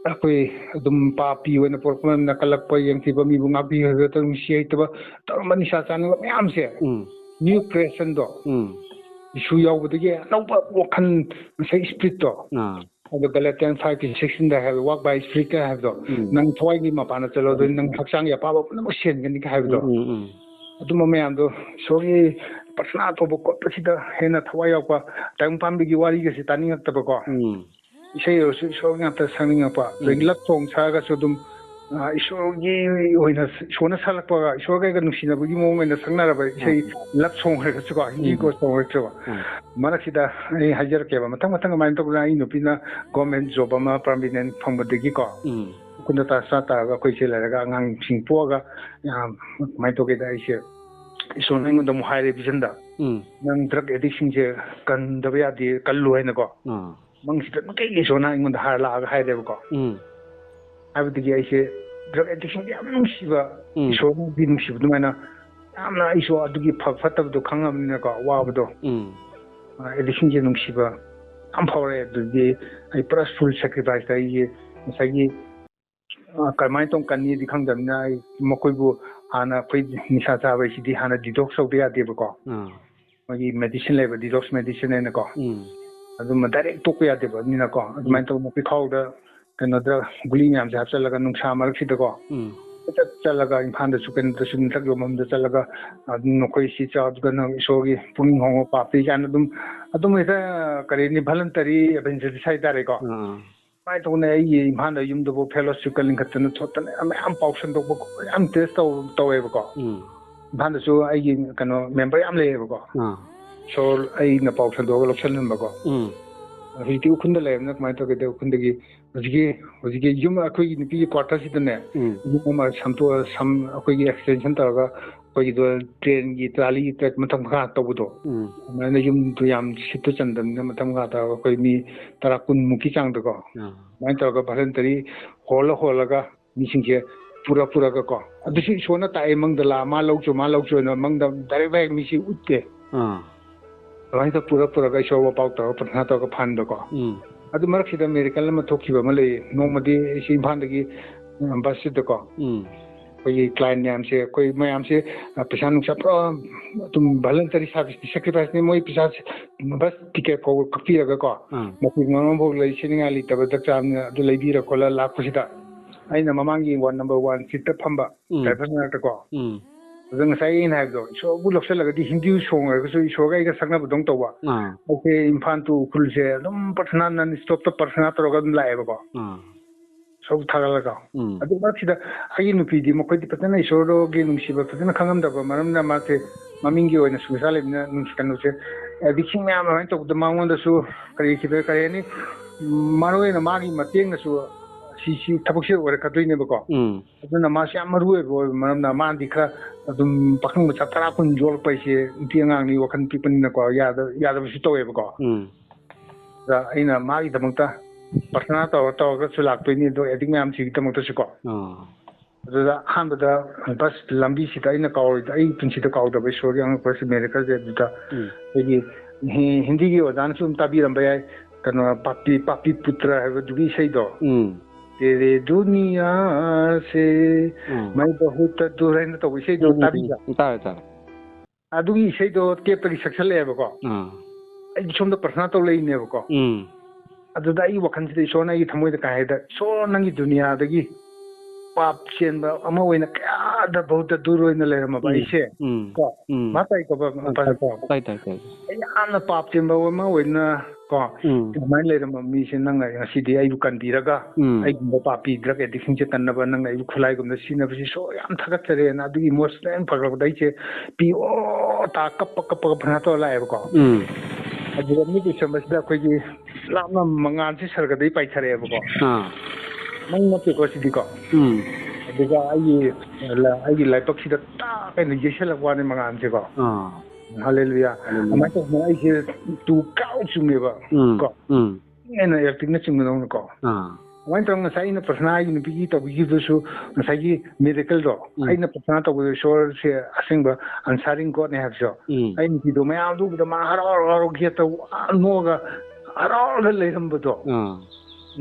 ꯑꯩꯈꯣꯏ ꯑꯗꯨꯝ ꯄꯥꯄꯤ ꯑꯣꯏꯅ ꯄꯣꯛꯄ ꯃꯇꯝꯗ ꯀꯜꯂꯛꯄ, ꯌꯦꯡꯊꯤꯕ, ꯃꯤꯕꯨ ꯉꯥꯛꯄꯤ ꯍꯩꯕ, ꯅꯨꯡꯁꯤ ꯍꯩꯇꯕ ꯇꯧꯔꯝꯕ, ꯅꯤꯁꯥ ꯆꯥꯅꯤꯡꯕ ꯃꯌꯥꯝꯁꯦ꯫ ꯎꯝ. ꯅ꯭ꯌꯨ ꯀ꯭ꯔꯤꯌꯦꯁꯟꯗꯣ, ꯎꯝ. ꯖꯤꯁꯨ ꯌꯥꯎꯕꯗꯒꯤ ꯑꯅꯧꯕ ꯋꯥꯈꯜ, ꯉꯁꯥꯏ ꯏꯁꯄꯤꯔꯤꯠꯇꯣ, ꯑꯥ. ꯑꯗꯣ Galatians five sixteen ꯗ ꯍꯥꯏꯕ "Walk by Spirit" ꯀ ꯍꯥꯏꯕꯗꯣ, ꯎꯝ. "ꯅꯪ ꯊꯋꯥꯏꯒꯤ ꯃꯄꯥꯟꯗ ꯆꯠꯂꯣ, ꯑꯗꯨ ꯅꯪ ꯍꯛꯆꯥꯡꯒꯤ ꯑꯄꯥꯝꯕ ꯄꯨꯝꯅꯃꯛ ꯁꯦꯟꯒꯅꯤ" ꯀ ꯍꯥꯏꯕꯗꯣ꯫ ꯎꯝ ꯎꯝ ꯎꯝ. ꯑꯗꯨꯝꯕ ꯃꯌꯥꯝꯗꯣ ꯏꯁꯣꯔꯒꯤ ꯄ꯭ꯔꯊꯅꯥ ꯇꯧꯕ ꯈꯣꯠꯄꯁꯤꯗ ꯍꯦꯟꯅ ꯊꯋꯥꯏ ꯌꯥꯎꯕ, ꯇꯥꯏꯕꯪ ꯄꯥꯟꯕꯒꯤ ꯋꯥꯔꯤꯒꯁꯦ ꯇꯥꯅꯤꯡꯉꯛꯇꯕꯀꯣ꯫ ꯎꯝ. ꯏꯁꯩ ꯑꯣꯏꯔꯁꯨ ꯏꯁꯣꯔ ꯉꯥꯛꯇ ꯁꯛꯅꯤꯡꯉꯛꯄ꯫ ꯑꯗꯒꯤ ꯎꯝ. ꯂꯞ ꯁꯣꯡ ꯁꯛꯑꯒꯁꯨ ꯑꯗꯨꯝ ꯑ, ꯏꯁꯣꯔꯒꯤ ꯑꯣꯏꯅ, ꯏꯁꯣꯔꯅ ꯁꯥꯠꯂꯛꯄꯒ, ꯏꯁꯣꯔꯒ ꯑꯩꯒ ꯅꯨꯡꯁꯤꯅꯕꯒꯤ ꯃꯑꯣꯡ ꯑꯣꯏꯅ ꯁꯛꯅꯔꯕ ꯏꯁꯩ, ꯎꯝ꯫ Love song ꯑꯣꯏꯔꯒꯁꯨꯀꯣ, ꯍꯤꯟꯗꯤ ꯎꯝ꯫ Gospel ꯑꯣꯏꯔꯒꯁꯨ꯫ ꯎꯝ꯫ ꯃꯔꯛꯁꯤꯗ ꯑꯩ ꯍꯥꯏꯖꯔꯛꯀꯦꯕ, ꯃꯊꯪ ꯃꯊꯪ ꯀꯃꯥꯏꯅ ꯇꯧꯗꯅ, ꯑꯩ ꯅꯨꯄꯤꯅ government job ꯑꯃ permanent ꯐꯪꯕꯗꯒꯤꯀꯣ, ꯎꯝ꯫ ꯎꯈ꯭ꯔꯨꯜꯗ transfer ꯇꯥꯔꯒ ꯑꯩꯈꯣꯏꯁꯦ ꯂꯩꯔꯒ ꯑꯉꯥꯡꯁꯤꯡ ꯄꯣꯛꯑꯒ, ꯌꯥꯝ ꯀꯃꯥꯏꯅ ꯇꯧꯒꯦꯗ, ꯑꯩꯁꯦ ꯏꯁꯣꯔꯅ ꯑꯩꯉꯣꯟꯗ ꯑꯃꯨꯛ ꯍꯥꯏꯔꯦ vision ꯗ, ꯎꯝ꯫ "ꯅꯪ drug addiction ꯁꯦ ꯀꯟꯗꯕ ꯌꯥꯗꯦ, ꯀꯜꯂꯨ" ꯍꯥꯏꯅꯀꯣ꯫ ꯑꯥ꯫ ꯃꯪꯁꯤꯗ ꯃꯈꯩꯒꯤ ꯏꯁꯣꯔꯅ ꯑꯩꯉꯣꯟꯗ ꯍꯥꯏꯔ ꯂꯥꯛꯑꯒ ꯍꯥꯏꯔꯦꯕꯀꯣ꯫ ꯎꯝ꯫ ꯍꯥꯏꯕꯗꯒꯤ ꯑꯩꯁꯦ drug addiction ꯗꯤ ꯌꯥꯝ ꯅꯨꯡꯁꯤꯕ, ꯎꯝ꯫ ꯏꯁꯣꯔꯅꯗꯤ ꯅꯨꯡꯁꯤꯕ ꯑꯗꯨꯃꯥꯏꯅ ꯌꯥꯝꯅ ꯑꯩꯁꯨ ꯑꯗꯨꯒꯤ ꯐ-, ꯐꯠꯇꯕꯗꯣ ꯈꯪꯉꯕꯅꯤꯅꯀꯣ, ꯋꯥꯕꯗꯣ꯫ ꯎꯝ꯫ ꯑ, addiction ꯁꯦ ꯅꯨꯡꯁꯤꯕ ꯌꯥꯝ ꯐꯥꯎꯔꯛꯑꯦ꯫ ꯑꯗꯨꯗꯤ ꯑꯩ ꯄꯨꯔꯥ full sacrifice ꯇ ꯑꯩꯒꯤ ꯉꯁꯥꯏꯒꯤ, ꯑ, ꯀꯔꯝꯍꯥꯏꯅ ꯇꯧꯅ ꯀꯟꯅꯤꯗꯤ ꯈꯪꯗꯕꯅꯤꯅ, ꯑꯩ ꯃꯈꯣꯏꯕꯨ ꯍꯥꯟꯅ, ꯑꯩꯈꯣꯏ ꯅꯤꯁꯥ ꯆꯥꯕ ꯍꯥꯏꯁꯤꯗꯤ ꯍꯥꯟꯅ detox ꯇꯧꯗ ꯌꯥꯗꯦꯕꯀꯣ꯫ ꯑꯥ꯫ ꯃꯣꯏꯒꯤ medicine ꯂꯩꯕ, detox medicine ꯍꯥꯏꯅꯀꯣ꯫ ꯎꯝ꯫ ꯑꯗꯨꯃ direct ꯇꯣꯛꯄ ꯌꯥꯗꯦꯕ꯫ ꯑꯗꯨꯅꯀꯣ, ꯎꯝ꯫ ꯑꯗꯨꯃꯥꯏꯅ ꯇꯧꯗꯅ ꯄꯤꯈꯥꯎꯗ ꯀꯩꯅꯣꯗ ꯒꯨꯂꯤ ꯃꯌꯥꯝꯁꯦ ꯍꯥꯞꯆꯜꯂꯒ ꯅꯨꯡꯁꯥ ꯃꯔꯛꯁꯤꯗꯀꯣ, ꯎꯝ꯫ ꯀꯣꯏꯆꯠ ꯆꯠꯂꯒ ꯏꯝꯐꯥꯜꯗꯁꯨ ꯀꯩꯅꯣꯗꯁꯨ ꯗ꯭ꯔꯛ ꯌꯣꯟꯐꯝꯗ ꯆꯠꯂꯒ, ꯑꯗꯨꯝ ꯅꯈꯣꯏ ꯁꯤ ꯆꯥꯕꯗ ꯅꯪ ꯏꯁꯣꯔꯒꯤ ꯄꯨꯛꯅꯤꯡ ꯍꯣꯡꯕ ꯄꯥꯞꯄꯤ ꯀꯥꯏꯅ ꯑꯗꯨꯝ, ꯑꯗꯨꯝ ꯍꯦꯛꯇ ꯀꯔꯤꯅꯤ, voluntary evangelist ꯍꯥꯏꯇꯥꯔꯦꯀꯣ꯫ ꯑꯥ꯫ ꯀꯃꯥꯏꯅ ꯇꯧꯅꯤ, ꯑꯩꯒꯤ ꯏꯝꯐꯥꯜꯗ ꯌꯨꯝꯗꯐꯥꯎ fellowship ꯀ ꯂꯤꯡꯈꯠꯇꯅ ꯊꯣꯠꯇꯅ ꯌꯥꯝ ꯃꯌꯥꯝ ꯄꯥꯎ ꯁꯟꯗꯣꯛꯄ ꯈꯣꯠꯄ ꯌꯥꯝ ꯇꯦꯁ ꯇꯧ-, ꯇꯧꯋꯦꯕꯀꯣ꯫ ꯎꯝ꯫ ꯏꯝꯐꯥꯜꯗꯁꯨ ꯑꯩꯒꯤ ꯀꯩꯅꯣ member ꯌꯥꯝ ꯂꯩꯌꯦꯕꯀꯣ꯫ ꯑꯥ꯫ ꯁꯣꯔ ꯑꯩꯅ ꯄꯥꯎ ꯁꯟꯗꯣꯛꯑꯒ ꯂꯧꯁꯜꯍꯟꯕꯀꯣ꯫ ꯎꯝ꯫ ꯍꯧꯖꯤꯛꯇꯤ ꯎꯈ꯭ꯔꯨꯜꯗ ꯂꯩꯔꯕꯅꯤꯅ ꯀꯃꯥꯏꯅ ꯇꯧꯒꯦꯗ, ꯎꯈ꯭ꯔꯨꯜꯗꯒꯤ ꯍꯧꯖꯤꯛꯀꯤ, ꯍꯧꯖꯤꯛꯀꯤ ꯌꯨꯝ ꯑꯩꯈꯣꯏꯒꯤ ꯅꯨꯄꯤꯒꯤ quarter ꯁꯤꯗꯅꯦ, ꯎꯝ꯫ ꯌꯨꯝ ꯑꯃ ꯁꯝꯇꯣꯛꯑ-, ꯁꯝ-, ꯑꯩꯈꯣꯏꯒꯤ extension ꯇꯧꯔꯒ ꯑꯩꯈꯣꯏꯒꯤꯗꯣ train ꯒꯤ trolley ꯇ ꯃꯊꯛ ꯃꯈꯥ ꯇꯧꯕꯗꯣ, ꯎꯝ꯫ ꯑꯗꯨꯃꯥꯏꯅ ꯌꯨꯝꯗꯨ ꯌꯥꯝ seat ꯇꯨ ꯆꯟꯗꯕꯅꯤꯅ ꯃꯊꯛ ꯃꯈꯥ ꯇꯧꯔꯒ ꯑꯩꯈꯣꯏ ꯃꯤ ꯇꯔꯥ ꯀꯨꯟꯃꯨꯛꯀꯤ ꯆꯥꯡꯗꯀꯣ, ꯑꯥ꯫ ꯑꯗꯨꯃꯥꯏꯅ ꯇꯧꯔꯒ voluntary ꯍꯣꯜꯂ ꯍꯣꯜꯂꯒ ꯃꯤꯁꯤꯡꯁꯦ ꯄꯨꯔ ꯄꯨꯔꯒꯀꯣ, ꯑꯗꯨꯁꯨ ꯏꯁꯣꯔꯅ ꯇꯥꯛꯑꯦ ꯃꯪꯗ ꯂꯥ, "ꯃꯥ ꯂꯧ ꯆꯣ, ꯃꯥ ꯂꯧ ꯆꯣ" ꯍꯥꯏꯅ ꯃꯪꯗ direct ꯃꯤꯁꯤ ꯎꯠꯇꯦ꯫ ꯑꯥ꯫ ꯑꯗꯨꯃꯥꯏꯅ ꯇꯧꯔ ꯄꯨꯔ ꯄꯨꯔꯒ ꯏꯁꯣꯔ ꯋꯥꯄꯥꯎ ꯇꯧꯔꯒ ꯄ꯭ꯔꯊꯅꯥ ꯇꯧꯔꯒ ꯐꯍꯟꯕꯀꯣ꯫ ꯎꯝ꯫ ꯑꯗꯨ ꯃꯔꯛꯁꯤꯗ miracle ꯑꯃ ꯊꯣꯛꯈꯤꯕ ꯑꯃ ꯂꯩꯌꯦ꯫ ꯅꯣꯡꯃꯗꯤ ꯑꯩꯁꯤ ꯏꯝꯐꯥꯜꯗꯒꯤ, ꯎꯝ, bus ꯁꯤꯗꯀꯣ, ꯎꯝ꯫ ꯑꯩꯈꯣꯏꯒꯤ client ꯃꯌꯥꯝꯁꯦ, ꯑꯩꯈꯣꯏ ꯃꯌꯥꯝꯁꯦ, ꯑ, ꯄꯩꯁꯥ ꯅꯨꯡꯁꯥ ꯄꯨꯔꯥ ꯑꯗꯨꯝ voluntary service ꯅꯤ, sacrifice ꯅꯤ꯫ ꯃꯣꯏ ꯄꯩꯁꯥ bus ticket ꯐꯥꯎꯕ ꯀꯛꯄꯤꯔꯒꯀꯣ, ꯑꯥ꯫ ꯃꯐꯤ ꯃꯔꯣꯟ ꯐꯥꯎ ꯂꯩ, ꯁꯦꯠꯅꯤꯡꯉꯥꯏ ꯂꯩꯇꯕ ꯆꯥꯛ ꯆꯥꯕꯅꯤꯅ ꯑꯗꯨ ꯂꯩꯕꯤꯔ ꯈꯣꯠꯂ ꯂꯥꯛꯄꯁꯤꯗ ꯑꯩꯅ ꯃꯃꯥꯡꯒꯤ one number one seat ꯇ ꯐꯝꯕ ꯎꯝ꯫ Driver ꯃꯅꯥꯛꯇꯀꯣ꯫ ꯎꯝ꯫ ꯑꯗ ꯉꯁꯥꯏ ꯑꯩꯅ ꯍꯥꯏꯕꯗꯣ, ꯏꯁꯣꯔꯕꯨ ꯂꯧꯁꯜꯂꯒꯗꯤ ꯍꯤꯟꯗꯤ song ꯑꯣꯏꯔꯒꯁꯨ ꯏꯁꯣꯔꯒ ꯑꯩꯒ ꯁꯛꯅꯕꯗꯧ ꯇꯧꯕ꯫ ꯑꯥ꯫ ꯑꯩꯁꯦ ꯏꯝꯐꯥꯜ to ꯎꯈ꯭ꯔꯨꯜꯁꯦ ꯑꯗꯨꯝ ꯄ꯭ꯔꯊꯅꯥ non stop ꯇ ꯄ꯭ꯔꯊꯅꯥ ꯇꯧꯔꯒ ꯑꯗꯨꯝ ꯂꯥꯛꯑꯦꯕꯀꯣ꯫ ꯑꯥ꯫ ꯇꯧ ꯊꯥꯒꯠꯂꯒ꯫ ꯎꯝ꯫ ꯑꯗꯨ ꯃꯔꯛꯁꯤꯗ ꯑꯩꯒꯤ ꯅꯨꯄꯤꯗꯤ ꯃꯈꯣꯏꯗꯤ ꯐꯖꯅ ꯏꯁꯣꯔꯒꯤ ꯅꯨꯡꯁꯤꯕ ꯐꯖꯅ ꯈꯪꯉꯝꯗꯕ ꯃꯔꯝꯅ ꯃꯥꯁꯦ ꯃꯃꯤꯡꯒꯤ ꯑꯣꯏꯅ ꯁꯨꯝ ꯏꯁꯥ ꯂꯩꯕꯅꯤꯅ ꯅꯨꯡꯁꯤ ꯀꯩꯅꯣꯁꯦ addiction ꯃꯌꯥꯝ ꯑꯗꯨꯃꯥꯏꯅ ꯇꯧꯕꯗ ꯃꯉꯣꯟꯗꯁꯨ ꯀꯔꯤ ꯈꯤꯇ ꯀꯔꯤ ꯍꯥꯏꯅꯤ, ꯃꯔꯨ ꯑꯣꯏꯅ ꯃꯥꯒꯤ ꯃꯇꯦꯡꯅꯁꯨ ꯁꯤ ꯁꯤ ꯊꯕꯛꯁꯦ ꯑꯣꯏꯔꯛꯀꯗꯣꯏꯅꯦꯕꯀꯣ꯫ ꯎꯝ꯫ ꯑꯗꯨꯅ ꯃꯥꯁꯦ ꯌꯥꯝ ꯃꯔꯨ ꯑꯣꯏꯕ ꯑꯣꯏꯕ ꯃꯔꯝꯅ ꯃꯥꯗꯤ ꯈꯔ ꯑꯗꯨꯝ ꯄꯥꯈꯪ ꯃꯆꯥ ꯇꯔꯥ ꯀꯨꯟ ꯌꯣꯛꯂꯛꯄ ꯍꯥꯏꯁꯦ ꯅꯨꯄꯤ ꯑꯉꯥꯡꯅꯤ, ꯋꯥꯈꯜ ꯄꯤꯛꯄꯅꯤꯅꯀꯣ ꯌꯥꯗ-, ꯌꯥꯗꯕꯁꯨ ꯇꯧꯋꯦꯕꯀꯣ꯫ ꯎꯝ꯫ ꯑꯗ ꯑꯩꯅ ꯃꯥꯒꯤꯗꯃꯛꯇ ꯄ꯭ꯔꯊꯅꯥ ꯇꯧꯔ ꯇꯧꯔꯒꯁꯨ ꯂꯥꯛꯇꯣꯏꯅꯤ, ꯑꯗꯣ addict ꯃꯌꯥꯝꯁꯤꯒꯤꯗꯃꯛꯇꯁꯨ ꯀꯣ꯫ ꯑꯥ꯫ ꯑꯗꯨꯗ ꯑꯍꯥꯟꯕꯗ ꯕꯁ ꯂꯝꯕꯤꯁꯤꯗ ꯑꯩꯅ ꯀꯥꯎꯔꯣꯏꯗ-, ꯑꯩ ꯄꯨꯟꯁꯤꯗ ꯀꯥꯎꯗꯕ ꯏꯁꯣꯔꯒꯤ ꯑꯉꯛꯄꯁꯤ ꯃꯤꯔꯦꯀꯜꯁꯦ ꯑꯗꯨꯗ ꯎꯝ꯫ ꯑꯩꯈꯣꯏꯒꯤ ꯍꯤ-, ꯍꯤꯟꯗꯤꯒꯤ ꯑꯣꯖꯥꯅꯁꯨ ꯑꯗꯨꯝ ꯇꯥꯕꯤꯔꯝꯕ ꯌꯥꯏ, ꯀꯩꯅꯣ ꯄꯥꯄꯤ, ꯄꯥꯄꯤ ꯄꯨꯇ꯭ꯔ ꯍꯥꯏꯕꯗꯨꯒꯤ ꯏꯁꯩꯗꯣ꯫ ꯎꯝ꯫ ꯇꯦꯔꯦ ꯗꯨꯅꯤꯌꯥ ꯁꯦ ꯎꯝ꯫ ꯃꯩ ꯕꯍꯨꯠ ꯗꯨꯔ ꯍꯥꯏꯅ ꯇꯧꯕ ꯏꯁꯩꯗꯣ ꯎꯝ, ꯎꯝ, ꯇꯥꯕꯤꯕ꯭ꯔꯥ? ꯎꯝ, ꯇꯥꯔꯦ, ꯇꯥꯔꯦ꯫ ꯑꯗꯨꯒꯤ ꯏꯁꯩꯗꯣ ꯇꯦꯞꯇꯒꯤ ꯁꯛꯆꯜꯂꯛꯑꯦꯕꯀꯣ꯫ ꯑꯥ꯫ ꯑꯩꯗꯤ ꯁꯣꯝꯗ ꯄ꯭ꯔꯊꯅꯥ ꯇꯧ ꯂꯩꯅꯦꯕꯀꯣ꯫ ꯎꯝ꯫ ꯑꯗꯨꯗ ꯑꯩꯒꯤ ꯋꯥꯈꯜꯁꯤꯗ ꯏꯁꯣꯔꯅ ꯑꯩꯒꯤ ꯊꯃꯣꯏꯗ ꯀꯥꯏ ꯍꯥꯏꯗ, "ꯏꯁꯣꯔ ꯅꯪꯒꯤ ꯗꯨꯅꯤꯌꯥꯗꯒꯤ ꯄꯥꯞ ꯆꯦꯟꯕ ꯑꯃ ꯑꯣꯏꯅ ꯀꯌꯥꯗ ꯕꯍꯨꯠꯇ ꯗꯨꯔ ꯑꯣꯏꯅ ꯂꯩꯔꯝꯃꯕ ꯎꯝ, ꯑꯩꯁꯦ", ꯎꯝ, ꯀꯣ꯫ ꯎꯝ꯫ ꯃꯥ ꯇꯥꯏꯀꯣ ꯕ-, ꯄꯥꯁꯇꯔ ꯀꯣ? ꯇꯥꯏ, ꯇꯥꯏ, ꯇꯥꯏ꯫ ꯑꯩ ꯌꯥꯝꯅ ꯄꯥꯞ ꯆꯦꯟꯕ ꯑꯃ ꯑꯣꯏꯅ ꯀꯣ, ꯎꯝ꯫ ꯑꯗꯨꯃꯥꯏꯅ ꯂꯩꯔꯝꯕ ꯃꯤꯁꯦ ꯅꯪꯅ ꯉꯁꯤꯗꯤ ꯑꯩꯕꯨ ꯀꯟꯕꯤꯔꯒ, ꯎꯝ꯫ ꯑꯩꯒꯨꯝꯕ ꯄꯥꯄꯤ drug addictionꯁꯦ ꯀꯟꯅꯕ ꯅꯪꯅ ꯑꯩꯕꯨ ꯈꯨꯠꯂꯥꯏꯒꯨꯝꯅ ꯁꯤꯖꯤꯟꯅꯕꯁꯤ ꯏꯁꯣꯔ ꯌꯥꯝ ꯊꯥꯒꯠꯆꯔꯦꯅ ꯑꯗꯨꯒꯤ emotionalꯅ ꯐꯒꯠꯂꯛꯄꯗ ꯑꯩꯁꯦ ꯄꯤ ꯑꯣ ꯇꯥ ꯀꯞꯄ ꯀꯞꯄꯒ ꯄ꯭ꯔꯊꯅꯥ ꯇꯧꯔ ꯂꯥꯛꯑꯦꯕꯀꯣ꯫ ꯎꯝ꯫ ꯑꯗꯨꯒ ꯃꯤꯠ ꯎꯏꯁꯟꯕꯁꯤꯗ ꯑꯩꯈꯣꯏꯒꯤ ꯂꯥꯞꯅ ꯃꯉꯥꯜꯁꯦ ꯁꯔꯒꯗꯒꯤ ꯄꯥꯏꯊꯔꯛꯑꯦꯕꯀꯣ꯫ ꯑꯥ꯫ ꯃꯪ ꯅꯠꯇꯦꯀꯣ ꯁꯤꯗꯤꯀꯣ꯫ ꯎꯝ꯫ ꯑꯗꯨꯒ ꯑꯩꯒꯤ, ꯑꯩꯒꯤ ꯂꯥꯏꯕꯛꯁꯤꯗ ꯇꯥꯛ ꯍꯥꯏꯅ ꯌꯩꯁꯜꯂꯛꯄ ꯋꯥꯅꯤ ꯃꯉꯥꯜꯁꯤꯀꯣ꯫ ꯑꯥ꯫ ꯍꯜꯂꯦꯂꯨꯌꯥ꯫ ꯍꯜꯂꯦꯂꯨꯌꯥ꯫ ꯑꯗꯨꯃꯥꯏꯅ ꯇꯧꯗꯅ ꯑꯩꯁꯦ ꯇꯨ ꯀꯥꯎ ꯆꯨꯡꯉꯦꯕ ꯎꯝ꯫ ꯀꯣ꯫ ꯎꯝ꯫ ꯑꯩꯅ electricꯅ ꯆꯤꯡꯕꯗꯧꯅꯀꯣ꯫ ꯑꯥ꯫ ꯑꯗꯨꯃꯥꯏꯅ ꯇꯧꯔꯒ ꯉꯁꯥꯏ ꯑꯩꯅ ꯄ꯭ꯔꯊꯅꯥ ꯑꯩꯒꯤ ꯅꯨꯄꯤꯒꯤ ꯇꯧꯕꯤꯈꯤꯕꯗꯨꯁꯨ ꯉꯁꯥꯏꯒꯤ miracleꯗꯣ ꯎꯝ꯫ ꯑꯩꯅ ꯄ꯭ꯔꯊꯅꯥ ꯇꯧꯕꯗ ꯏꯁꯣꯔꯁꯦ ꯑꯁꯦꯡꯕ answering Godꯅꯦ ꯍꯥꯏꯕꯁꯨ ꯎꯝ꯫ ꯑꯩ ꯅꯨꯄꯤꯗꯣ ꯃꯌꯥꯝꯗꯨ ꯎꯕꯗ ꯃꯥ ꯍꯔꯥꯎ ꯍꯔꯥꯎ ꯍꯔꯥꯎ ꯒꯦꯠꯇ ꯋꯥ ꯅꯣꯛꯑꯒ ꯍꯔꯥꯎꯔꯒ ꯂꯩꯔꯝꯕꯗꯣ ꯑꯥ꯫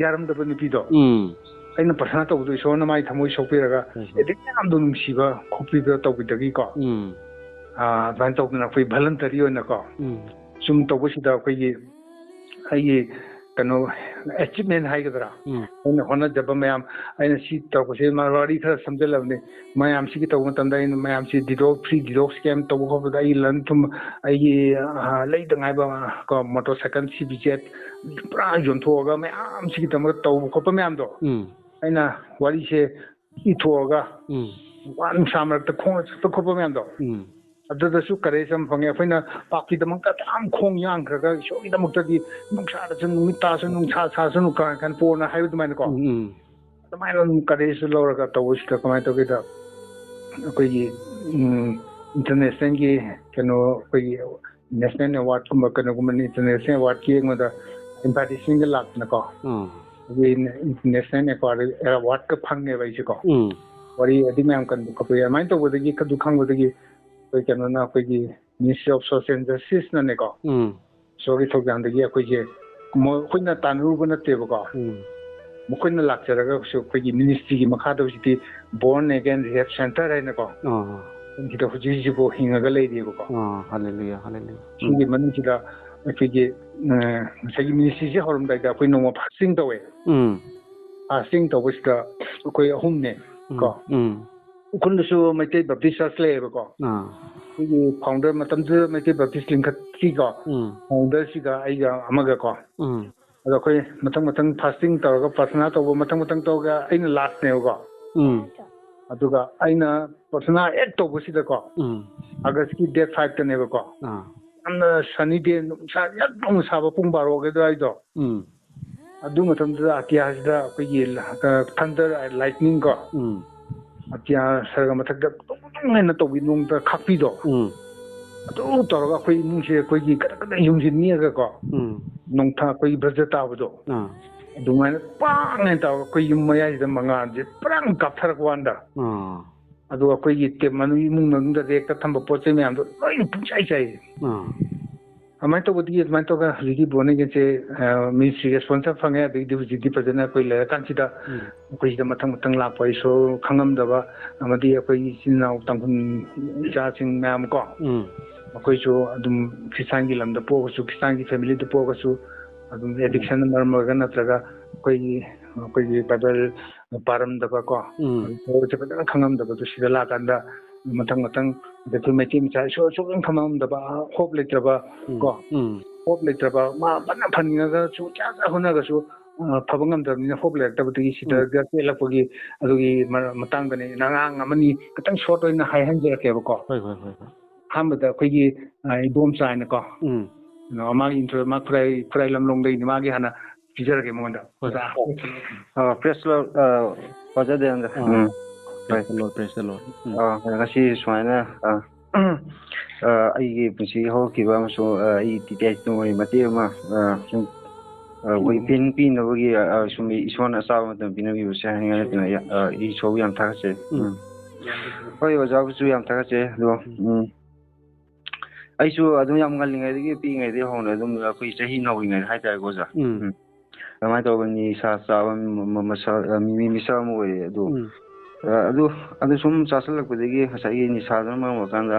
ꯌꯥꯔꯝꯗꯕ ꯅꯨꯄꯤꯗꯣ ꯎꯝ꯫ ꯑꯩꯅ ꯄ꯭ꯔꯊꯅꯥ ꯇꯧꯕꯗꯣ ꯏꯁꯣꯔꯅ ꯃꯥꯒꯤ ꯊꯃꯣꯏ ꯁꯣꯛꯄꯤꯔꯒ ꯎꯝ꯫ addict ꯃꯌꯥꯝꯗꯣ ꯅꯨꯡꯁꯤꯕ ꯈꯣꯛꯄꯤꯕ ꯇꯧꯕꯤꯗꯒꯤꯀꯣ ꯎꯝ꯫ ꯑꯥ, ꯑꯗꯨꯃꯥꯏꯅ ꯇꯧꯗꯅ ꯑꯩꯈꯣꯏ voluntary ꯑꯣꯏꯅꯀꯣ ꯎꯝ꯫ ꯁꯨꯝ ꯇꯧꯕꯁꯤꯗ ꯑꯩꯈꯣꯏꯒꯤ ꯑꯩꯒꯤ ꯀꯩꯅꯣ achievement ꯍꯥꯏꯒꯗ꯭ꯔꯥ ꯎꯝ꯫ ꯑꯩꯅ ꯍꯣꯠꯅꯖꯕ ꯃꯌꯥꯝ ꯑꯩꯅ ꯁꯤ ꯇꯧꯔꯛꯄꯁꯦ ꯃꯥ ꯋꯥꯔꯤ ꯈꯔ ꯁꯝꯖꯜꯂꯕꯅꯤ꯫ ꯃꯌꯥꯝꯁꯤꯒꯤ ꯇꯧꯕ ꯃꯇꯝꯗ ꯑꯩꯅ ꯃꯌꯥꯝꯁꯤ detox, free detox camp ꯇꯧꯕ ꯈꯣꯠꯄꯗ ꯑꯩꯒꯤ ꯂꯟ ꯊꯨꯝ ꯑꯩꯒꯤ, ꯑꯥ, ꯂꯩꯗ ꯉꯥꯏꯕ ꯀꯣ motorcycle C B Z ꯄꯨꯔꯥ ꯌꯣꯟꯊꯣꯛꯑꯒ ꯃꯌꯥꯝꯁꯤꯒꯤꯗꯃꯛꯇ ꯇꯧꯕ ꯈꯣꯠꯄ ꯃꯌꯥꯝꯗꯣ ꯎꯝ꯫ ꯑꯩꯅ ꯋꯥꯔꯤꯁꯦ ꯏꯊꯣꯛꯑꯒ ꯎꯝ ꯋꯥ ꯅꯨꯡꯁꯥ ꯃꯔꯛꯇ ꯈꯣꯡꯅ ꯆꯠꯄ ꯈꯣꯠꯄ ꯃꯌꯥꯝꯗꯣ, ꯎꯝ ꯑꯗꯨꯗꯁꯨ ꯀꯔꯦꯖ ꯑꯃ ꯐꯪꯉꯦ꯫ ꯑꯩꯈꯣꯏꯅ ꯄꯥꯞꯀꯤꯗꯃꯛꯇ ꯌꯥꯝ ꯈꯣꯡ ꯌꯥꯡꯈ꯭ꯔꯒ ꯏꯁꯣꯔꯒꯤꯗꯃꯛꯇꯗꯤ ꯅꯨꯡꯁꯥꯗꯁꯨ ꯅꯨꯃꯤꯠ ꯇꯥꯁꯨ ꯅꯨꯡꯁꯥ ꯁꯥꯁꯅꯨ ꯀꯥꯏꯅ ꯄꯣꯔꯅ ꯍꯥꯏꯕ ꯑꯗꯨꯃꯥꯏꯅꯀꯣ꯫ ꯎꯝ ꯎꯝ ꯑꯗꯨꯃꯥꯏꯅ ꯑꯗꯨꯝ ꯀꯔꯦꯖꯇꯨ ꯂꯧꯔꯒ ꯇꯧꯕꯁꯤꯗ ꯀꯃꯥꯏꯅ ꯇꯧꯒꯦꯗ, ꯑꯩꯈꯣꯏꯒꯤ ꯏꯟꯇꯔꯅꯦꯁꯅꯦꯜꯒꯤ ꯀꯩꯅꯣ, ꯑꯩꯈꯣꯏꯒꯤ ꯅꯦꯁꯅꯦꯜ ꯑꯦꯋꯥꯔꯗꯀꯨꯝꯕ ꯀꯩꯅꯣꯒꯨꯝꯕ, ꯏꯟꯇꯔꯅꯦꯁꯅꯦꯜ ꯑꯦꯋꯥꯔꯗꯀꯤ ꯌꯦꯡꯕꯗ ꯑꯦꯗꯚꯔꯇꯤꯁꯃꯦꯟꯒ ꯂꯥꯛꯇꯅꯀꯣ, ꯑꯥ ꯑꯩꯈꯣꯏꯒꯤ ꯅꯦꯁꯅꯦꯜ ꯑꯦꯋꯥꯔꯗꯀ ꯐꯪꯉꯦꯕ ꯑꯩꯁꯦꯀꯣ꯫ ꯎꯝ ꯋꯥꯔꯤ ꯑꯗꯨ ꯃꯌꯥꯝ ꯀꯟꯕ ꯈꯣꯠꯄ, ꯑꯗꯨꯃꯥꯏꯅ ꯇꯧꯕꯗꯒꯤ, ꯑꯗꯨ ꯈꯪꯕꯗꯒꯤ ꯑꯩꯈꯣꯏ ꯀꯩꯅꯣꯅ, ꯑꯩꯈꯣꯏꯒꯤ ꯃꯤꯅꯤꯁꯇ꯭ꯔꯤ ꯑꯣꯐ ꯁꯣꯁꯤꯌꯦꯜ ꯖꯁꯇꯤꯁꯅꯅꯦꯀꯣ, ꯎꯝ ꯏꯁꯣꯔꯒꯤ ꯊꯧꯖꯥꯜꯗꯒꯤ ꯑꯩꯈꯣꯏꯁꯦ ꯃꯣꯏ, ꯑꯩꯈꯣꯏꯅ ꯇꯥꯟꯅꯔꯨꯕ ꯅꯠꯇꯦꯕꯀꯣ꯫ ꯎꯝ ꯃꯈꯣꯏꯅ ꯂꯥꯛꯆꯔꯒꯁꯨ ꯑꯩꯈꯣꯏꯒꯤ ꯃꯤꯅꯤꯁꯇ꯭ꯔꯤꯒꯤ ꯃꯈꯥꯗ ꯍꯧꯖꯤꯛꯇꯤ ꯕꯣꯔꯟ ꯑꯦꯒꯦꯟ ꯔꯤꯍꯦꯕ ꯁꯦꯟꯇꯔ ꯍꯥꯏꯅꯀꯣ, ꯑꯥ ꯁꯤꯗ ꯍꯧꯖꯤꯛ ꯍꯧꯖꯤꯛꯐꯥꯎ ꯍꯤꯡꯉꯒ ꯂꯩꯔꯤꯕꯀꯣ꯫ ꯑꯥ ꯍꯜꯂꯦꯂꯨꯌꯥ ꯍꯜꯂꯦꯂꯨꯌꯥ ꯁꯤꯒꯤ ꯃꯅꯨꯡꯁꯤꯗ ꯑꯩꯈꯣꯏꯒꯤ ꯑ, ꯉꯁꯥꯏꯒꯤ ꯃꯤꯅꯤꯁꯇ꯭ꯔꯤꯁꯦ ꯍꯧꯔꯝꯗꯥꯏꯗ ꯑꯩꯈꯣꯏ ꯅꯣꯡꯃ ꯐꯥꯁꯇꯤꯡ ꯇꯧꯋꯦ꯫ ꯎꯝ ꯐꯥꯁꯇꯤꯡ ꯇꯧꯕꯁꯤꯗ ꯑꯩꯈꯣꯏ ꯑꯍꯨꯝꯅꯦ ꯎꯝ ꯀꯣ꯫ ꯎꯝ ꯎꯈ꯭ꯔꯨꯜꯗꯁꯨ ꯃꯩꯇꯩ ꯕꯦꯞꯇꯤꯁ ꯆꯔꯆ ꯂꯩꯌꯦꯕꯀꯣ꯫ ꯑꯥ ꯑꯩꯈꯣꯏꯒꯤ ꯐꯥꯎꯟꯗꯔ, ꯃꯇꯝꯗꯨꯗ ꯃꯩꯇꯩ ꯕꯦꯞꯇꯤꯁ ꯂꯤꯡꯈꯠꯈꯤꯀꯣ꯫ ꯎꯝ ꯐꯥꯎꯟꯗꯔꯁꯤꯒ ꯑꯩꯒ ꯑꯃꯒꯀꯣ꯫ ꯎꯝ ꯑꯗꯣ ꯑꯩꯈꯣꯏ ꯃꯊꯪ ꯃꯊꯪ ꯐꯥꯁꯇꯤꯡ ꯇꯧꯔꯒ, ꯄ꯭ꯔꯊꯅꯥ ꯇꯧꯕ ꯃꯊꯪ ꯃꯊꯪ ꯇꯧꯔꯒ, ꯑꯩꯅ ꯂꯥꯁꯅꯦꯕꯀꯣ꯫ ꯎꯝ ꯑꯗꯨꯒ ꯑꯩꯅ ꯄ꯭ꯔꯊꯅꯥ ꯍꯦꯛ ꯇꯧꯕꯁꯤꯗꯀꯣ, ꯎꯝ ꯑꯥꯒꯁꯀꯤ ꯗꯦꯠ ꯐꯥꯏꯚꯇꯅꯦꯕꯀꯣ, ꯑꯥ ꯌꯥꯝꯅ ꯁꯅꯤ ꯗꯦ, ꯅꯨꯡꯁꯥ ꯌꯥꯝ ꯅꯧꯅ ꯁꯥꯕ ꯄꯨꯡ ꯕꯥꯔꯣꯒꯤ ꯑꯗꯨꯋꯥꯏꯗꯣ, ꯎꯝ ꯑꯗꯨ ꯃꯇꯝꯗꯨꯗ ꯑꯇꯤꯌꯥꯁꯤꯗ ꯑꯩꯈꯣꯏꯒꯤ ꯊꯟꯗꯔ ꯂꯥꯏꯠꯅꯤꯡ ꯀꯣ, ꯎꯝ ꯑꯇꯤꯌꯥ ꯁꯔꯒ ꯃꯊꯛꯇ ꯇꯨꯡ ꯇꯨꯡ ꯍꯥꯏꯅ ꯇꯧꯕꯤ ꯅꯣꯡꯗ ꯈꯥꯛꯄꯤꯗꯣ, ꯎꯝ ꯑꯗꯨ ꯇꯧꯔꯒ ꯑꯩꯈꯣꯏ ꯏꯃꯨꯡꯁꯦ ꯑꯩꯈꯣꯏꯒꯤ ꯀꯗꯛ ꯀꯗꯛ ꯌꯨꯝꯁꯦ ꯅꯤꯛꯑꯒꯀꯣ, ꯎꯝ ꯅꯣꯡꯊꯥ ꯑꯩꯈꯣꯏꯒꯤ ꯕꯖ꯭ꯔ ꯇꯥꯕꯗꯣ, ꯑꯥ ꯑꯗꯨꯃꯥꯏꯅ ꯄꯥꯡ ꯍꯥꯏꯅ ꯇꯧꯔꯒ ꯑꯩꯈꯣꯏ ꯌꯨꯝ ꯃꯌꯥꯏꯁꯤꯗ ꯃꯉꯥꯜꯁꯦ ꯄꯨꯔꯥ ꯀꯥꯞꯊꯔꯛꯄ ꯋꯥꯅꯤꯗ꯫ ꯑꯥ ꯑꯗꯨꯒ ꯑꯩꯈꯣꯏꯒꯤ ꯇꯦꯞ ꯃꯅꯨꯡ, ꯏꯃꯨꯡ ꯃꯅꯨꯡꯗ ꯔꯦꯛꯇ ꯊꯝꯕ ꯄꯣꯠ ꯆꯩ ꯃꯌꯥꯝꯗꯣ ꯂꯣꯏꯅ ꯄꯨꯡꯆꯥꯏ ꯆꯥꯏ꯫ ꯑꯥ ꯑꯗꯨꯃꯥꯏꯅ ꯇꯧꯕꯗꯒꯤ, ꯑꯗꯨꯃꯥꯏꯅ ꯇꯧꯔꯒ ꯍꯧꯖꯤꯛꯇꯤ ꯕꯣꯔꯟ ꯑꯦꯒꯦꯟꯁꯦ ꯃꯤꯅꯤꯁꯇ꯭ꯔꯤꯒꯤ ꯁ꯭ꯄꯣꯟꯁꯔ ꯐꯪꯉꯦ꯫ ꯑꯗꯒꯤꯗꯤ ꯍꯧꯖꯤꯛꯇꯤ ꯐꯖꯅ ꯑꯩꯈꯣꯏ ꯂꯩꯔꯀꯥꯟꯁꯤꯗ ꯎꯝ ꯑꯩꯈꯣꯏꯁꯤꯗ ꯃꯊꯪ ꯃꯊꯪ ꯂꯥꯛꯄ, ꯏꯁꯣꯔ ꯈꯪꯉꯝꯗꯕ ꯑꯃꯗꯤ ꯑꯩꯈꯣꯏꯒꯤ ꯏꯆꯤꯟ ꯏꯅꯥꯎ ꯇꯥꯡꯈꯨꯜ ꯏꯆꯥꯁꯤꯡ ꯃꯌꯥꯝ ꯀꯣ, ꯎꯝ ꯃꯈꯣꯏꯁꯨ ꯑꯗꯨꯝ ꯈ꯭ꯔꯤꯁꯇꯥꯟꯒꯤ ꯂꯝꯗ ꯄꯣꯛꯑꯒꯁꯨ, ꯈ꯭ꯔꯤꯁꯇꯥꯟꯒꯤ ꯐꯦꯃꯤꯂꯤꯗ ꯄꯣꯛꯑꯒꯁꯨ, ꯑꯗꯨꯝ ꯑꯦꯗꯤꯛꯁꯟꯅ ꯃꯔꯝ ꯑꯣꯏꯔꯒ ꯅꯠꯇ꯭ꯔꯒ ꯑꯩꯈꯣꯏꯒꯤ, ꯑꯩꯈꯣꯏꯒꯤ ꯕꯥꯏꯕꯜ ꯄꯥꯔꯝꯗꯕ ꯀꯣ, ꯎꯝ ꯏꯁꯣꯔꯁꯦ ꯐꯖꯅ ꯈꯪꯉꯝꯗꯕꯗꯣ, ꯁꯤꯗ ꯂꯥꯛꯑꯀꯥꯟꯗ ꯃꯊꯪ ꯃꯊꯪ ꯑꯗ ꯑꯩꯈꯣꯏ ꯃꯩꯇꯩ ꯃꯆꯥ ꯏꯁꯣꯔ ꯁꯨꯛꯈꯪ ꯈꯪꯉꯝꯗꯕ, ꯍꯣꯞ ꯂꯩꯇ꯭ꯔꯕ ꯎꯝ ꯀꯣ, ꯎꯝ ꯍꯣꯞ ꯂꯩꯇ꯭ꯔꯕ, ꯃꯥ ꯐꯅ ꯐꯅꯤꯡꯉꯒꯁꯨ, ꯀꯌꯥ ꯀꯌꯥ ꯍꯣꯠꯅꯔꯒꯁꯨ ꯑ, ꯐꯕ ꯉꯝꯗ꯭ꯔꯕꯅꯤꯅ ꯍꯣꯞ ꯂꯩꯔꯛꯇꯕꯗꯒꯤ ꯁꯤꯗ ꯎꯝ꯫ ꯆꯦꯜꯂꯛꯄꯒꯤ ꯑꯗꯨꯒꯤ ꯃꯔ-, ꯃꯇꯥꯡꯗꯅꯦ꯫ ꯑꯉꯥꯡ ꯑꯃꯅꯤ ꯈꯤꯇꯪ ꯁꯣꯔꯠ ꯑꯣꯏꯅ ꯍꯥꯏꯍꯟꯖꯔꯛꯀꯦꯕꯀꯣ꯫ ꯍꯣꯏ, ꯍꯣꯏ, ꯍꯣꯏ, ꯍꯣꯏ꯫ ꯑꯍꯥꯟꯕꯗ ꯑꯩꯈꯣꯏꯒꯤ, ꯑ, ꯏꯗꯣꯝꯆꯥ ꯍꯥꯏꯅꯀꯣ꯫ ꯎꯝ꯫ ꯀꯩꯅꯣ, ꯃꯥꯒꯤ ꯏꯟꯇ꯭ꯔꯣ, ꯃꯥ ꯈꯨꯔꯥꯏ, ꯈꯨꯔꯥꯏ ꯂꯝꯂꯣꯡꯗꯒꯤꯅꯤ꯫ ꯃꯥꯒꯤ ꯍꯥꯟꯅ ꯄꯤꯖꯔꯒꯦ ꯃꯉꯣꯟꯗ꯫ ꯍꯣꯏ꯫ ꯑꯣꯖꯥ꯫ ꯑ, ꯄ꯭ꯔꯦꯁ ꯂꯣ-, ꯑ, ꯑꯣꯖꯥ ꯗꯌꯥꯅꯟꯗ꯫ ꯑꯥ꯫ ꯎꯝ꯫ ꯍꯣꯏ꯫ ꯄ꯭ꯔꯦꯁ ꯂꯣ, ꯄ꯭ꯔꯦꯁ ꯂꯣ꯫ ꯎꯝ꯫ ꯑ, ꯉꯁꯤ ꯁꯨꯃꯥꯏꯅ, ꯑ, ꯑ, ꯑꯩꯒꯤ ꯄꯨꯟꯁꯤꯒꯤ ꯍꯧꯔꯛꯈꯤꯕ ꯑꯃꯁꯨꯡ, ꯑ, ꯑꯩ ꯇꯤꯇꯤ ꯇꯨꯡꯒꯤ ꯃꯇꯦꯛ ꯑꯃ, ꯑ, ꯁꯨꯝ, ꯑ, ꯑꯩꯈꯣꯏ ꯎꯝ꯫ ꯄꯦꯟ ꯄꯤꯅꯕꯒꯤ, ꯑ, ꯑ, ꯁꯨꯝ ꯏꯁꯣꯔꯅ ꯑꯆꯥꯕ ꯃꯇꯝ ꯄꯤꯅꯕꯤꯕꯁꯦ ꯍꯥꯏꯅꯤꯡꯉꯥꯏ ꯅꯠꯇꯅ, ꯑ, ꯏꯁꯣꯔꯕꯨ ꯌꯥꯝ ꯊꯥꯒꯠꯆꯩ꯫ ꯎꯝ꯫ ꯎꯝ꯫ ꯍꯣꯏ, ꯑꯣꯖꯥꯕꯨꯁꯨ ꯌꯥꯝ ꯊꯥꯒꯠꯆꯩ꯫ ꯑꯗꯣ, ꯎꯝ꯫ ꯎꯝ, ꯑꯩꯁꯨ ꯑꯗꯨꯝ ꯌꯥꯝ ꯉꯜꯂꯤꯉꯩꯗꯒꯤ, ꯄꯤꯛꯏꯉꯩꯗꯒꯤ ꯍꯧꯅ ꯑꯗꯨꯝ ꯑꯩꯈꯣꯏ ꯆꯍꯤ ꯅꯧꯔꯤꯉꯩꯗ ꯍꯥꯏꯇꯥꯔꯦꯀꯣ, ꯑꯣꯖꯥ꯫ ꯎꯝ꯫ ꯎꯝ꯫ ꯑꯗꯨꯃꯥꯏꯅ ꯇꯧꯕ ꯅꯤꯁꯥ ꯆꯥꯕ ꯃ-, ꯃ-, ꯃꯁꯛ, ꯑ, ꯃꯤ, ꯃꯤ ꯃꯤꯁꯛ ꯑꯃ ꯑꯣꯏꯔꯦ꯫ ꯑꯗꯨ, ꯎꯝ꯫ ꯑ, ꯑꯗꯨ, ꯑꯗꯨ ꯁꯨꯝ ꯆꯥꯁꯤꯜꯂꯛꯄꯗꯒꯤ ꯉꯁꯥꯏꯒꯤ ꯅꯤꯁꯥꯗꯨꯅ ꯃꯔꯝ ꯑꯣꯏꯔꯀꯥꯟꯗ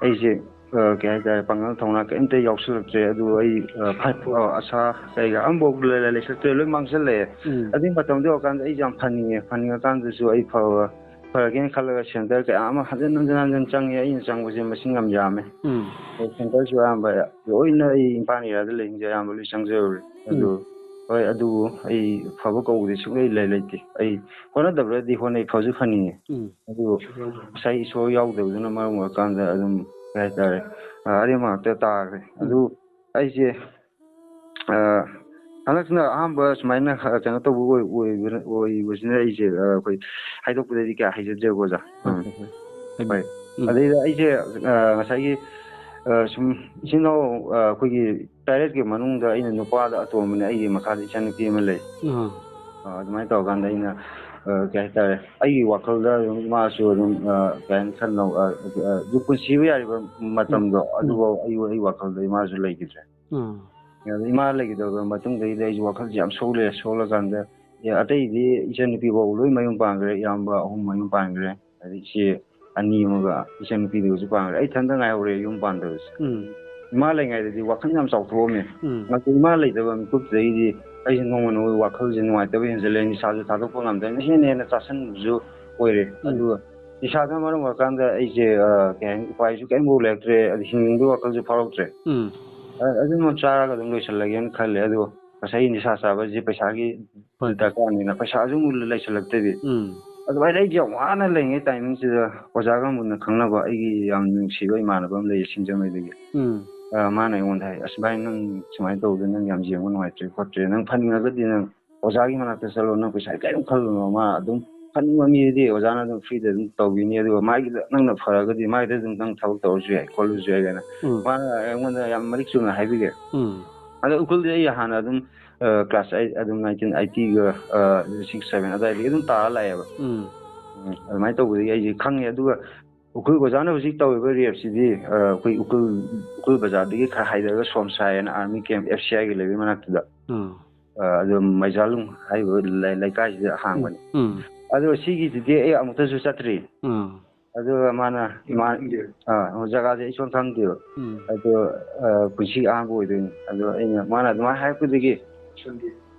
ꯑꯩꯁꯦ, ꯑ, ꯀꯩ ꯍꯥꯏꯇꯥꯔꯦ, ꯄꯥꯡꯒꯜ ꯊꯧꯅꯥ ꯀꯔꯤꯝꯇ ꯌꯥꯎꯁꯤꯜꯂꯛꯇ꯭ꯔꯦ꯫ ꯑꯗꯨ ꯑꯩ, ꯑ, ꯐ-, ꯑ, ꯑꯁꯥ ꯀꯩꯀꯥ ꯑꯃꯐꯥꯎ ꯂꯩ-, ꯂꯩ-, ꯂꯩꯁꯤꯜꯂꯛꯇ꯭ꯔꯦ, ꯂꯣꯏ ꯃꯥꯡꯁꯤꯜꯂꯛꯑꯦ꯫ ꯎꯝ꯫ ꯑꯗꯨꯒꯤ ꯃꯇꯝꯗꯨ ꯑꯣꯏꯔꯀꯥꯟꯗ ꯑꯩꯁꯦ ꯌꯥꯝ ꯐꯅꯤꯡꯉꯦ꯫ ꯐꯅꯤꯡꯉꯀꯥꯟꯗꯁꯨ ꯑꯩ ꯐꯕ ꯐꯔꯒꯦꯅ ꯈꯜꯂꯒ ꯁꯦꯟꯇꯔ ꯀꯌꯥ ꯑꯃ ꯍꯟꯖꯤꯟ ꯍꯟꯖꯤꯟ ꯍꯟꯖꯤꯟ ꯆꯪꯉꯦ꯫ ꯑꯩꯅ ꯆꯪꯕꯁꯦ ꯃꯁꯤꯡ ꯌꯥꯝ ꯌꯥꯝꯃꯦ꯫ ꯎꯝ꯫ ꯑꯗꯣ ꯁꯦꯟꯇꯔꯁꯨ ꯑꯌꯥꯝꯕ ꯂꯣꯏꯅ ꯑꯩ ꯏꯝꯐꯥꯜ ꯑꯦꯔꯤꯌꯥꯗ ꯂꯩꯁꯤꯡꯁꯦ ꯑꯌꯥꯝꯕ ꯂꯣꯏ ꯆꯪꯖꯔꯨꯔꯦ꯫ ꯎꯝ꯫ ꯑꯗꯨ ꯍꯣꯏ, ꯑꯗꯨꯕꯨ ꯑꯩ ꯐꯕ ꯀꯧꯕꯗꯤ ꯁꯨꯡꯂꯩ ꯂꯩ-, ꯂꯩꯇꯦ꯫ ꯑꯩ ꯍꯣꯠꯅꯗꯕ꯭ꯔꯗꯤ ꯍꯣꯠꯅꯩ, ꯐꯁꯨ ꯐꯅꯤꯡꯉꯦ꯫ ꯎꯝ꯫ ꯑꯗꯨꯕꯨ ꯉꯁꯥꯏ ꯏꯁꯣꯔ ꯌꯥꯎꯗꯕꯗꯨꯅ ꯃꯔꯝ ꯑꯣꯏꯔꯀꯥꯟꯗ ꯑꯗꯨꯝ, ꯀꯩ ꯍꯥꯏꯇꯥꯔꯦ, ꯑ, ꯑꯔꯦꯝꯕ ꯉꯥꯛꯇ ꯇꯥꯈ꯭ꯔꯦ꯫ ꯎꯝ꯫ ꯑꯗꯨ ꯑꯩꯁꯦ ꯑ, ꯍꯟꯗꯛꯁꯤꯅ ꯑꯍꯥꯟꯕ ꯁꯨꯃꯥꯏꯅ, ꯑ, ꯀꯩꯅꯣ ꯇꯧꯕ ꯑꯣꯏ-, ꯑꯣꯏꯕꯅ-, ꯑꯣꯏꯕꯁꯤꯅ ꯑꯩꯁꯦ, ꯑ, ꯑꯩꯈꯣꯏ ꯍꯥꯏꯗꯣꯛꯄꯗꯗꯤ ꯀꯌꯥ ꯍꯩꯖꯗ꯭ꯔꯦꯀꯣ, ꯑꯣꯖꯥ꯫ ꯍꯣꯏ, ꯎꯝ꯫ ꯍꯣꯏ, ꯍꯣꯏ꯫ ꯍꯥꯏꯕꯤꯌꯨ꯫ ꯍꯣꯏ꯫ ꯎꯝ꯫ ꯑꯗꯩꯗ ꯑꯩꯁꯦ, ꯑ, ꯉꯁꯥꯏꯒꯤ, ꯑ, ꯁꯨꯝ ꯏꯆꯤꯟ ꯏꯅꯥꯎ, ꯑ, ꯑꯩꯈꯣꯏꯒꯤ ꯇꯔꯦꯠꯀꯤ ꯃꯅꯨꯡꯗ ꯑꯩꯅ ꯅꯨꯄꯥꯗ ꯑꯇꯣꯝꯕꯅꯦ, ꯑꯩꯒꯤ ꯃꯈꯥꯗ ꯏꯆꯟꯅꯨꯄꯤ ꯑꯃ ꯂꯩ꯫ ꯑꯥ꯫ ꯑ, ꯑꯗꯨꯃꯥꯏꯅ ꯇꯧꯔꯀꯥꯟꯗ ꯑꯩꯅ, ꯑ, ꯀꯩ ꯍꯥꯏꯇꯥꯔꯦ, ꯑꯩꯒꯤ ꯋꯥꯈꯜꯗ ꯑꯗꯨꯝ ꯏꯃꯥꯁꯨ ꯑꯗꯨꯝ, ꯑ, ꯀꯩ ꯍꯥꯏꯅꯤ, ꯈꯟꯅꯧ-, ꯑ, ꯑ, ꯑꯗꯨ ꯄꯨꯟꯁꯤꯕ ꯌꯥꯔꯤꯕ ꯃꯇꯝꯗꯣ, ꯎꯝ꯫ ꯑꯗꯨꯐꯥꯎ ꯑꯩ, ꯑꯩ ꯋꯥꯈꯜꯗ ꯏꯃꯥꯁꯨ ꯂꯩꯈꯤꯗ꯭ꯔꯦ꯫ ꯑꯥ꯫ ꯑꯗ ꯏꯃꯥ ꯂꯩꯈꯤꯗꯕ ꯃꯇꯨꯡꯗꯒꯤꯗꯤ ꯑꯩꯁꯨ ꯋꯥꯈꯜꯁꯦ ꯌꯥꯝ ꯁꯣꯛꯂꯛꯑꯦ꯫ ꯁꯣꯛꯂꯀꯥꯟꯗ, ꯑꯦ, ꯑꯇꯩꯗꯤ ꯏꯆꯟꯅꯨꯄꯤꯐꯥꯎ ꯂꯣꯏ ꯃꯌꯨꯝ ꯄꯥꯟꯈ꯭ꯔꯦ, ꯏꯌꯥꯝꯕ ꯑꯍꯨꯝ ꯃꯌꯨꯝ ꯄꯥꯟꯈ꯭ꯔꯦ, ꯑꯗꯩ ꯏꯆꯦ ꯑꯅꯤ ꯑꯃꯒ ꯏꯆꯟꯅꯨꯄꯤꯗꯨꯒꯁꯨ ꯄꯥꯟꯈ꯭ꯔꯦ, ꯑꯩ ꯏꯊꯟꯇ ꯉꯥꯏꯍꯧꯔꯦ ꯌꯨꯝ ꯄꯥꯟꯗꯕꯁꯦ꯫ ꯎꯝ꯫ ꯏꯃꯥ ꯂꯩꯉꯩꯗꯗꯤ ꯋꯥꯈꯜ ꯌꯥꯝ ꯆꯥꯎꯊꯣꯛꯑꯝꯃꯦ꯫ ꯎꯝ꯫ ꯉꯥꯛꯇ ꯏꯃꯥ ꯂꯩꯇꯕ ꯃꯤꯀꯨꯞꯇꯨꯗꯩꯗꯤ ꯑꯩꯁꯦ ꯅꯣꯡꯃ ꯅꯣꯡꯃꯒꯤ ꯋꯥꯈꯜꯁꯦ ꯅꯨꯡꯉꯥꯏꯇꯕ ꯍꯦꯟꯖꯜꯂꯛꯑꯦ, ꯅꯤꯁꯥꯁꯨ ꯊꯥꯗꯣꯛꯄ ꯉꯝꯗꯕꯅꯤꯅ ꯍꯦꯟꯅ ꯍꯦꯟꯅ ꯆꯥꯁꯤꯟꯕꯁꯨ ꯑꯣꯏꯔꯦ꯫ ꯎꯝ꯫ ꯑꯗꯨꯒ ꯅꯤꯁꯥꯗꯨꯅ ꯃꯔꯝ ꯑꯣꯏꯔꯀꯥꯟꯗ ꯑꯩꯁꯦ, ꯑ, ꯀꯩ ꯍꯥꯏꯅꯤ, ꯎꯄꯥꯏꯁꯨ ꯀꯔꯤꯝꯐꯥꯎ ꯂꯩꯔꯛꯇ꯭ꯔꯦ, ꯑꯗꯨ ꯍꯤꯡꯅꯤꯡꯕꯒꯤ ꯋꯥꯈꯜꯁꯨ ꯐꯥꯎꯔꯛꯇ꯭ꯔꯦ꯫ ꯎꯝ꯫ ꯑ-, ꯑꯗꯨꯝ ꯆꯥꯔꯒ ꯑꯗꯨꯝ ꯂꯣꯏꯁꯤꯜꯂꯒꯦꯅ ꯈꯜꯂꯦ꯫ ꯑꯗꯨ ꯉꯁꯥꯏ ꯅꯤꯁꯥ ꯆꯥꯕꯁꯦ ꯄꯩꯁꯥꯒꯤ ꯍꯣꯏ꯫ ꯗꯔꯀꯥꯔꯅꯤꯅ ꯄꯩꯁꯥꯁꯨ ꯑꯃꯨꯛ ꯂꯩꯁꯜꯂꯛꯇꯕꯤ꯫ ꯎꯝ꯫ ꯑꯗꯨꯃꯥꯏꯅ ꯑꯩꯁꯦ ꯌꯥꯝ ꯋꯥꯅ ꯂꯩꯔꯤꯉꯩ timingꯁꯤꯗ ꯑꯣꯖꯥꯒ ꯃꯨꯟꯅ ꯈꯪꯅꯕ ꯑꯩꯒꯤ ꯌꯥꯝ ꯅꯨꯡꯁꯤꯕ ꯏꯃꯥꯟꯅꯕ ꯑꯃ ꯂꯩꯌꯦ ꯁꯤꯡꯖꯃꯩꯗꯒꯤ꯫ ꯎꯝ꯫ ꯑ, ꯃꯥꯅ ꯑꯩꯉꯣꯟꯗ ꯍꯥꯏ, "ꯑꯁ ꯚꯥꯏ, ꯅꯪ ꯁꯨꯃꯥꯏꯅ ꯇꯧꯕꯗ ꯅꯪ ꯌꯥꯝ ꯌꯦꯡꯕ ꯅꯨꯡꯉꯥꯏꯇ꯭ꯔꯦ ꯈꯣꯠꯇ꯭ꯔꯦ, ꯅꯪ ꯐꯅꯤꯡꯉꯒꯗꯤ ꯅꯪ ꯑꯣꯖꯥꯒꯤ ꯃꯅꯥꯛꯇ ꯆꯠꯂꯣ, ꯅꯪ ꯄꯩꯁꯥ ꯀꯔꯤꯝ ꯈꯜꯂꯨꯅꯣ, ꯃꯥ ꯑꯗꯨꯝ ꯐꯅꯤꯡꯕ ꯃꯤꯗꯤ ꯑꯣꯖꯥꯅ ꯑꯗꯨꯝ freeꯗ ꯑꯗꯨꯝ ꯇꯧꯕꯤꯅꯤ, ꯑꯗꯨꯒ ꯃꯥꯒꯤꯗ ꯅꯪꯅ ꯐꯔꯒꯗꯤ ꯃꯥꯒꯤꯗ ꯑꯗꯨꯝ ꯅꯪ ꯊꯕꯛ ꯇꯧꯔꯁꯨ ꯌꯥꯏ ꯈꯣꯠꯂꯁꯨ ꯌꯥꯏ" ꯀꯥꯏꯅ ꯎꯝ꯫ ꯃꯥꯅ ꯑꯩꯉꯣꯟꯗ ꯌꯥꯝ ꯃꯔꯤꯛ ꯆꯨꯝꯅ ꯍꯥꯏꯕꯤꯔꯦ꯫ ꯎꯝ꯫ ꯑꯗꯣ ꯎꯈ꯭ꯔꯨꯜꯗꯤ ꯑꯩ ꯍꯥꯟꯅ ꯑꯗꯨꯝ, ꯑ, class eight ꯑꯗꯨꯝ nineteen eightyꯒ, ꯑ, six seven ꯑꯗꯨꯋꯥꯏꯗꯒꯤ ꯑꯗꯨꯝ ꯇꯥꯔ ꯂꯥꯛꯑꯦꯕ꯫ ꯎꯝ꯫ ꯎꯝ, ꯑꯗꯨꯃꯥꯏꯅ ꯇꯧꯕꯗꯒꯤ ꯑꯩꯁꯦ ꯈꯪꯉꯦ꯫ ꯑꯗꯨꯒ ꯎꯈ꯭ꯔꯨꯜ ꯑꯣꯖꯥꯅ ꯍꯧꯖꯤꯛ ꯇꯧꯔꯤꯕ rapeꯁꯤꯗꯤ, ꯑ, ꯑꯩꯈꯣꯏ ꯎꯈ꯭ꯔꯨꯜ, ꯎꯈ꯭ꯔꯨꯜ ꯕꯖꯥꯔꯗꯒꯤ ꯈꯔ ꯍꯥꯏꯗꯔꯒ ꯁꯣꯝ ꯁꯥꯏ ꯍꯥꯏꯅ army camp F C Iꯒꯤ ꯂꯩꯕꯒꯤ ꯃꯅꯥꯛꯇꯨꯗ, ꯎꯝ꯫ ꯑ, ꯑꯗꯨ ꯃꯩꯖꯥꯂꯨꯡ ꯍꯥꯏꯔꯤꯕ ꯂꯩ-, ꯂꯩꯀꯥꯏꯁꯤꯗ ꯍꯥꯡꯕꯅꯤ꯫ ꯎꯝ꯫ ꯑꯗꯣ ꯁꯤꯒꯤꯁꯤꯗꯤ ꯑꯩ ꯑꯃꯨꯛꯇꯁꯨ ꯆꯠꯇ꯭ꯔꯤ꯫ ꯎꯝ꯫ ꯑꯗꯨꯒ ꯃꯥꯅ, ꯏꯃꯥ-, ꯈꯪꯗꯦ꯫ ꯑ, ꯖꯒꯥꯁꯦ ꯑꯩ ꯁꯨꯝ ꯈꯪꯗꯦꯕ꯫ ꯎꯝ꯫ ꯑꯗꯣ, ꯑ, ꯄꯨꯟꯁꯤ ꯑꯍꯥꯟꯕ ꯑꯣꯏꯗꯣꯏꯅꯤ꯫ ꯑꯗꯣ ꯑꯩꯅ, ꯃꯥꯅ ꯑꯗꯨꯃꯥꯏꯅ ꯍꯥꯏꯔꯛꯄꯗꯒꯤ, ꯁꯟꯗꯦ꯫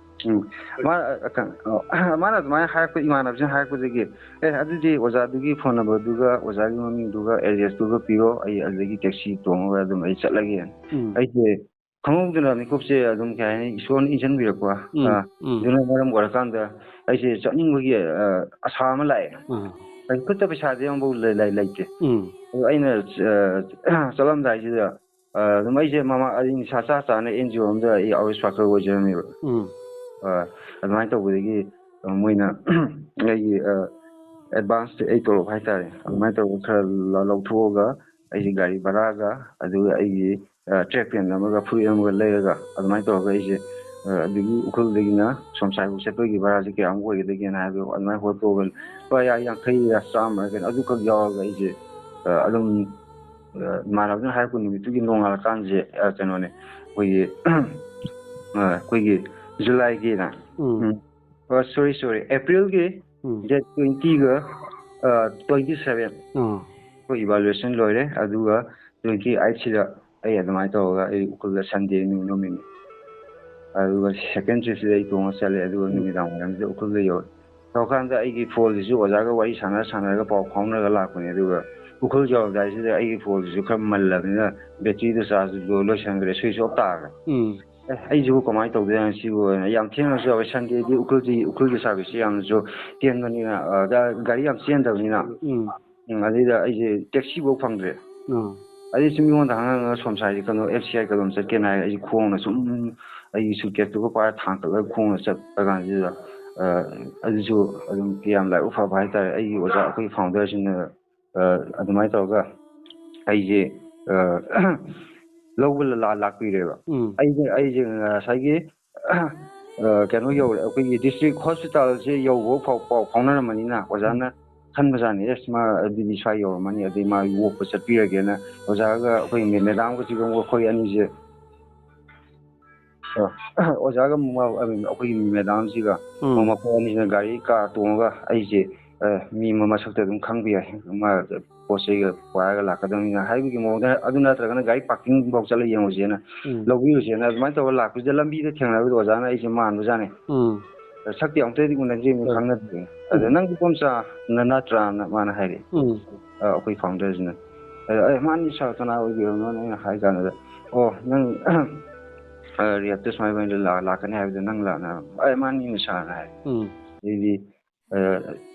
ꯎꯝ꯫ ꯃꯥ, ꯑ, ꯀ-, ꯑ, ꯃꯥꯅ ꯑꯗꯨꯃꯥꯏꯅ ꯍꯥꯏꯔꯛꯄ, ꯏꯃꯥꯟꯅꯕꯁꯤꯅ ꯍꯥꯏꯔꯛꯄꯗꯒꯤ, "ꯑꯦ, ꯑꯗꯨꯗꯤ ꯑꯣꯖꯥꯗꯨꯒꯤ phone numberꯗꯨꯒ ꯑꯣꯖꯥꯒꯤ ꯃꯃꯤꯡꯗꯨꯒ addressꯇꯨꯒ ꯄꯤꯔꯣ, ꯑꯩ ꯑꯗꯨꯗꯒꯤ taxi ꯇꯣꯡꯉꯒ ꯑꯗꯨꯝ ꯑꯩ ꯆꯠꯂꯒꯦ"꯫ ꯎꯝ꯫ ꯑꯩꯁꯦ ꯈꯪꯍꯧꯗꯅ ꯃꯤꯀꯨꯞꯁꯦ ꯑꯗꯨꯝ, ꯀꯩ ꯍꯥꯏꯅꯤ, ꯏꯁꯣꯔꯅ ꯏꯟꯁꯤꯟꯕꯤꯔꯛꯄ, ꯎꯝ, ꯑ, ꯎꯝ꯫ ꯑꯗꯨꯅ ꯃꯔꯝ ꯑꯣꯏꯔꯀꯥꯟꯗ ꯑꯩꯁꯦ ꯆꯠꯅꯤꯡꯕꯒꯤ, ꯑ, ꯑꯁꯥ ꯑꯃ ꯂꯥꯛꯑꯦ꯫ ꯑꯥ꯫ ꯑꯩ ꯈꯨꯠꯇ ꯄꯩꯁꯥꯗꯤ ꯑꯃꯐꯥꯎ ꯂꯩ-, ꯂꯩ-, ꯂꯩꯇꯦ꯫ ꯎꯝ꯫ ꯑꯗꯣ ꯑꯩꯅ, ꯑ, ꯆꯠꯂꯝꯗꯥꯏꯁꯤꯗ, ꯑ, ꯑꯗꯨꯝ ꯑꯩꯁꯦ ꯃꯃꯥ-, ꯑꯩ ꯅꯤꯁꯥ ꯆꯥ ꯆꯥꯅ N G O ꯑꯝꯗ ꯑꯩ outreach worker ꯑꯣꯏꯖꯔꯝꯃꯦꯕ꯫ ꯎꯝ꯫ ꯑ, ꯑꯗꯨꯃꯥꯏꯅ ꯇꯧꯕꯗꯒꯤ, ꯑ, ꯃꯣꯏꯅ ꯑꯩꯒꯤ, ꯑ, advance ꯑꯩ ꯇꯣꯂꯣꯞ ꯍꯥꯏꯇꯥꯔꯦ, ꯑꯗꯨꯃꯥꯏꯅ ꯇꯧꯔꯒ ꯈꯔ ꯂ-, ꯂꯧꯊꯣꯛꯑꯒ ꯑꯩꯁꯦ ꯒꯥꯔꯤ ꯚꯔꯥꯒ, ꯑꯗꯨꯒ ꯑꯩꯒꯤ, ꯑ, track pant ꯑꯃꯒ ꯐꯨꯔꯤꯠ ꯑꯃꯒ ꯂꯩꯔꯒ, ꯑꯗꯨꯃꯥꯏꯅ ꯇꯧꯔꯒ ꯑꯩꯁꯦ, ꯑ, ꯑꯗꯒꯤ ꯎꯈ꯭ꯔꯨꯜꯗꯒꯤꯅ ꯁꯣꯝꯁꯥꯏꯐꯥꯎ ꯆꯠꯄꯒꯤ ꯚꯔꯥꯁꯦ ꯀꯌꯥꯃꯨꯛ ꯑꯣꯏꯒꯗꯒꯦꯅ ꯍꯥꯏꯕꯗꯣ ꯑꯗꯨꯃꯥꯏꯅ ꯍꯣꯠꯇꯣꯛꯑꯒ ꯂꯨꯄꯥ ꯌꯥꯡꯈꯩꯔ ꯆꯥꯝꯃꯔ ꯀꯩꯅꯣ ꯑꯗꯨꯈꯛ ꯌꯥꯎꯔꯒ ꯑꯩꯁꯦ, ꯑ, ꯑꯗꯨꯝ, ꯑ, ꯏꯃꯥꯟꯅꯕꯗꯨꯅ ꯍꯥꯏꯔꯛꯄ ꯅꯨꯃꯤꯠꯇꯨꯒꯤ ꯅꯣꯡꯉꯥꯜꯂꯀꯥꯟꯁꯦ, ꯑ, ꯀꯩꯅꯣꯅꯦ, ꯑꯩꯈꯣꯏꯒꯤ, ꯑ, ꯑꯩꯈꯣꯏꯒꯤ ꯖꯨꯂꯥꯏꯒꯤꯅ, ꯎꯝ꯫ ꯎꯝ, ꯑ, sorry, sorry, Aprilꯒꯤ ꯎꯝ꯫ Date twentyꯒ, ꯑ, twenty seven ꯑꯥ꯫ ꯑꯩꯈꯣꯏ evaluation ꯂꯣꯏꯔꯦ, ꯑꯗꯨꯒ twenty eightꯁꯤꯗ ꯑꯩ ꯑꯗꯨꯃꯥꯏꯅ ꯇꯧꯔꯒ ꯑꯩ ꯎꯈ꯭ꯔꯨꯜꯗ Sunday ꯅꯨꯃꯤꯠ ꯅꯨꯃꯤꯠꯅꯤ꯫ ꯑꯗꯨꯒ second tripꯁꯤꯗ ꯑꯩ ꯇꯣꯡꯉ ꯆꯠꯂꯦ, ꯑꯗꯨꯒ ꯎꯝ꯫ ꯅꯨꯃꯤꯗꯥꯡ ꯋꯥꯏꯔꯝꯁꯤꯗ ꯎꯈ꯭ꯔꯨꯜꯗ ꯌꯧꯔꯦ꯫ ꯇꯧꯔꯀꯥꯟꯗ ꯑꯩꯒꯤ phoneꯁꯤꯁꯨ ꯑꯣꯖꯥꯒ ꯋꯥꯔꯤ ꯁꯥꯟꯅꯔ ꯁꯥꯟꯅꯔꯒ ꯄꯥꯎ ꯐꯥꯎꯅꯔꯒ ꯂꯥꯛꯄꯅꯦ, ꯑꯗꯨꯒ ꯎꯈ꯭ꯔꯨꯜ ꯌꯧꯔꯝꯗꯥꯏꯁꯤꯗ ꯑꯩꯒꯤ phoneꯁꯤꯁꯨ ꯈꯔ ꯃꯜꯂꯕꯅꯤꯅ batteryꯗꯣ charge ꯂꯣ-, ꯂꯣꯏꯁꯟꯈ꯭ꯔꯦ, switch off ꯇꯥꯈ꯭ꯔꯦ꯫ ꯎꯝ꯫ "ꯑꯦ, ꯑꯩꯁꯤꯕꯨ ꯀꯃꯥꯏꯅ ꯇꯧꯗꯣꯏꯅꯣ ꯁꯤꯕꯨ?" ꯍꯥꯏꯅ ꯌꯥꯝ ꯊꯦꯡꯅꯁꯨ ꯌꯥꯎꯋꯦ꯫ Sundayꯗꯤ ꯎꯈ꯭ꯔꯨꯜꯗꯤ, ꯎꯈ꯭ꯔꯨꯜꯒꯤ serviceꯁꯤ ꯌꯥꯝꯅꯁꯨ ꯇꯦꯟꯕꯅꯤꯅ, ꯑ, ꯒꯥ-, ꯒꯥꯔꯤ ꯌꯥꯝ ꯆꯦꯟꯗꯕꯅꯤꯅ꯫ ꯎꯝ꯫ ꯎꯝ, ꯑꯗꯩꯗ ꯑꯩꯁꯦ taxiꯐꯥꯎ ꯐꯪꯗ꯭ꯔꯦ꯫ ꯎꯝ꯫ ꯑꯗꯩ ꯁꯨꯝ ꯃꯤꯉꯣꯟꯗ ꯍꯪꯉ ꯍꯪꯉꯒ ꯁꯣꯝ ꯁꯥꯏꯗ ꯀꯩꯅꯣ, F C I ꯀꯗꯣꯝ ꯆꯠꯀꯦꯅ ꯍꯥꯏꯔꯦ꯫ ꯑꯩꯁꯦ ꯈꯣꯡꯅ ꯁꯨꯝ ꯑꯩꯒꯤ suitcaseꯇꯨꯒ ꯄꯥꯏꯔ ꯊꯥꯡꯀꯠꯂꯒ ꯈꯣꯡꯅ ꯆꯠꯄ ꯀꯥꯟꯁꯤꯗ, ꯑ, ꯑꯗꯨꯁꯨ ꯑꯗꯨꯝ ꯀꯌꯥꯝ ꯂꯥꯏꯕꯛ ꯐꯕ ꯍꯥꯏꯇꯥꯔꯦ꯫ ꯑꯩꯒꯤ ꯑꯣꯖꯥ, ꯑꯩꯈꯣꯏ founderꯁꯤꯅ, ꯑ, ꯑꯗꯨꯃꯥꯏꯅ ꯇꯧꯔꯒ ꯑꯩꯁꯦ, ꯑ, ꯂꯧꯕ ꯂꯥ-, ꯂꯥꯛꯄꯤꯔꯦꯕ꯫ ꯎꯝ꯫ ꯑꯩꯁꯦ, ꯑꯩꯁꯦ ꯉꯁꯥꯏꯒꯤ, ꯑ, ꯀꯩꯅꯣ ꯌꯧꯔꯦ, ꯑꯩꯈꯣꯏꯒꯤ district hospitalꯁꯦ ꯌꯧꯕ ꯐꯥꯎ ꯄꯥꯎ ꯐꯥꯎꯅꯔꯝꯃꯅꯤꯅ ꯑꯣꯖꯥꯅ ꯎꯝ꯫ ꯈꯟꯕꯖꯥꯠꯅꯤ, "ꯑꯦꯁ, ꯃꯥ ꯑꯗꯨꯗꯤ ꯁ꯭ꯋꯥꯏ ꯌꯧꯔꯝꯃꯅꯤ, ꯑꯗꯩ ꯃꯥ walkꯄ ꯆꯠꯄꯤꯔꯒꯦꯅ" ꯑꯣꯖꯥꯒ ꯑꯩꯈꯣꯏ ꯃꯦ-, madamꯒꯁꯤꯒ ꯑꯩꯈꯣꯏ ꯑꯅꯤꯁꯦ, ꯑ, ꯑꯣꯖꯥꯒ ꯃ-, ꯑꯩꯈꯣꯏꯒꯤ madamꯁꯤꯒ ꯎꯝ꯫ ꯃꯈꯣꯏ ꯑꯅꯤꯁꯤꯅ ꯒꯥꯔꯤ car ꯇꯣꯡꯉꯒ ꯑꯩꯁꯦ, ꯑ, ꯃꯤ ꯑꯃ ꯃꯁꯛꯇ ꯑꯗꯨꯝ ꯈꯪꯕ ꯌꯥꯏ, ꯃꯥ ꯄꯣꯠ ꯆꯩꯒ ꯄꯥꯏꯔꯒ ꯂꯥꯛꯀꯗꯕꯅꯤꯅ ꯍꯥꯏꯕꯒꯤ ꯃꯑꯣꯡꯗ, ꯑꯗꯨ ꯅꯠꯇ꯭ꯔꯒꯅ ꯒꯥꯔꯤ parkingꯐꯥꯎ ꯆꯠꯂ ꯌꯦꯡꯉꯨꯁꯦꯅ, ꯎꯝ꯫ ꯂꯧꯕꯤꯔꯨꯁꯦꯅ ꯑꯗꯨꯃꯥꯏꯅ ꯇꯧꯔꯒ ꯂꯥꯛꯄꯁꯤꯗ ꯂꯝꯕꯤꯗ ꯊꯦꯡꯅꯕꯗ ꯑꯣꯖꯥꯅ ꯑꯩꯁꯦ ꯃꯥꯟꯕꯖꯥꯠꯅꯤ꯫ ꯎꯝ꯫ ꯁꯛꯇꯤ ꯑꯃꯨꯛꯇꯗꯤ ꯎꯅꯗ꯭ꯔꯤꯕꯅꯤ, ꯎꯝ꯫ ꯈꯪꯅꯗ꯭ꯔꯤꯕꯅꯤ꯫ ꯑꯗ, ꯎꯝ꯫ "ꯅꯪꯗꯤ ꯏꯗꯣꯝꯆꯥ ꯅ-, ꯅꯠꯇ꯭ꯔꯥꯅ?" ꯃꯥꯅ ꯍꯥꯏꯔꯛꯑꯦ꯫ ꯎꯝ꯫ ꯑ, ꯑꯩꯈꯣꯏ founderꯁꯤꯅ꯫ ꯑꯗ, "ꯑꯦ, ꯃꯥꯅꯤ sir, ꯀꯅꯥ ꯑꯣꯏꯕꯤꯔꯕꯅꯣꯅ?" ꯑꯩꯅ ꯍꯥꯏ ꯀꯥꯟꯗ, "ꯑꯣ, ꯅꯪ, ꯑ, rapeꯇ ꯁꯨꯃꯥꯏꯅ ꯂꯥ-, ꯂꯥꯛꯀꯅꯤ ꯍꯥꯏꯕꯗꯣ ꯅꯪ ꯂꯥꯛꯅ?" "ꯑꯦ, ꯃꯥꯅꯤ sirꯅ" ꯍꯥꯏ꯫ ꯎꯝ꯫ ꯑꯗꯩꯗꯤ, ꯑ,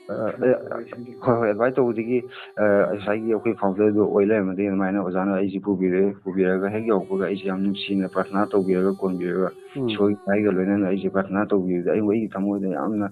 ꯑ, ꯑ, ꯍꯣꯏ, ꯍꯣꯏ, ꯑꯗꯨꯃꯥꯏꯅ ꯇꯧꯕꯗꯒꯤ, ꯑ, ꯉꯁꯥꯏꯒꯤ ꯑꯩꯈꯣꯏ founderꯗꯣ ꯑꯣꯏ ꯂꯩꯔꯝꯃꯗꯤ ꯑꯗꯨꯃꯥꯏꯅ ꯑꯣꯖꯥꯅ ꯑꯩꯁꯦ ꯄꯨꯕꯤꯔꯦ꯫ ꯄꯨꯕꯤꯔꯒ ꯍꯦꯛ ꯌꯧꯔꯛꯄꯒ ꯑꯩꯁꯦ ꯌꯥꯝ ꯅꯨꯡꯁꯤꯅ ꯄ꯭ꯔꯥꯊꯅꯥ ꯇꯧꯕꯤꯔꯒ ꯀꯣꯟꯕꯤꯔꯒ ꯎꯝ꯫ ꯏꯁꯣꯔꯒꯤ ꯏꯁꯩꯒ ꯂꯣꯏꯅꯅ ꯑꯩꯁꯦ ꯄ꯭ꯔꯥꯊꯅꯥ ꯇꯧꯕꯤꯕꯗ ꯑꯩ, ꯑꯩꯒꯤ ꯊꯃꯣꯏꯗ ꯌꯥꯝꯅ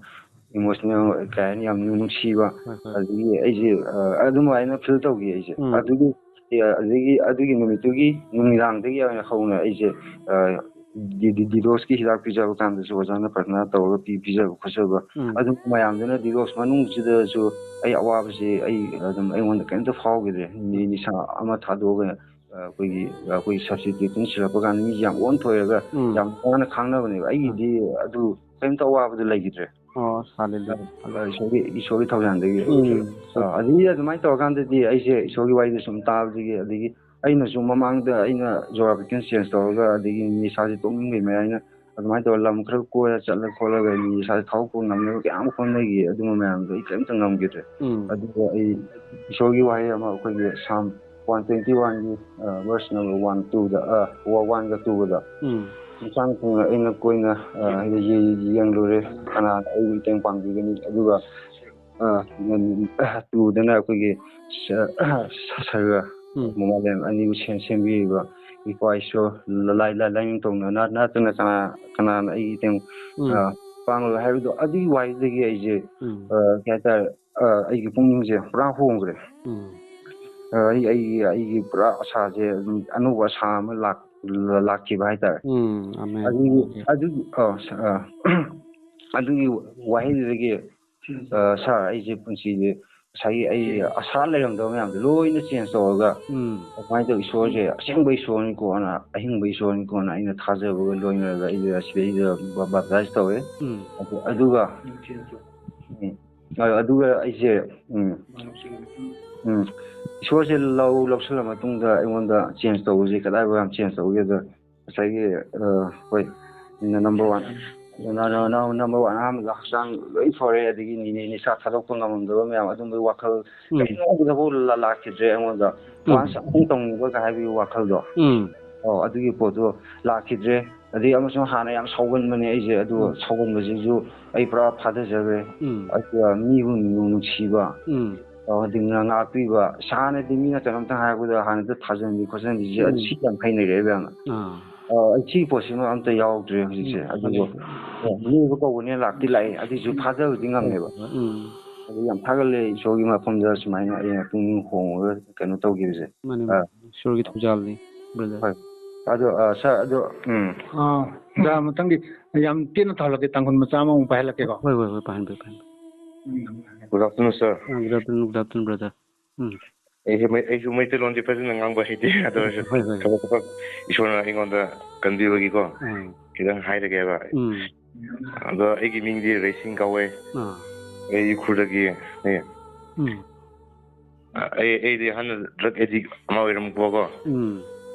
emotional, ꯀꯩ ꯍꯥꯏꯅꯤ, ꯌꯥꯝ ꯅꯨꯡꯁꯤꯕ, ꯍꯣꯏ, ꯍꯣꯏ꯫ ꯑꯗꯒꯤ ꯑꯩꯁꯦ, ꯑ, ꯑꯗꯨꯃꯥꯏꯅ feel ꯇꯧꯈꯤ ꯑꯩꯁꯦ꯫ ꯎꯝ꯫ ꯑꯗꯨꯒꯤ, ꯑ, ꯑꯗꯒꯤ ꯑꯗꯨꯒꯤ ꯅꯨꯃꯤꯠꯇꯨꯒꯤ ꯅꯨꯃꯤꯗꯥꯡꯗꯒꯤ ꯑꯣꯏꯅ ꯍꯧꯅ ꯑꯩꯁꯦ, ꯑ, ꯗꯤ-, ꯗꯤ-, detoxꯀꯤ ꯍꯤꯗꯥꯛ ꯄꯤꯖꯕ ꯀꯥꯟꯗꯁꯨ ꯑꯣꯖꯥꯅ ꯄ꯭ꯔꯥꯊꯅꯥ ꯇꯧꯔꯒ ꯄꯤ-, ꯄꯤꯖꯕ ꯈꯣꯠꯆꯕ, ꯎꯝ꯫ ꯑꯗꯨ ꯃꯌꯥꯝꯗꯨꯅ detox ꯃꯅꯨꯡꯁꯤꯗꯁꯨ ꯑꯩ ꯑꯋꯥꯕꯁꯤ ꯑꯩ ꯑꯗꯨꯝ ꯑꯩꯉꯣꯟꯗ ꯀꯔꯤꯝꯇ ꯐꯥꯎꯈꯤꯗ꯭ꯔꯦ꯫ ꯅꯤ-, ꯅꯤꯁꯥ ꯑꯃ ꯊꯥꯗꯣꯛꯑꯒ, ꯑ, ꯑꯩꯈꯣꯏꯒꯤ, ꯑꯩꯈꯣꯏꯒꯤ substitution ꯁꯤꯜꯂꯛꯄ ꯀꯥꯟꯗ ꯃꯤꯁꯦ ꯌꯥꯝ ꯑꯣꯟꯊꯣꯛꯑꯦꯒ ꯎꯝ꯫ ꯌꯥꯝ ꯋꯥꯅ ꯈꯥꯡꯅꯕꯅꯦꯕ꯫ ꯑꯩꯒꯤꯗꯤ ꯎꯝ꯫ ꯑꯗꯨ ꯀꯔꯤꯝꯇ ꯑꯋꯥꯕꯗꯨ ꯂꯩꯈꯤꯗ꯭ꯔꯦ꯫ ꯑꯣ, hallelujah꯫ ꯑ, ꯏꯁꯣꯔꯒꯤ, ꯏꯁꯣꯔꯒꯤ ꯊꯧꯖꯥꯜꯗꯒꯤ꯫ ꯎꯝ꯫ ꯑ, ꯑꯗꯨꯗꯒꯤ ꯑꯗꯨꯃꯥꯏꯅ ꯇꯧꯔꯀꯥꯟꯗꯗꯤ ꯑꯩꯁꯦ ꯏꯁꯣꯔꯒꯤ ꯋꯥꯔꯤꯗ ꯁꯨꯝ ꯇꯥꯕꯗꯒꯤ, ꯑꯗꯒꯤ ꯑꯩꯅꯁꯨ ꯃꯃꯥꯡꯗ ꯑꯩꯅ ꯖꯣꯔꯥ ꯄꯤꯀꯦꯟ change ꯇꯧꯔꯒ, ꯑꯗꯒꯤ ꯅꯤꯁꯥꯁꯦ ꯇꯣꯛꯅꯤꯡꯕꯒꯤ ꯃꯌꯥꯏꯅ ꯑꯗꯨꯃꯥꯏꯅ ꯇꯧꯔꯒ ꯂꯝ ꯈꯔ ꯀꯣꯏꯔ ꯆꯠꯂ ꯈꯣꯠꯂꯒ ꯅꯤꯁꯥꯁꯦ ꯊꯥꯗꯣꯛꯄ ꯉꯝꯅꯕ ꯀꯌꯥꯝ ꯍꯣꯠꯅꯈꯤ꯫ ꯑꯗꯨꯝꯕ ꯃꯌꯥꯝꯗꯣ ꯑꯩ ꯀꯔꯤꯝꯇ ꯉꯝꯈꯤꯗ꯭ꯔꯦ꯫ ꯎꯝ꯫ ꯑꯗꯨꯒ ꯑꯩ ꯏꯁꯣꯔꯒꯤ ꯋꯥꯍꯩ ꯑꯃ ꯑꯩꯈꯣꯏꯒꯤ Psalm one twenty-oneꯒꯤ, ꯑ, verse number one, twoꯗ, ꯑ, one-ꯒ two-ꯒꯗ ꯎꯝ꯫ ꯃꯁꯥ ꯃꯊꯟꯇ ꯑꯩꯅ ꯀꯣꯏꯅ, ꯑ, ꯌꯦ-, ꯌꯦꯡꯂꯨꯔꯦ, ꯀꯅꯥꯅ ꯑꯩꯕꯨ ꯃꯇꯦꯡ ꯄꯥꯡꯕꯤꯒꯅꯤ꯫ ꯑꯗꯨꯒ, ꯑ, ꯇꯨꯗꯅ ꯑꯩꯈꯣꯏꯒꯤ ꯁ-, ꯁ-, ꯁꯔꯒ ꯎꯝ꯫ ꯃꯃꯥꯂꯦꯝ ꯑꯅꯤꯕꯨ ꯁꯦꯝ-, ꯁꯦꯝꯕꯤꯔꯤꯕ ꯏꯄꯥ ꯏꯁꯣꯔ, ꯂ-, ꯂꯥꯏ-, ꯂꯥꯏ-, ꯂꯥꯏꯅꯤꯡꯊꯧꯅ ꯅ-, ꯅꯠꯇꯅ ꯀꯅꯥ, ꯀꯅꯥꯅ ꯑꯩꯒꯤ ꯃꯇꯦꯡ, ꯎꯝ꯫ ꯑ, ꯄꯥꯡꯂꯣꯏ ꯍꯥꯏꯕꯗꯣ꯫ ꯑꯗꯨꯒꯤ ꯋꯥꯍꯩꯗꯒꯤ ꯑꯩꯁꯦ, ꯎꯝ꯫ ꯑ, ꯀꯩ ꯍꯥꯏꯇꯥꯔꯦ, ꯑ, ꯑꯩꯒꯤ ꯄꯨꯛꯅꯤꯡꯁꯦ ꯄꯨꯔꯥ ꯍꯣꯡꯈ꯭ꯔꯦ꯫ ꯎꯝ꯫ ꯑ, ꯑꯩ, ꯑꯩꯒꯤ, ꯑꯩꯒꯤ ꯄꯨꯔꯥ ꯑꯁꯥꯁꯦ ꯑꯗꯨꯝ ꯑꯅꯧꯕ ꯑꯁꯥ ꯑꯃ ꯂꯥꯛ-, ꯂ-, ꯂꯥꯛꯈꯤꯕ ꯍꯥꯏꯇꯥꯔꯦ꯫ ꯎꯝ, ꯑꯃꯦꯟ꯫ ꯑꯗꯨꯒꯤ, ꯑꯗꯨꯒꯤ, ꯑ, ꯁ-, ꯑ, ꯑꯗꯨꯒꯤ ꯋꯥꯍꯩꯗꯨꯗꯒꯤ, ꯑ, ꯁꯥꯔ, ꯑꯩꯁꯦ ꯄꯨꯟꯁꯤꯁꯦ ꯉꯁꯥꯏꯒꯤ ꯑꯩ ꯑꯁꯥ ꯂꯩꯔꯝꯗꯕ ꯃꯌꯥꯝꯗꯣ ꯂꯣꯏꯅ ꯆꯦꯟꯖ ꯇꯧꯔꯒ, ꯎꯝ꯫ ꯑꯗꯨꯃꯥꯏꯅ ꯇꯧ, ꯏꯁꯣꯔꯁꯦ ꯑꯁꯦꯡꯕ ꯏꯁꯣꯔꯅꯤꯀꯣꯅ, ꯑꯍꯤꯡꯕ ꯏꯁꯣꯔꯅꯤꯀꯣꯅ ꯑꯩꯅ ꯊꯥꯖꯕꯒ ꯂꯣꯏꯅꯔꯒ ꯑꯩꯁꯦ ꯁꯤꯗꯩꯗ ꯕ-, ꯕꯥꯞꯇꯥꯏꯁ ꯇꯧꯋꯦ꯫ ꯎꯝ꯫ ꯑꯗꯨ-, ꯑꯗꯨꯒ, ꯎꯝ, ꯑ-, ꯑꯗꯨꯒ ꯑꯩꯁꯦ, ꯎꯝ, ꯎꯝ, ꯏꯁꯣꯔꯁꯦ ꯂꯧ ꯂꯧꯁꯤꯜꯂ ꯃꯇꯨꯡꯗ ꯑꯩꯉꯣꯟꯗ ꯆꯦꯟꯖ ꯇꯧꯕꯁꯦ ꯀꯗꯥꯏꯐꯥꯎ ꯌꯥꯝ ꯆꯦꯟꯖ ꯇꯧꯒꯦꯗ, ꯉꯁꯥꯏꯒꯤ, ꯑ, ꯍꯣꯏ, ꯅ-, ꯅꯝꯕꯔ ꯋꯥꯟ, ꯅ-, ꯅ-, ꯅ-, ꯅꯝꯕꯔ ꯋꯥꯟ, ꯑꯍꯥꯟꯕꯗ ꯍꯛꯆꯥꯡ ꯂꯣꯏ ꯐꯔꯦ, ꯑꯗꯒꯤ ꯅꯤ-, ꯅꯤ-, ꯅꯤꯁꯥ ꯊꯥꯗꯣꯛꯄ ꯉꯝꯃꯝꯗꯕ ꯃꯌꯥꯝ, ꯑꯗꯨꯝꯕꯒꯤ ꯋꯥꯈꯜ ꯎꯝ꯫ ꯀꯔꯤꯝꯇ ꯂꯥꯛꯈꯤꯗ꯭ꯔꯦ ꯑꯩꯉꯣꯟꯗ꯫ ꯎꯝ꯫ ꯋꯥꯟꯁ ꯑꯃꯨꯛꯇꯪ ꯇꯧꯅꯤꯡꯕꯒ ꯍꯥꯏꯕꯒꯤ ꯋꯥꯈꯜꯗꯣ꯫ ꯎꯝ꯫ ꯑꯣ, ꯑꯗꯨꯒꯤ ꯄꯣꯠꯇꯣ ꯂꯥꯛꯈꯤꯗ꯭ꯔꯦ꯫ ꯑꯗꯩ ꯑꯃꯁꯨꯡ ꯍꯥꯟꯅ ꯌꯥꯝ ꯁꯥꯎꯒꯟꯕꯅꯦ ꯑꯩꯁꯦ, ꯑꯗꯨ ꯎꯝ꯫ ꯁꯥꯎꯒꯟꯕꯁꯤꯁꯨ ꯑꯩ ꯄꯨꯔꯥ ꯐꯥꯊꯖꯈ꯭ꯔꯦ꯫ ꯎꯝ꯫ ꯑꯗꯨꯒ ꯃꯤꯕꯨ ꯅꯨꯡ-, ꯅꯨꯡꯁꯤꯕ, ꯎꯝ꯫ ꯑ, ꯍꯥꯏꯗꯤ ꯉꯥ-, ꯉꯥꯛꯄꯤꯕ꯫ ꯏꯁꯥꯅꯗꯤ ꯃꯤꯅ ꯀꯩꯅꯣꯝꯇ ꯍꯥꯏꯔꯛꯄꯗ ꯍꯥꯟꯅꯗ ꯊꯥꯖꯟꯕꯤ ꯈꯣꯠꯆꯟꯕꯤꯁꯦ, ꯑꯗꯨ ꯎꯝ꯫ ꯁꯤ ꯌꯥꯝ ꯍꯩꯅꯔꯦꯕ ꯌꯥꯝꯅ꯫ ꯑꯥ꯫ ꯑ, ꯑꯩ ꯁꯤꯒꯤ ꯄꯣꯠꯁꯤꯃ ꯑꯝꯇ ꯌꯥꯎꯗ꯭ꯔꯦ ꯍꯧꯖꯤꯛꯁꯦ꯫ ꯎꯝ, ꯑꯗꯨꯕꯨ, ꯃꯥꯅꯦ꯫ ꯑ, ꯃꯤꯑꯣꯏꯕ ꯀꯧꯕꯅꯦ ꯂꯥꯛꯇꯤ ꯂꯥꯛꯑꯦ, ꯑꯗꯨꯏꯁꯨ ꯐꯥꯖꯕꯗꯤ ꯉꯝꯃꯦꯕ꯫ ꯎꯝ꯫ ꯑꯗꯨ ꯌꯥꯝ ꯊꯥꯒꯠꯂꯦ ꯏꯁꯣꯔꯒꯤ ꯃꯐꯝꯗ ꯁꯨꯃꯥꯏꯅ ꯑꯩꯅ ꯄꯨꯛꯅꯤꯡ ꯍꯣꯡꯉꯒ ꯀꯩꯅꯣ ꯇꯧꯈꯤꯕꯁꯦ꯫ ꯃꯥꯅꯦ, ꯑ꯫ ꯃꯥꯅꯦ꯫ ꯏꯁꯣꯔꯒꯤ ꯊꯧꯖꯥꯜꯅꯤ, brother꯫ ꯍꯣꯏ꯫ ꯑꯗꯣ, ꯑ, sir, ꯑꯗꯣ, ꯎꯝ꯫ ꯑ, ꯑꯣꯖꯥ, ꯃꯊꯪꯒꯤ ꯌꯥꯝ ꯇꯦꯟꯅ ꯇꯧꯍꯜꯂꯛꯀꯦ, ꯇꯥꯡꯈꯨꯜ ꯃꯆꯥ ꯑꯃꯃꯨꯛ ꯄꯥꯏꯍꯜꯂꯛꯀꯦꯀꯣ꯫ ꯍꯣꯏ, ꯍꯣꯏ, ꯍꯣꯏ, ꯄꯥꯏꯍꯟꯕꯤꯌꯨ, ꯄꯥꯏꯍꯟꯕꯤꯌꯨ꯫ Good afternoon, sir. ꯑ, good afternoon, good afternoon, brother꯫ ꯎꯝ꯫ ꯑꯩꯁꯨ ꯃꯩ-, ꯑꯩꯁꯨ ꯃꯩꯇꯩꯂꯣꯟꯗꯤ ꯐꯖꯅ ꯉꯥꯡꯕ ꯍꯩꯇꯦ, ꯑꯗꯨ ꯑꯣꯏꯔꯁꯨ ꯍꯣꯏ, ꯍꯣꯏ꯫ ꯊꯕꯛ ꯊꯕꯛ ꯏꯁꯣꯔꯅ ꯑꯩꯉꯣꯟꯗ ꯀꯟꯕꯤꯕꯒꯤꯀꯣ, ꯎꯝ꯫ ꯈꯤꯇꯪ ꯍꯥꯏꯔꯒꯦꯕ꯫ ꯎꯝ꯫ ꯑꯗꯣ ꯑꯩꯒꯤ ꯃꯤꯡꯗꯤ ꯔꯦꯁꯤꯡ ꯀꯧꯋꯦ꯫ ꯑꯥ꯫ ꯑꯩ ꯎꯈ꯭ꯔꯨꯜꯗꯒꯤ ꯅꯦ꯫ ꯎꯝ꯫ ꯑꯩ, ꯑꯩꯗꯤ ꯍꯥꯟꯅ drug addict ꯑꯃ ꯑꯣꯏꯔꯝꯕꯀꯣ꯫ ꯎꯝ꯫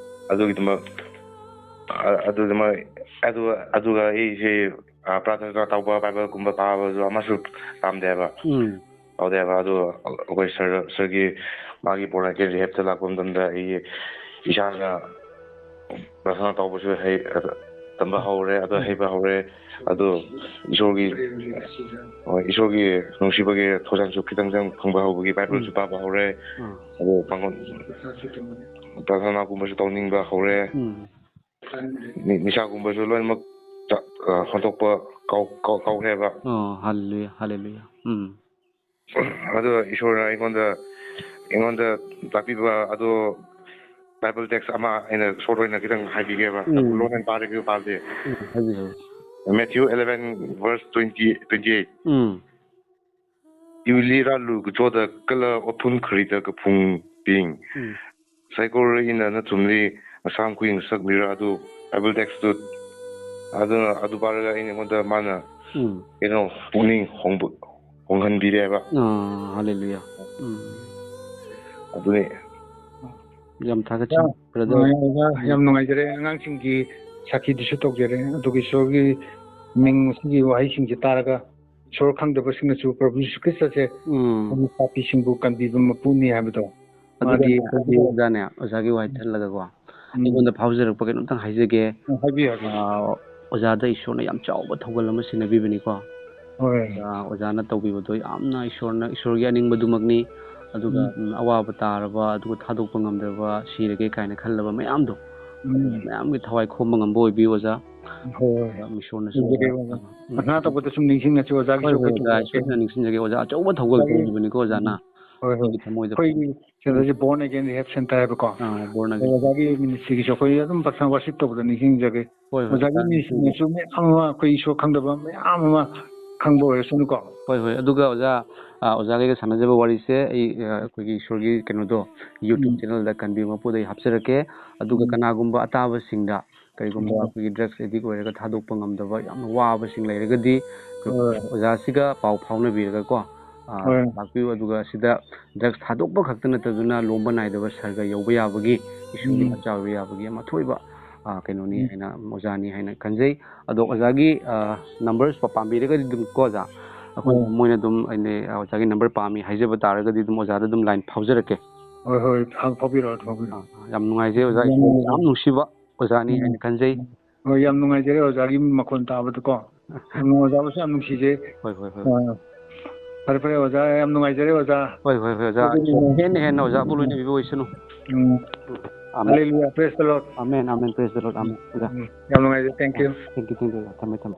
ꯑꯗꯨꯒꯤꯗꯃꯛ, ꯑ-, ꯑꯗꯨꯗꯃꯛ, ꯑꯗꯨ, ꯑꯗꯨꯒ ꯑꯩꯁꯦ, ꯑ, ꯄ꯭ꯔꯥꯊꯅꯥ ꯇꯧꯕ, ꯕꯥꯏꯕꯜꯒꯨꯝꯕ ꯄꯥꯕꯁꯨ ꯑꯃꯁꯨ ꯄꯥꯝꯗꯦꯕ꯫ ꯎꯝ꯫ ꯇꯧꯗꯦꯕ꯫ ꯑꯗꯨ ꯑꯩꯈꯣꯏ sir, sirꯒꯤ ꯃꯥꯒꯤ born again rehabꯇ ꯂꯥꯛꯄ ꯃꯇꯝꯗ ꯑꯩꯒꯤ ꯏꯁꯥꯅ ꯄ꯭ꯔꯥꯊꯅꯥ ꯇꯧꯕꯁꯨ ꯍꯩ-, ꯇꯝꯕ ꯍꯧꯔꯦ, ꯑꯗꯣ ꯎꯝ꯫ ꯍꯩꯕ ꯍꯧꯔꯦ꯫ ꯑꯗꯣ ꯏꯁꯣꯔꯒꯤ, ꯍꯣꯏ, ꯏꯁꯣꯔꯒꯤ ꯅꯨꯡꯁꯤꯕꯒꯤ ꯊꯧꯖꯥꯜꯁꯨ ꯈꯤꯇꯪ ꯈꯤꯇꯪ ꯐꯪꯕ ꯍꯧꯕꯒꯤ ꯕꯥꯏꯕꯜꯁꯨ ꯎꯝ꯫ ꯄꯥꯕ ꯍꯧꯔꯦ꯫ ꯑꯥ꯫ ꯑꯗꯣ ꯄꯥꯡꯒꯜ, ꯄ꯭ꯔꯥꯊꯅꯥꯒꯨꯝꯕꯁꯨ ꯇꯧꯅꯤꯡꯕ ꯍꯧꯔꯦ꯫ ꯎꯝ꯫ ꯅꯤ-, ꯅꯤꯁꯥꯒꯨꯝꯕꯁꯨ ꯂꯣꯏꯅꯃꯛ ꯆ-, ꯑ, ꯍꯟꯗꯣꯛꯄ ꯀꯥꯎ-, ꯀꯥꯎ-, ꯀꯥꯎꯈ꯭ꯔꯦꯕ꯫ ꯑꯣ, ꯍꯜꯂꯦꯂꯨꯌꯥ, ꯍꯜꯂꯦꯂꯨꯌꯥ꯫ ꯎꯝ꯫ ꯑꯗꯣ ꯏꯁꯣꯔꯅ ꯑꯩꯉꯣꯟꯗ, ꯑꯩꯉꯣꯟꯗ ꯇꯥꯛꯄꯤꯕ ꯑꯗꯣ ꯕꯥꯏꯕꯜ ꯇꯦꯛꯁ ꯑꯃ ꯑꯩꯅ ꯁꯣꯔꯠ ꯑꯣꯏꯅ ꯈꯤꯇꯪ ꯍꯥꯏꯕꯤꯒꯦꯕ꯫ ꯎꯝ꯫ ꯂꯣꯟ ꯑꯣꯏꯅ ꯄꯥꯔꯒꯦ, ꯄꯥꯕꯗꯤ꯫ ꯎꯝ, ꯍꯥꯏꯕꯤꯌꯨ, ꯍꯥꯏꯕꯤꯌꯨ꯫ Matthew eleven verse twenty, twenty eight꯫ ꯎꯝ꯫ "ꯏꯎꯂꯤꯔꯥ ꯂꯨ ꯀꯆꯣꯗ ꯀꯂ ꯑꯣꯊꯨꯟ ꯈꯔꯤꯗ ꯀꯐꯨꯡ ꯄꯤꯡ꯫ ꯎꯝ꯫ ꯁꯥꯏꯀꯣꯔ ꯏꯅ ꯅ ꯊꯨꯝꯂꯤ ꯑꯁꯥꯝ ꯈꯨꯌꯦꯡ ꯁꯛ ꯃꯤꯔꯥ ꯑꯗꯨ ꯕꯥꯏꯕꯜ ꯇꯦꯛꯁꯇꯨ ꯑꯗꯨꯅ ꯑꯗꯨ ꯄꯥꯔꯒ ꯑꯩꯉꯣꯟꯗ ꯃꯥꯅ ꯎꯝ꯫ ꯀꯩꯅꯣ ꯄꯨꯛꯅꯤꯡ ꯍꯣꯡꯕ-, ꯍꯣꯡꯍꯟꯕꯤꯔꯦꯕ꯫ ꯑꯥ, ꯍꯜꯂꯦꯂꯨꯌꯥ꯫ ꯎꯝ꯫ ꯑꯗꯨꯅꯤ꯫ ꯌꯥꯝ ꯊꯥꯒꯠꯆꯔꯤ, ꯌꯥꯝ, brother꯫ ꯑꯣꯖꯥ, ꯌꯥꯝ ꯅꯨꯡꯉꯥꯏꯖꯔꯦ꯫ ꯑꯉꯥꯡꯁꯤꯡꯒꯤ ꯁꯥꯈꯤꯗꯨꯁꯨ ꯇꯧꯖꯔꯦ꯫ ꯑꯗꯨꯒ ꯏꯁꯣꯔꯒꯤ ꯃꯤꯡ ꯑꯁꯤꯒꯤ ꯋꯥꯍꯩꯁꯤꯡꯁꯦ ꯇꯥꯔꯒ ꯏꯁꯣꯔ ꯈꯪꯗꯕꯁꯤꯡꯅꯁꯨ ꯄ꯭ꯔꯚꯨ ꯖꯤꯁꯨ ꯈ꯭ꯔꯤꯁꯇꯁꯦ ꯎꯝ꯫ ꯑꯩꯈꯣꯏꯒꯤ ꯄꯥꯄꯤꯁꯤꯡꯕꯨ ꯀꯟꯕꯤꯕ ꯃꯄꯨꯅꯤ ꯍꯥꯏꯕꯗꯣ ꯑꯗꯨꯒ ꯃꯥꯒꯤ ꯑꯩꯈꯣꯏꯒꯤ ꯑꯣꯖꯥꯅꯦ, ꯑꯣꯖꯥꯒꯤ ꯋꯥꯍꯩ ꯎꯝ꯫ ꯊꯠꯂꯒꯀꯣ, ꯎꯝ꯫ ꯑꯩꯉꯣꯟꯗ ꯐꯥꯎꯖꯔꯛꯄ ꯀꯩꯅꯣꯝꯇꯪ ꯍꯥꯏꯖꯒꯦ꯫ ꯎꯝ, ꯍꯥꯏꯕꯤꯌꯨ, ꯍꯥꯏꯕꯤꯌꯨ꯫ ꯑꯥ, ꯑꯣꯖꯥꯗ ꯏꯁꯣꯔꯅ ꯌꯥꯝ ꯆꯥꯎꯕ ꯊꯧꯒꯜ ꯑꯃ ꯁꯤꯟꯅꯕꯤꯕꯅꯤꯀꯣ꯫ ꯍꯣꯏ꯫ ꯑꯣꯖꯥ, ꯑꯣꯖꯥꯅ ꯇꯧꯕꯤꯕꯗꯣ ꯌꯥꯝꯅ ꯏꯁꯣꯔꯅ, ꯏꯁꯣꯔꯒꯤ ꯑꯅꯤꯡꯕꯗꯨꯃꯛꯅꯤ꯫ ꯑꯗꯨꯒ, ꯎꯝ꯫ ꯎꯝ, ꯑꯋꯥꯕ ꯇꯥꯔꯕ, ꯑꯗꯨꯒ ꯊꯥꯗꯣꯛꯄ ꯉꯝꯗ꯭ꯔꯕ, ꯁꯤꯔꯒꯦ ꯀꯥꯏꯅ ꯈꯜꯂꯕ ꯃꯌꯥꯝꯗꯣ, ꯎꯝ꯫ ꯃꯌꯥꯝꯒꯤ ꯊꯋꯥꯏ ꯈꯣꯝꯕ ꯉꯝꯕ ꯑꯣꯏꯕꯤꯌꯨ, ꯑꯣꯖꯥ꯫ ꯍꯣꯏ, ꯍꯣꯏ꯫ ꯑꯗꯨꯒ ꯏꯁꯣꯔꯅꯁꯨ ꯇꯧꯖꯒꯦ, ꯑꯣꯖꯥ꯫ ꯑꯣꯖꯥ꯫ ꯎꯝ꯫ ꯄ꯭ꯔꯊꯅꯥ ꯇꯧꯕꯗ ꯁꯨꯝ ꯅꯤꯡꯁꯤꯡꯉꯁꯤ, ꯑꯣꯖꯥꯒꯤ ꯍꯣꯏ, ꯍꯣꯏ, ꯁꯣꯛꯄ ꯑꯣꯖꯥ, ꯁꯨꯝ ꯏꯁꯣꯔꯅ ꯅꯤꯡꯁꯤꯡꯖꯒꯦ, ꯑꯣꯖꯥ꯫ ꯑꯆꯧꯕ ꯊꯧꯒꯜ ꯑꯣꯖꯥꯒꯤ ꯄꯨꯔꯤꯕꯅꯤꯀꯣ, ꯑꯣꯖꯥꯅ꯫ ꯍꯣꯏ, ꯍꯣꯏ꯫ ꯑꯩꯒꯤ ꯊꯃꯣꯏꯗ ꯑꯩꯈꯣꯏꯒꯤ ꯀꯩꯅꯣꯁꯦ Born Again Rehab Centre ꯍꯥꯏꯕꯀꯣ꯫ ꯑꯥ, Born Again꯫ ꯑꯣꯖꯥꯒꯤ ministryꯒꯤꯁꯨ ꯑꯩꯈꯣꯏ ꯑꯗꯨꯝ personal worship ꯇꯧꯕꯗ ꯅꯤꯡꯁꯤꯡꯖꯒꯦ꯫ ꯍꯣꯏ, ꯍꯣꯏ, ꯑꯣꯖꯥꯒꯤ ꯑꯣꯖꯥ, ꯅꯤꯡꯁꯤꯡꯖꯒꯦ꯫ Ministryꯅꯁꯨ ꯃꯌꯥꯝ ꯑꯃ ꯑꯩꯈꯣꯏ ꯏꯁꯣꯔ ꯈꯪꯗꯕ ꯃꯌꯥꯝ ꯑꯃ ꯈꯪꯕ ꯑꯣꯏꯔꯁꯅꯨꯀꯣ꯫ ꯍꯣꯏ, ꯍꯣꯏ꯫ ꯑꯗꯨꯒ ꯑꯣꯖꯥ, ꯑ, ꯑꯣꯖꯥꯒ ꯑꯩꯒ ꯁꯥꯟꯅꯖꯕ ꯋꯥꯔꯤꯁꯦ ꯑꯩ, ꯑ, ꯑꯩꯈꯣꯏꯒꯤ ꯏꯁꯣꯔꯒꯤ ꯀꯩꯅꯣꯗꯣ, YouTube ꯎꯝ꯫ Channelꯗ ꯀꯟꯕꯤꯌꯨ ꯃꯄꯨꯗ ꯑꯩ ꯍꯥꯞꯆꯔꯛꯀꯦ꯫ ꯑꯗꯨꯒ ꯎꯝ꯫ ꯀꯅꯥꯒꯨꯝꯕ ꯑꯇꯥꯕꯁꯤꯡꯗ ꯀꯔꯤꯒꯨꯝꯕ ꯎꯝ꯫ ꯑꯩꯈꯣꯏꯒꯤ drugs addict ꯑꯣꯏꯔꯒ ꯊꯥꯗꯣꯛꯄ ꯉꯝꯗꯕ ꯌꯥꯝꯅ ꯋꯥꯕꯁꯤꯡ ꯂꯩꯔꯒꯗꯤ, ꯑꯩꯈꯣꯏ ꯍꯣꯏ꯫ ꯑꯣꯖꯥꯁꯤꯒ ꯄꯥꯎ ꯐꯥꯎꯅꯕꯤꯔꯒꯀꯣ, ꯑ, ꯍꯣꯏ꯫ ꯂꯥꯛꯄꯤꯌꯨ꯫ ꯑꯗꯨꯒ ꯁꯤꯗ drugs ꯊꯥꯗꯣꯛꯄ ꯈꯛꯇ ꯅꯠꯇꯗꯨꯅ ꯂꯣꯝꯕ ꯅꯥꯏꯗꯕ ꯁꯔꯒ ꯌꯧꯕ ꯌꯥꯕꯒꯤ, ꯏꯁꯣꯔꯒꯤ ꯎꯝ꯫ ꯃꯆꯥ ꯑꯣꯏꯕ ꯌꯥꯕꯒꯤ ꯌꯥꯝ ꯑꯊꯣꯏꯕ, ꯑ, ꯀꯩꯅꯣꯅꯤ ꯎꯝ꯫ ꯍꯥꯏꯅ, ꯑꯣꯖꯥꯅꯤ ꯍꯥꯏꯅ ꯈꯟꯖꯩ꯫ ꯑꯗꯣ ꯑꯣꯖꯥꯒꯤ, ꯑ, numbersꯄ ꯄꯥꯝꯕꯤꯔꯒꯗꯤ ꯑꯗꯨꯝ ꯀꯣ ꯑꯣꯖꯥ, ꯑꯩꯈꯣꯏꯅ ꯍꯣꯏ꯫ ꯃꯣꯏꯅ ꯑꯗꯨꯝ ꯑꯩꯅ ꯑꯣꯖꯥꯒꯤ number ꯄꯥꯝꯃꯤ ꯍꯥꯏꯖꯕ ꯇꯥꯔꯒꯗꯤ ꯑꯗꯨꯝ ꯑꯣꯖꯥꯗ ꯑꯗꯨꯝ line ꯐꯥꯎꯖꯔꯛꯀꯦ꯫ ꯍꯣꯏ, ꯍꯣꯏ, ꯐꯥꯎ-, ꯐꯥꯎꯕꯤꯔꯛꯑꯣ, ꯐꯥꯎꯕꯤꯔꯛꯑꯣ꯫ ꯑ, ꯌꯥꯝ ꯅꯨꯡꯉꯥꯏꯖꯩ ꯑꯣꯖꯥ, ꯌꯥꯝ ꯏꯁꯣꯔꯒꯤ ꯅꯨꯡꯉꯥꯏꯖꯔꯦ꯫ ꯌꯥꯝ ꯅꯨꯡꯁꯤꯕ ꯑꯣꯖꯥꯅꯤ ꯎꯝ꯫ ꯍꯥꯏꯅ ꯈꯟꯖꯩ꯫ ꯍꯣꯏ, ꯌꯥꯝ ꯅꯨꯡꯉꯥꯏꯖꯔꯦ ꯑꯣꯖꯥꯒꯤ ꯃꯈꯣꯟ ꯇꯥꯕꯗꯀꯣ꯫ ꯌꯥꯝ ꯅꯨꯡꯉꯥꯏ, ꯑꯣꯖꯥꯕꯨꯁꯨ ꯌꯥꯝ ꯅꯨꯡꯁꯤꯖꯩ꯫ ꯍꯣꯏ, ꯍꯣꯏ, ꯍꯣꯏ꯫ ꯑꯥ, ꯐꯔꯦ, ꯐꯔꯦ ꯑꯣꯖꯥ, ꯌꯥꯝ ꯅꯨꯡꯉꯥꯏꯖꯔꯦ ꯑꯣꯖꯥ꯫ ꯍꯣꯏ, ꯍꯣꯏ, ꯍꯣꯏ, ꯑꯣꯖꯥ꯫ ꯑꯗꯨꯗꯤ ꯍꯦꯟꯅ ꯍꯦꯟꯅ ꯑꯣꯖꯥꯕꯨ ꯂꯣꯏꯅꯕꯤꯕ ꯑꯣꯏꯁꯅꯨ꯫ Um. Amen. Hallelujah, praise the Lord꯫ Amen, amen, praise the Lord, amen, ꯑꯣꯖꯥ꯫ ꯎꯝ, ꯌꯥꯝ ꯅꯨꯡꯉꯥꯏꯖꯔꯦ, thank you꯫ Thank you, thank you, ꯑꯣꯖꯥ꯫ ꯊꯝꯃꯦ, ꯊꯝꯃꯦ꯫